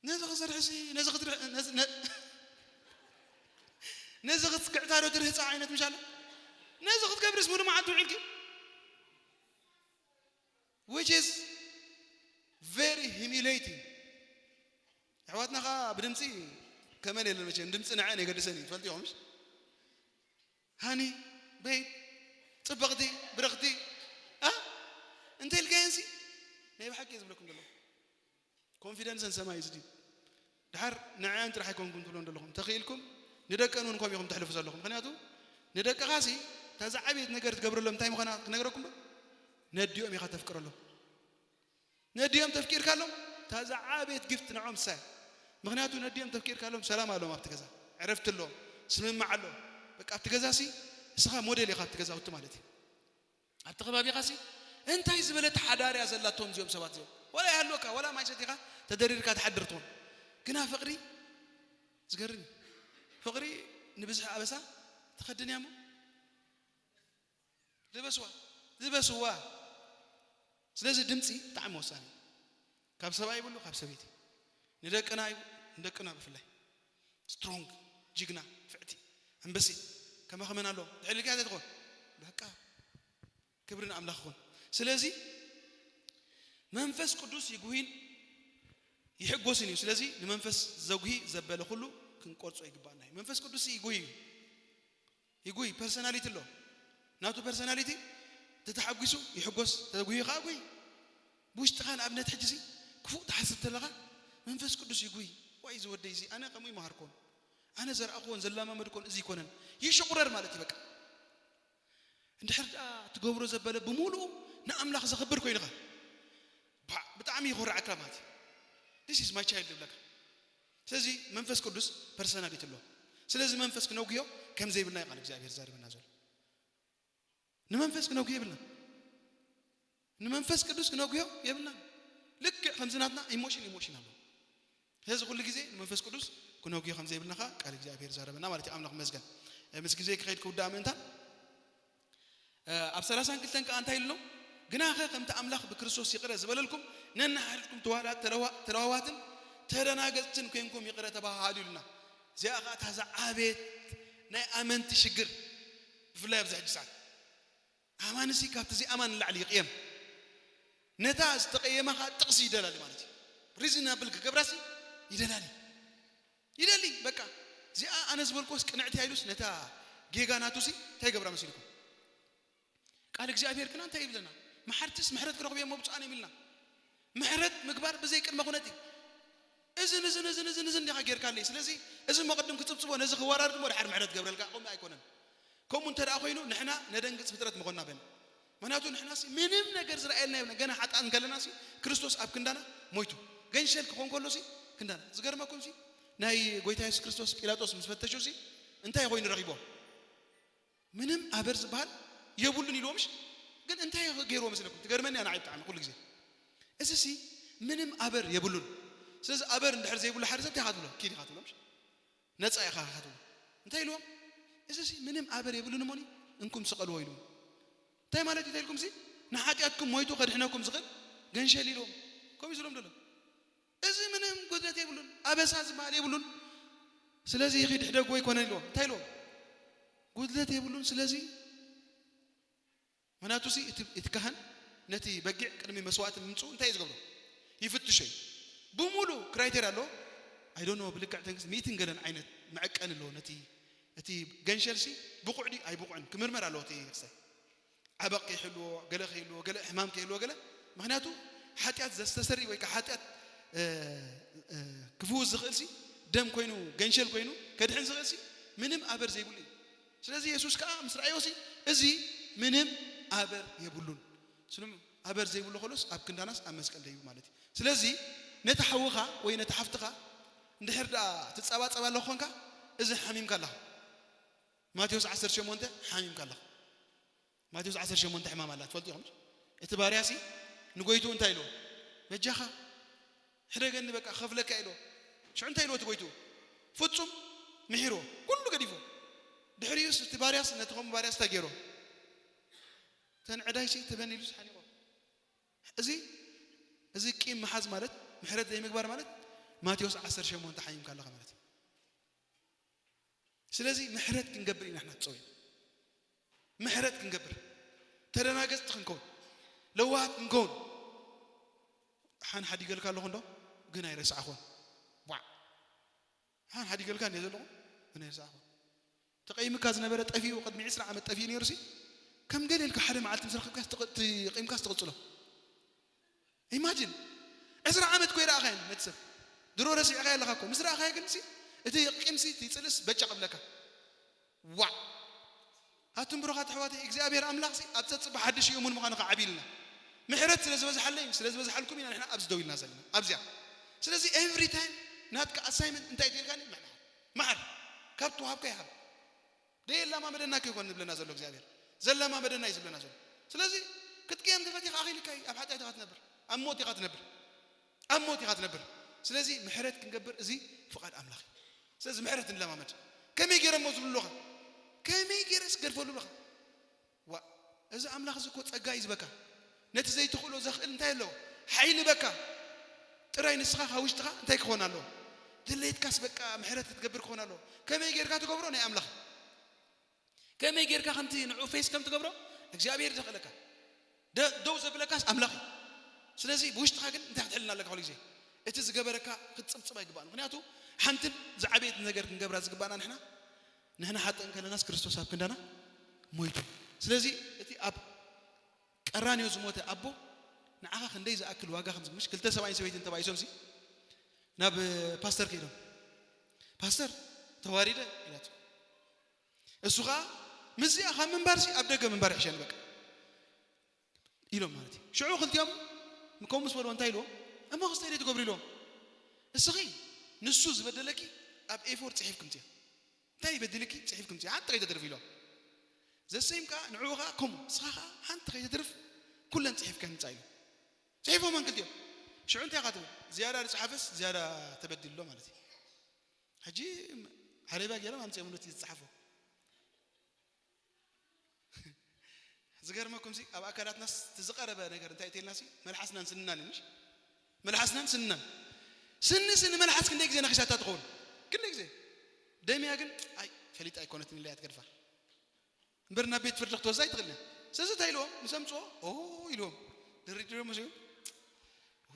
ነዚ ክሰርሕሲ፣ ነዚ ክትርሕ-፣ ነዚ፣ ነ-፣ ነዚ ክትግዕታ ዶ ትርህጻ ዓይነት ምሽ ኣሎ? ነዚ ክትገብርስ ሙሉ መዓልቲ ውዒልኪ? which is very humiliating. ኣሕዋትና ኸዓ ብድምፂ ከመን የለን መቸም፣ ድምፂ ንዐን የገድሰን እዩ፣ ትፈልጡ ኢኹም ምሽ? ሃኒ፣ ቤብ፣ ፅብቕቲ፣ ብርኽቲ፣ ኣ? እንተ ኢልካየንሲ ናይ ብሓቂ እየ ዝብለኩም ዘለኹ። ኮንፊደንሰን ሰማይ እዩ ዝድዩ። ድሓር ንዐን ጥራሕ ኣይኮንኩም ትብሎም ዘለኹም፣ እንተኽኢልኩም ንደቀን እውን ከምኡ ኢኹም ተሕልፉ ዘለኹም። ምኽንያቱ ንደቅኻሲ እታ ዝዓበየት ነገር ትገብረሎም እንታይ ምዃና ክነግረኩም ዶ? ነዲኦም ኢኻ ተፍቅረሎም። ነዲኦም ተፍቂርካሎም እታ ዝዓበየት ጊፍት ንዖም እሳ እያ። ምኽንያቱ ነዲኦም ተፍቂርካሎም ሰላም ኣለዎም ኣብቲ ገዛ፣ ዕረፍቲ ኣለዎም፣ ስምምዕ ኣለዎም። በቃ ኣብቲ ገዛሲ እስኻ ሞዴል ኢኻ ኣብቲ ገዛውቲ ማለት እዩ። ኣብቲ ከባቢኻሲ እንታይ ዝበለ ተሓዳርያ ዘላቶም እዚኦም ሰባት እዚኦም። ዋላ ይሃልወካ፣ ዋላ ማይ ሰቲኻ ተደሪርካ ትሓድር ትኾን። ግና ፍቕሪ ዝገርም እዩ። ፍቕሪ ንብዝሒ ኣበሳ ትኸድን እያ እሞ ልበስዋ፣ ልበስዋ። ስለዚ ድምፂ ብጣዕሚ ወሳኒ እዩ። ካብ ሰብኣይ ይብሉ፣ ካብ ሰበይቲ። ንደቅና ይብሉ፣ ንደቅና ብፍላይ። ስትሮንግ፣ ጅግና፣ ፍዕቲ፣ ኣንበሲት፣ ከማኸመን ኣለዎም። ድሕሪ ልክያ ዘይትኾን። በቃ፣ ክብሪ ንኣምላኽ ይኹን። ስለዚ መንፈስ ቅዱስ ይጉሂን ይሕጎስን እዩ። ስለዚ ንመንፈስ ዘጉሂ ዘበለ ኩሉ ክንቆርጾ ይግባኣና እዩ። መንፈስ ቅዱስ ይጉሂ እዩ። ይጉሂ፣ ፐርሰናሊቲ ኣሎ። ናቱ ፐርሰናሊቲ ተተሓጒሱ ይሕጎስ፣ ተጉሂ ኸዓ ጉሂ። ብውሽጥኻ ንኣብነት ሕጂ ሲ ክፉእ ትሓስብ ተለኻ መንፈስ ቅዱስ ይጉሂ። ዋይ እዚ ወደይ እዚ ኣነ ከምኡ ይመሃርኮን፣ ኣነ ዘርኣኽዎን ዘላማመድኮን እዚ ይኮነን። ይሽቑረር ማለት እዩ በቃ። እንድሕር ደኣ ትገብሮ ዘበለ ብምሉኡ ንኣምላኽ ዘኽብር ኮይንኻ፣ ባ-፣ ብጣዕሚ ይኾርዓካ ማለት እዩ። This is my child ይብለካ። ስለዚ መንፈስ ቅዱስ ፐርሰናሊቲ ኣለዎ። ስለዚ መንፈስ ክነጉዮ ከም ዘይብልና እዩ ቃል እግዚኣብሔር ዛሪብና ዘሎ። ንመንፈስ ክነጉዮ የብልና። ንመንፈስ ቅዱስ ክነጉዮ የብልና። ልክዕ ከምዚ ናትና ኢሞሽን ኢሞሽን ኣለዎ። ስለዚ ኩሉ ግዜ ንመንፈስ ቅዱስ ክነጉዮ ከም ዘይብልና ኸዓ ቃል እግዚኣብሔር ዛረበና ማለት እዩ። ኣምላኽ ይመስገን። እ፣ ምስ ግዜ ክኸይድ ክውዳእ ምእንታን፣ እ፣ ኣብ ሰላሳን ክልተን ከኣ እንታይ ኢሉ ኣሎ? ግናኸ ከምቲ ኣምላኽ ብክርስቶስ ይቕረ ዝበለልኩም ነንሓድሕድኩም ተዋላ-፣ ተለዋ-፣ ተለዋዋትን ተደናገጽትን ኮይንኩም ይቕረ ተባሃሃሉ ኢሉና። እዚኣ ኸኣ እታ ዝዓበየት ናይ ኣመንቲ ሽግር፣ ብፍላይ ኣብዚ ሕጂ ሰዓት። ኣማንሲ ካብቲ ዘይኣማን ንላዕሊ ይቕየም። ነታ ዝተቐየማ ኸኣ ጥቕሲ ይደላሊ ማለት እዩ። ሪዝናብል ክገብራሲ ይደላሊ። ይደሊ፣ በቃ። እዚኣ ኣነ ዝበልኩስ ቅንዕቲ እያ ኢሉስ ነታ ጌጋ ናቱሲ እንታይ ይገብራ መሲልኩም? ቃል እግዚኣብሔር ግና እንታይ ይብለና? መሓርትስ ምሕረት ክረኽቡ እዮም፣ ብፁዓን እዮም ኢልና። ምሕረት ምግባር ብዘይ ቅድመ ኩነት እዩ። እዝን፣ እዝን፣ እዝን፣ እዝን፣ እዝን እንዲኻ ጌርካለይ። ስለዚ እዚ እሞ ቅድም ክጽብጽቦ፣ ነዚ ክወራርድ እሞ ድሓር ምሕረት ገብረልካ፣ ከምኡ ኣይኮነን። ከምኡ እንተ ደኣ ኮይኑ፣ ንሕና ነደንግጽ ፍጥረት ምኾንና በን። ምኽንያቱ ንሕናሲ ምንም ነገር ዝረኣየልና የብልና። ገና ሓጥኣን ከለናሲ ክርስቶስ ኣብ ክንዳና ሞይቱ። ገንሸል ክኾን ከሎሲ ክንዳና። ዝገርመኩምሲ፣ ናይ ጎይታ የሱስ ክርስቶስ ጲላጦስ ምስ ፈተሹሲ፣ እንታይ ኮይኑ ረኺቦ? ምንም ኣበር ዝበሃል የብሉን ኢልዎ ምሽ? ግን እንታይ ገይርዎ መስለኩም? ትገርመኒ እያ ንዓይ ብጣዕሚ ኩሉ ግዜ። እዚሲ ምንም ኣበር የብሉን። ስለዚ ኣበር እንድሕር ዘይብሉ ሓደ ሰብ እንታይ ኢኻ ትብሎ? ኪድ ኢኻ ትብሎ ምሽ? ነጻ ኢኻ ኢኻ ትብሎ። እንታይ ኢልዎም? እዚሲ ምንም ኣበር የብሉን እሞኒ እንኩም ስቐልዎ ኢልዎም። እንታይ ማለት እዩ ተልኩምሲ? ንሓጢኣትኩም ሞይቱ ከድሕነኩም ዝኽእል ገንሸል ኢልዎም። ከምኡ እዩ ዝብሎም ዘሎ። እዚ ምንም ጉድለት የብሉን፣ ኣበሳ ዝበሃል የብሉን። ስለዚ ይኺድ ሕደግዎ ኣይኮነን ኢልዎም። እንታይ ኢልዎም? ጉድለት የብሉን። ስለዚ ምኽንያቱሲ እቲ፣ እቲ ካህን ነቲ በጊዕ ቅድሚ መስዋእቲ ምምፅኡ እንታይ እዩ ዝገብሮ? ይፍትሾ እዩ። ብምሉእ ክራይቴርያ ኣሎ። I don't know፣ ብልክዕ ተንክስ ሚእትን ገለን ዓይነት መዐቀኒ ኣለዎ። ነቲ፣ እቲ ገንሸልሲ ብቑዕ ድዩ ኣይብቑዕን ክምርመር ኣለዎ። እቲ ክስታይ ዓበቕ ከይህልዎ፣ ገለ ከይህልዎ፣ ገለ ሕማም ከይህልዎ፣ ገለ ምኽንያቱ ሓጢኣት ዘስተሰሪ ወይ ከዓ ሓጢኣት፣ እ፣ እ፣ ክፍውስ ዝኽእልሲ ደም ኮይኑ፣ ገንሸል ኮይኑ ከድሕን ዝኽእልሲ ምንም ኣበር ዘይብሉ እዩ። ስለዚ የሱስ ከዓ ምስ ረኣዮሲ እዚ ምንም ኣበር የብሉን። ስልም ኣበር ዘይብሉ ከሎስ ኣብ ክንዳናስ ኣብ መስቀል ደይቡ ማለት እዩ። ስለዚ ነቲ ሓውኻ ወይ ነቲ ሓፍትኻ እንድሕር ደኣ ትጸባጸብ ኣለኹ ኮንካ፣ እዚ ሓሚምካ ኣለኻ። ማቴዎስ ዓሰርተ ሸሞንተ ሓሚምካ ኣለኻ። ማቴዎስ ዓሰርተ ሸሞንተ ሕማም ኣላ ትፈልጡ ኢኹም። እቲ ባርያሲ ንጎይቱ እንታይ ኢልዎ? በጃኻ ሕደገኒ በቃ ከፍለካ ኢልዎ። ሽዑ እንታይ ኢልዎ እቲ ጎይቱ? ፍጹም ምሒርዎ። ኩሉ ገዲፎ። ድሕሪኡስ እቲ ባርያስ ነቲ ኸም ባርያስ እንታይ ገይሮ? ተን ዕዳይሲ ተበን ኢሉስ ሓኒቆ። እዚ፣ እዚ ቂም ምሓዝ ማለት፣ ምሕረት ዘይምግባር ማለት ማቴዎስ ዓሰርተ ሸሞንተ ሓሚምካ ኣለኻ ማለት እዩ። ስለዚ ምሕረት ክንገብር ኢና ንሕና ተጸውዒና። ምሕረት ክንገብር፣ ተደናገጽቲ ክንከውን፣ ለዋሃት ክንከውን፣ ሓን ሓዲገልካ ኣለኹ እንዶ ግን ኣይረሳዕኹን። ዋዕ ሓን ሓዲገልካ እንደ ዘለኹ ግን ኣይረሳዕኹን። ተቐይምካ ዝነበረ ጠፊኡ ቅድሚ ዕስራ ዓመት ጠፊኡ ነይሩ ሲ ከም ገለ ኢልካ ሓደ መዓልቲ ምስ ረኸብካ ትቐ- ትቕይምካ ትቕጽሎ። ኢማጂን ዕስራ ዓመት ኮይ ረኣኻየን ነቲ ሰብ ድሮ ረሲዕካ ኣለኻ እኮ ምስ ረኣኻዮ ግን ሲ እቲ ቂምሲ እቲ ጽልእስ በጫ ቅብለካ። ዋዕ ኣቱም ብሩኻት ኣሕዋተይ እግዚኣብሔር ኣምላኽሲ ኣብ ጸጽባ ሓድሽ እዩ እሙን ምዃኑ ከዓብይልና ምሕረት ስለ ዝበዝሓለይ ስለ ዝበዝሓልኩም ኢና ንሕና ኣብዚ ደው ኢልና ዘለና ኣብዚኣ። ስለዚ ኤቭሪ ታይም ናትካ ኣሳይመንት እንታይ ትልካኒ ምሕር ምሓር ካብ ትወሃብካ ይሃብ። ደየላማመደና ከይኮን ዝብለና ዘሎ እግዚኣብሔር ዘላማመደና እዩ ዝብለና ዘሎ። ስለዚ ክትቅየም ተፈቲኻ ኣኺልካ እዩ ኣብ ሓጢኣት ኢኻ ትነብር ኣብ ሞት ኢኻ ትነብር ኣብ ሞት ኢኻ ትነብር። ስለዚ ምሕረት ክንገብር እዚ ፍቓድ ኣምላኽ እዩ። ስለዚ ምሕረት ንለማመድ። ከመይ ገይረ እሞ ዝብሉ ኣለኻ ከመይ ገይረ ስገድፈሉ ኣለኻ ዋ እዚ ኣምላኽ እዚ እኮ ጸጋ እዩ ዝበካ ነቲ ዘይትኽእሎ ዘኽእል እንታይ ኣለዎ ሓይሊ በካ። ጥራይ ንስኻ ካብ ውሽጥኻ እንታይ ክኾን ኣለዎ ድሌትካስ በቃ ምሕረት ክትገብር ክኾን ኣለዎ። ከመይ ጌርካ ትገብሮ ናይ ኣምላኽ ከመይ ጌርካ ከምቲ ንዑ ፌስ ከም ትገብሮ እግዚኣብሔር ዘኽእለካ ደ- ደው ዘብለካስ ኣምላኽ እዩ። ስለዚ ብውሽጥኻ ግን እንታይ ክትሕልና ኣለካ ኩሉ ግዜ እቲ ዝገበረካ ክትፅብፅብ ኣይግባእን። ምክንያቱ ሓንትን ዝዓበየት ነገር ክንገብራ ዝግባእና ንሕና ንሕና ሓጥእ እንከለናስ ክርስቶስ ኣብ ክንዳና ሞይቱ። ስለዚ እቲ ኣብ ቀራንዮ ዝሞተ ኣቦ ንዓኻ ክንደይ ዝኣክል ዋጋ ከም ዝምሽ ክልተ ሰብኣይን ሰበይትን ተባኢሶም ሲ ናብ ፓስተር ከይዶም ፓስተር ተዋሪደ ኢላቶ እሱ ኸዓ ምስዚኣ ካብ ምንባር ሲ ኣብ ደገ ምንባር ይሕሸኒ በቃ ኢሎም ማለት እዩ። ሽዑ ክልቲኦም ከምኡ ምስ በልዎ እንታይ ኢልዎም እሞ ክስታይ ደይ ትገብሩ ኢልዎም እስኺ ንሱ ዝበደለኪ ኣብ ኤፎር ፅሒፍ ክምፅዮ እንታይ ይበድልኪ ፅሒፍ ክምፅዮ ሓንቲ ከይተትርፍ ኢልዎም ዘሰይም ከዓ ንዕኡ ከዓ ከምኡ እስኻ ከዓ ሓንቲ ከይተትርፍ ኩለን ፅሒፍ ከንፃ ኢሉ ፅሒፎም ክልቲኦም ሽዑ እንታይ ኢኻ ትብል ዝያዳ ዝፅሓፈስ ዝያዳ ተበዲሉ ኣሎ ማለት እዩ ሕጂ ዓረብያ ገይሮም ኣምፅኦም ነቲ ዝፅሓፎ ዝገርመኩም ሲ ኣብ ኣካላትናስ እቲ ዝቐረበ ነገር እንታይ እተልና ሲ መልሓስናን ስንናን እዩ ምሽ መልሓስናን ስንናን ስኒ ስኒ መልሓስ ክንደይ ግዜ ነኺሳታ ትኸውን ክንደይ ግዜ ደምያ ግን ኣይ ፈሊጣ ኣይኮነትን ኢላ እያ ትገድፋ እምበር ናብ ቤት ፍርዲ ክትወዛ ኣይትኽእልን እያ ስለዚ እንታይ ኢልዎም ምስ ኣምፅኦ ኦ ኢልዎም ድርድሮም ሲኡ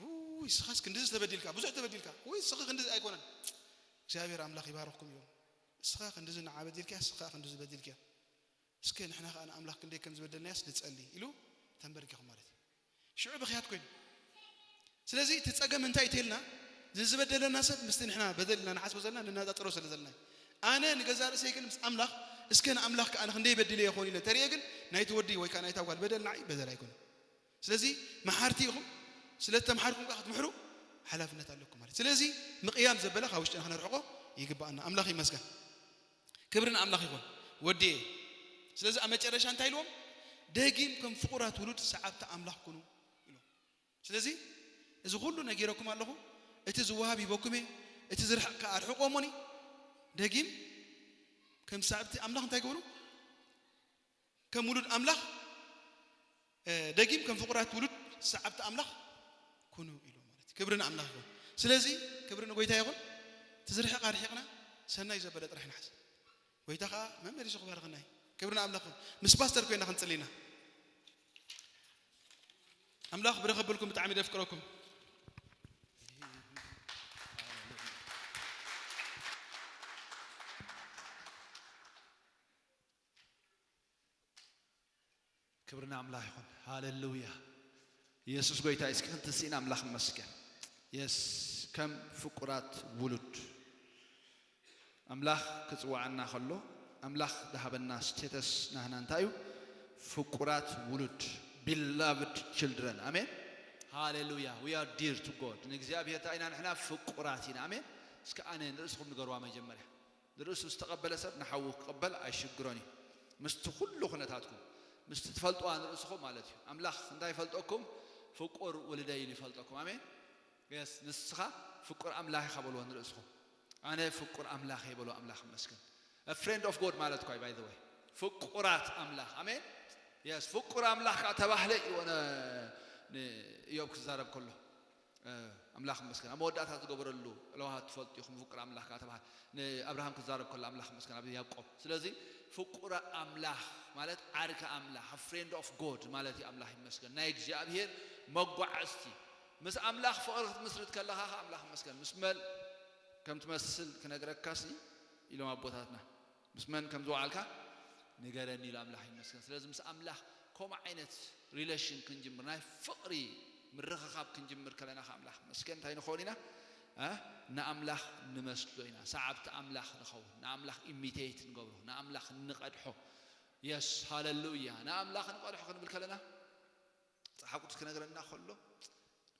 ውይ እስኻስ ክንድዚ ተበዲልካ ብዙሕ ተበዲልካ ውይ እስኺ ክንድዚ ኣይኮነን እግዚኣብሔር ኣምላኽ ይባርኽኩም ኢልዎም እስኻ ክንድዚ ንዓ በዲልካ እስኻ ክንድዚ በዲልካ እስከ ንሕና ኸዓ ንኣምላኽ ክንደይ ከም ዝበደልናያስ ንጸሊ ኢሉ ተንበርኪኹ ማለት እዩ ሽዑ ብኽያት ኮይኑ ስለዚ እቲ ጸገም እንታይ እተልና ዝዝበደለና ሰብ ምስቲ ንሕና በደልና ንሓስቦ ዘለና ንነጣጥሮ ስለ ዘለና ኣነ ንገዛ ርእሰይ ግን ምስ ኣምላኽ እስከ ንኣምላኽ ከኣ ንክንደይ በዲለ ይኾን ኢለ ተሪኤ ግን ናይቲ ወዲ ወይ ከዓ ናይታ ጓል በደል ንዓይ በደል ኣይኮነ ስለዚ መሓርቲ ኢኹም ስለ ተምሓርኩም ከዓ ክትምሕሩ ሓላፍነት ኣለኩም ማለት ስለዚ ምቕያም ዘበለ ካብ ውሽጥና ክነርሕቆ ይግባኣና ኣምላኽ ይመስገን ክብሪ ንኣምላኽ ይኹን ወዲኤ ስለዚ ኣብ መጨረሻ እንታይ ኢልዎም ደጊም ከም ፍቑራት ውሉድ ሰዓብቲ ኣምላኽ ኩኑ ኢልዎም ስለዚ እዚ ኩሉ ነጊረኩም ኣለኹ እቲ ዝወሃብ ሂበኩም እየ እቲ ዝርሕቕ ከዓ ኣርሕቆ እሞኒ ደጊም ከም ሰዓብቲ ኣምላኽ እንታይ ግበሩ ከም ውሉድ ኣምላኽ ደጊም ከም ፍቑራት ውሉድ ሰዓብቲ ኣምላኽ ኩኑ ኢሉ ማለት ክብሪ ንኣምላኽ ይኹን ስለዚ ክብሪ ንጎይታ ይኹን ትዝርሕቕ ኣርሒቕና ሰናይ ዘበለ ጥራሕ ንሓዝ ጎይታ ከዓ መመሊሱ ክባርኸና እዩ ክብሪ ንኣምላኽ ይኹን ምስ ፓስተር ኮይና ክንፅሊ ኢና ኣምላኽ ብረኸብልኩም ብጣዕሚ ደፍቅረኩም ክብሪ ንኣምላኽ ይኹን ሃሌሉያ ኢየሱስ ጎይታ እስኪ ክንትስኢን ኣምላኽ መስገን የስ ከም ፍቁራት ውሉድ ኣምላኽ ክጽዋዓና ከሎ ኣምላኽ ዝሃበና ስቴተስ ናህና እንታይ እዩ ፍቁራት ውሉድ beloved children ኣሜን ሃሌሉያ we are dear to God ንእግዚኣብሔር እንታይ ኢና ንሕና ፍቁራት ኢና ኣሜን እስከ ኣነ ንርእስኹም ንገርዋ መጀመርያ ንርእሱ ዝተቐበለ ሰብ ንሓዉ ክቕበል ኣይሽግሮን እዩ ምስቲ ኩሉ ኩነታትኩም ምስቲ ትፈልጥዋ ንርእስኹም ማለት እዩ ኣምላኽ እንታይ ይፈልጠኩም ፍቁር ውልደይ ኢሉ ይፈልጠኩም ኣሜን የስ ንስኻ ፍቁር ኣምላኽ ኢኻ በልዎ ንርእስኹም ኣነ ፍቁር ኣምላኽ እየ በልዎ ኣምላኽ ይመስገን friend of God ማለት እኳ እዩ by the way ፍቁራት ኣምላኽ ኣሜን የስ ፍቁር ኣምላኽ ከዓ ተባህለ ኢልዎ ንእዮብ ክዛረብ ከሎ ኣምላኽ ይመስገን ኣብ መወዳእታ ዝገበረሉ ለውሃት ትፈልጡ ኢኹም ፍቁር ኣምላኽ ከዓ ተባህለ ንኣብርሃም ክዛረብ ከሎ ኣምላኽ ይመስገን ኣብ ያዕቆብ ስለዚ ፍቁር ኣምላኽ ማለት ዓርኪ ኣምላኽ friend of God ማለት እዩ ኣምላኽ ይመስገን ናይ እግዚኣብሔር መጓዓዝቲ ምስ ኣምላኽ ፍቕሪ ክትምስርት ከለኻ ኸዓ ኣምላኽ ይመስገን። ምስ መን ከም ትመስል ክነግረካሲ ኢሎም ኣቦታትና። ምስ መን ከም ዝወዓልካ ንገረኒ ኢሉ ኣምላኽ ይመስገን። ስለዚ ምስ ኣምላኽ ከምኡ ዓይነት ሪሌሽን ክንጅምር፣ ናይ ፍቕሪ ምርኽኻብ ክንጅምር ከለና ኸዓ ኣምላኽ ይመስገን እንታይ ንኸውን ኢና? እ? ንኣምላኽ ንመስሎ ኢና። ሰዓብቲ ኣምላኽ ንኸውን። ንኣምላኽ ኢሚቴት ንገብሮ። ንኣምላኽ ንቐድሖ። የስ፣ ሃለሉያ። ንኣምላኽ ንቐድሖ ክንብል ከለና መጽሓፍ ቅዱስ ክነግረና ከሎ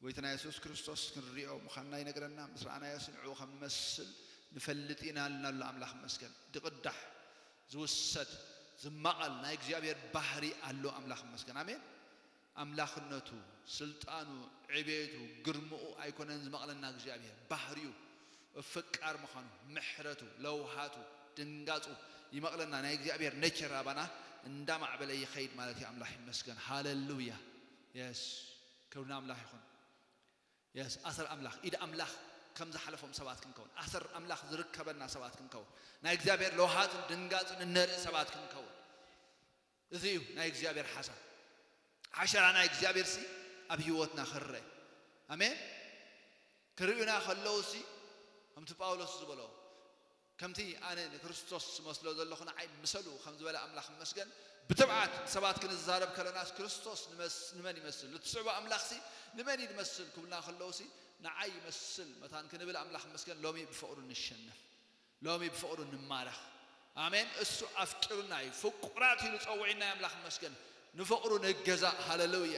ጎይታና የሱስ ክርስቶስ ክንሪኦ ምዃንና ይነግረና። ምስ ረኣናዮስ ንዕኡ ከም ንመስል ንፈልጥ ኢና ኣልና ኣሎ ኣምላኽ ይመስገን። ዝቕዳሕ፣ ዝውሰድ፣ ዝማቐል ናይ እግዚኣብሔር ባህሪ ኣሎ ኣምላኽ ይመስገን። ኣሜን። ኣምላኽነቱ፣ ስልጣኑ፣ ዕቤቱ፣ ግርምኡ ኣይኮነን ዝመቕለና እግዚኣብሔር። ባህሪኡ፣ ፍቃር ምዃኑ፣ ምሕረቱ፣ ለውሃቱ፣ ድንጋጹ ይመቕለና። ናይ እግዚኣብሔር ኔቸር ኣባና እንዳማዕበለ ይኸይድ ማለት እዩ። ኣምላኽ ይመስገን። ሃለሉያ። የስ። ክብሪ ንኣምላኽ ይኹን። የስ። ኣሰር ኣምላኽ፣ ኢድ ኣምላኽ ከም ዝሓለፎም ሰባት ክንከውን፣ ኣሰር ኣምላኽ ዝርከበና ሰባት ክንከውን፣ ናይ እግዚኣብሔር ለውሃቱን ድንጋጹን እነርኢ ሰባት ክንከውን። እዚ እዩ ናይ እግዚኣብሔር ሓሳብ። ሓሸራ ናይ እግዚኣብሔር ሲ ኣብ ህይወትና ክረአ። ኣሜን። ክርእዩና ከለዉ ሲ ከምቲ ጳውሎስ ዝበሎ፣ ከምቲ ኣነ ንክርስቶስ ዝመስሎ ዘለኹ ንዓይ ምሰሉ ከም ዝበለ ኣምላኽ ይመስገን። ብትብዓት ሰባት ክንዛረብ ከለናስ ክርስቶስ ንመስ-፣ ንመን ይመስል? ንትስዕቦ ኣምላኽሲ ንመን እዩ ዝመስል? ክብሉና ከለዉሲ ንዓይ ይመስል መታን ክንብል ኣምላኽ ይመስገን። ሎሚ ብፍቕሩ ንሸነፍ። ሎሚ ብፍቕሩ ንማረኽ። ኣሜን። እሱ ኣፍቂሩና እዩ። ፍቁራት ኢሉ ጸዊዕና እዩ ኣምላኽ ይመስገን። ንፍቕሩ ንገዛእ። ሃለሉያ።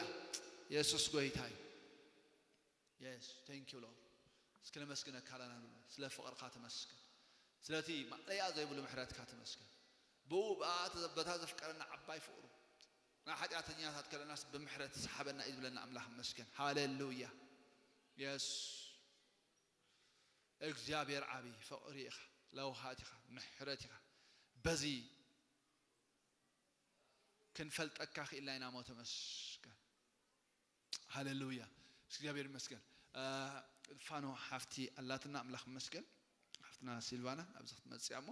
የሱስ ጎይታ እዩ። የስ፣ thank you Lord። እስኪ ነመስግነካ ኣለና ንብል። ስለ ፍቕርኻ ተመስገን። ስለቲ ማእለያ ዘይብሉ ምሕረትካ ተመስገን። ብኡ ብኣ በታ ዘፍቀረና ዓባይ ፍቕሩ፣ ንሓጢኣተኛታት ከለናስ ብምሕረት ዝሰሓበና እዩ ዝብለና ኣምላኽ ይመስገን። ሃለሉያ። የስ። እግዚኣብሔር ዓቢ ፍቕሪ ኢኻ፣ ለውሃት ኢኻ፣ ምሕረት ኢኻ። በዚ ክንፈልጠካ ክኢልና ኢና እሞ ተመስገን። ሃሌሉያ። ምስ እግዚኣብሔር ይመስገን። እ፣ ፋኖ ሓፍቲ ኣላትና፣ ኣምላኽ ይመስገን። ሓፍትና ሲልቫና ኣብዚ ክትመጽእ እያ እሞ፣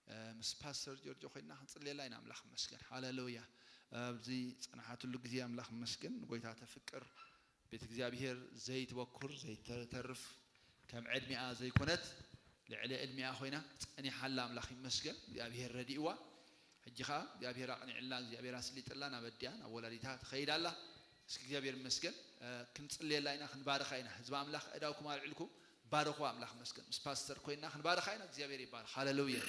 እ፣ ምስ ፓስተር ጆርጆ ኮይና ክንጽልየላ ኢና። ኣምላኽ ይመስገን። ሃሌሉያ። ኣብዚ ጸናሓትሉ ግዜ ኣምላኽ ይመስገን። ንጎይታ ተፍቅር ቤት እግዚኣብሔር ዘይትበኩር ዘይተተርፍ ከም ዕድሚኣ ዘይኮነት ልዕሊ ዕድሚኣ ኮይና ጸኒሓላ ኣምላኽ ይመስገን። እግዚኣብሔር ረዲእዋ። ሕጂ ኸኣ እግዚኣብሔር ኣቕኒዕላ፣ እግዚኣብሔር ኣስሊጥላ፣ ናብ ኣዲኣ ናብ ወላዲታ ትኸይድ ኣላ። እስኪ እግዚኣብሔር ይመስገን። እ፣ ክንጽልየላ ኢና፣ ክንባርኻ ኢና። ህዝቢ ኣምላኽ ኣእዳውኩም ኣልዒልኩም ባርኽዋ። ኣምላኽ ይመስገን። ምስ ፓስተር ኮይና ክንባርኻ ኢና። እግዚኣብሔር ይባርኽ። ሃሌሉያ።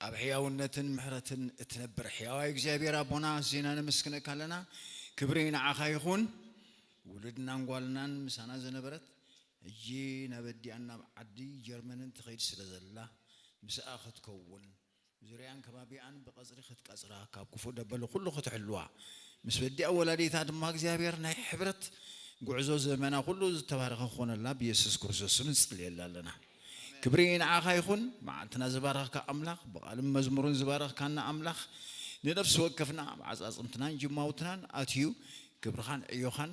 ኣብ ሕያውነትን ምሕረትን እትነብር ሕያዋይ እግዚኣብሔር ኣቦና ኣዚና ነመስግነካ ኣለና። ክብሪ ንዓኻ ይኹን። ውሉድናን ጓልናን ምሳና ዝነበረት ሕጂ ናብ ኣዲኣን ናብ ዓዲ ጀርመንን ትኸይድ ስለ ዘላ ምስኣ ክትከውን፣ ዙርያን ከባቢኣን ብቐጽሪ ክትቀጽራ፣ ካብ ክፉእ ደበሎ ኩሉ ክትሕልዋ፣ ምስ በዲኣ ወላዲታ ድማ እግዚኣብሔር ናይ ሕብረት ጉዕዞ ዘመና ኩሉ ዝተባረኸ ክኾነላ ብየሱስ ክርስቶስ ስም ንጽልየላ ኣለና። ክብሪ ንዓኻ ይኹን። መዓልትና ዝባረኽካ ኣምላኽ፣ ብቓልን መዝሙርን ዝባረኽካና ኣምላኽ፣ ንነፍሲ ወከፍና ኣብ ዓጻጽምትናን ጅማውትናን ኣትዩ ክብርኻን ዕዮኻን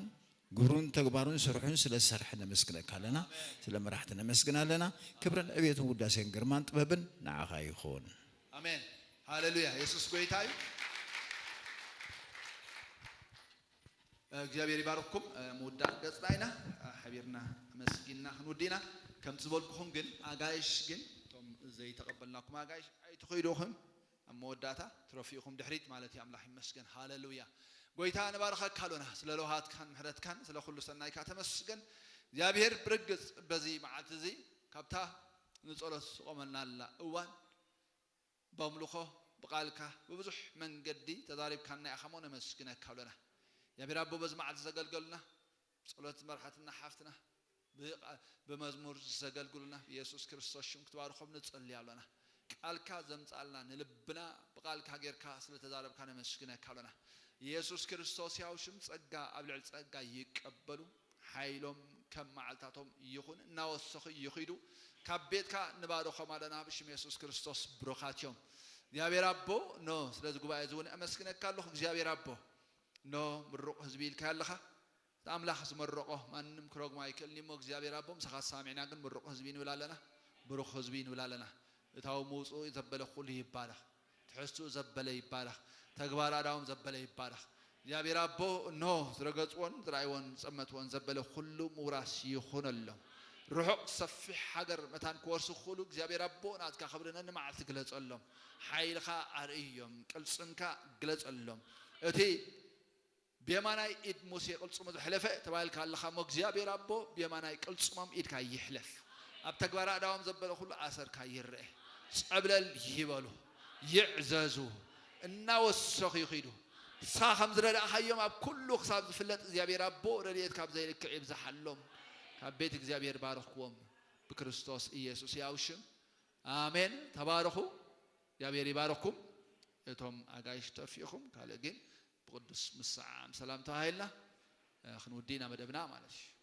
ግብሩን ተግባሩን ስርሑን ስለ ዝሰርሐ ነመስግነካ ኣለና። ስለ መራሕቲ ነመስግን ኣለና። ክብርን ዕቤትን ውዳሴን ግርማን ጥበብን ንዓኻ ይኹን። ኣሜን። ሃሌሉያ። የሱስ ጎይታ እዩ። እግዚኣብሔር ይባርክኩም። ምውዳእ ገጽና ኢና። ሓቢርና ኣመስጊንና ክንውዲ ኢና። ከምቲ ዝበልኩኹም ግን ኣጋይሽ ግን እቶም ዘይተቐበልናኩም ኣጋይሽ ኣይትኸይዱ ኢኹም። ኣብ መወዳእታ ትረፉ ኢኹም ድሕሪት ማለት እዩ። ኣምላኽ ይመስገን። ሃሌሉያ። ጎይታ ንባርኸካ ኣሎና ስለ ለውሃትካን ምሕረትካን ስለ ኩሉ ሰናይካ ተመስገን። እግዚኣብሔር ብርግጽ በዚ መዓልቲ እዚ ካብታ ንጸሎት ዝቖመናላ እዋን በምልኾ ብቓልካ ብብዙሕ መንገዲ ተዛሪብካና ኢኻ እሞ ነመስግነካ ኣሎና። እግዚኣብሔር ኣቦ በዚ መዓልቲ ዘገልገሉና ጸሎት ዝመርሓትና ሓፍትና ብቓ-፣ ብመዝሙር ዘገልግሉና ብየሱስ ክርስቶስ ሽም ክትባርኾም ንጸሊ ኣሎና። ቃልካ ዘምጻልና ንልብና ብቓልካ ጌርካ ስለ ተዛረብካ ነመስግነካ ኣሎና። የሱስ ክርስቶስ ያው ሽም ጸጋ ኣብ ልዕሊ ጸጋ ይቀበሉ፣ ሓይሎም ከም መዓልታቶም ይኹን፣ እናወሰኹ ይኺዱ። ካብ ቤትካ ንባርኾም ኣሎና ብሽም የሱስ ክርስቶስ ብሩኻት እዮም። እግዚኣብሔር ኣቦ ኖ ስለዚ ጉባኤ እዚ እውን ኣመስግነካ ኣለኹ። እግዚኣብሔር ኣቦ ኖ ምሩቕ ህዝቢ ኢልካ ኣለኻ። እቲ ኣምላኽ ዝመረቖ ማንም ክረግሞ ኣይክእልን እዩ እሞ እግዚኣብሔር ኣቦ ምሳኻ ተሳሚዕና ግን ምሩቕ ህዝቢ ንብል ኣለና። ብሩኽ ህዝቢ ንብል ኣለና። እታው ምውፅኡ ዘበለ ኩሉ ይባረኽ። ትሕዝትኡ ዘበለ ይባረኽ። ተግባር ኣዳዎም ዘበለ ይባረኽ። እግዚኣብሔር ኣቦ፣ እንሆ ዝረገጽዎን ዝረኣይዎን ዝጸመትዎን ዘበለ ኩሉ ምውራስ ይኹነሎም። ርሑቕ ሰፊሕ ሃገር መታን ክወርሱ ኩሉ እግዚኣብሔር ኣቦ ናትካ ክብሪ ነንመዓልቲ ግለጸሎም። ሓይልኻ ኣርእዮም፣ ቅልጽምካ ግለጸሎም። እቲ ብየማናይ ኢድ ሙሴ ቅልጽሙ ዝሕለፈ ተባሂልካ ኣለኻ እሞ እግዚኣብሔር ኣቦ ብየማናይ ቅልጽሞም ኢድካ ይሕለፍ። ኣብ ተግባር ኣእዳዎም ዘበለ ኩሉ ኣሰርካ ይረአ። ጸብለል ይበሉ፣ ይዕዘዙ፣ እናወሰኹ ይኺዱ። ንስኻ ከም ዝረዳእኻዮም ኣብ ኩሉ ክሳብ ዝፍለጥ እግዚኣብሔር ኣቦ ረድኤት ካብ ዘይልክዕ ይብዝሓሎም። ካብ ቤት እግዚኣብሔር ባርኽዎም። ብክርስቶስ ኢየሱስ ያው ሽም ኣሜን። ተባረኹ። እግዚኣብሔር ይባርኽኩም። እቶም ኣጋይሽ ተፊእኹም ካልእ ግን ብቅዱስ ምስዓም ሰላም ተባሂልና ክንውዲ ኢና መደብና ማለት እዩ።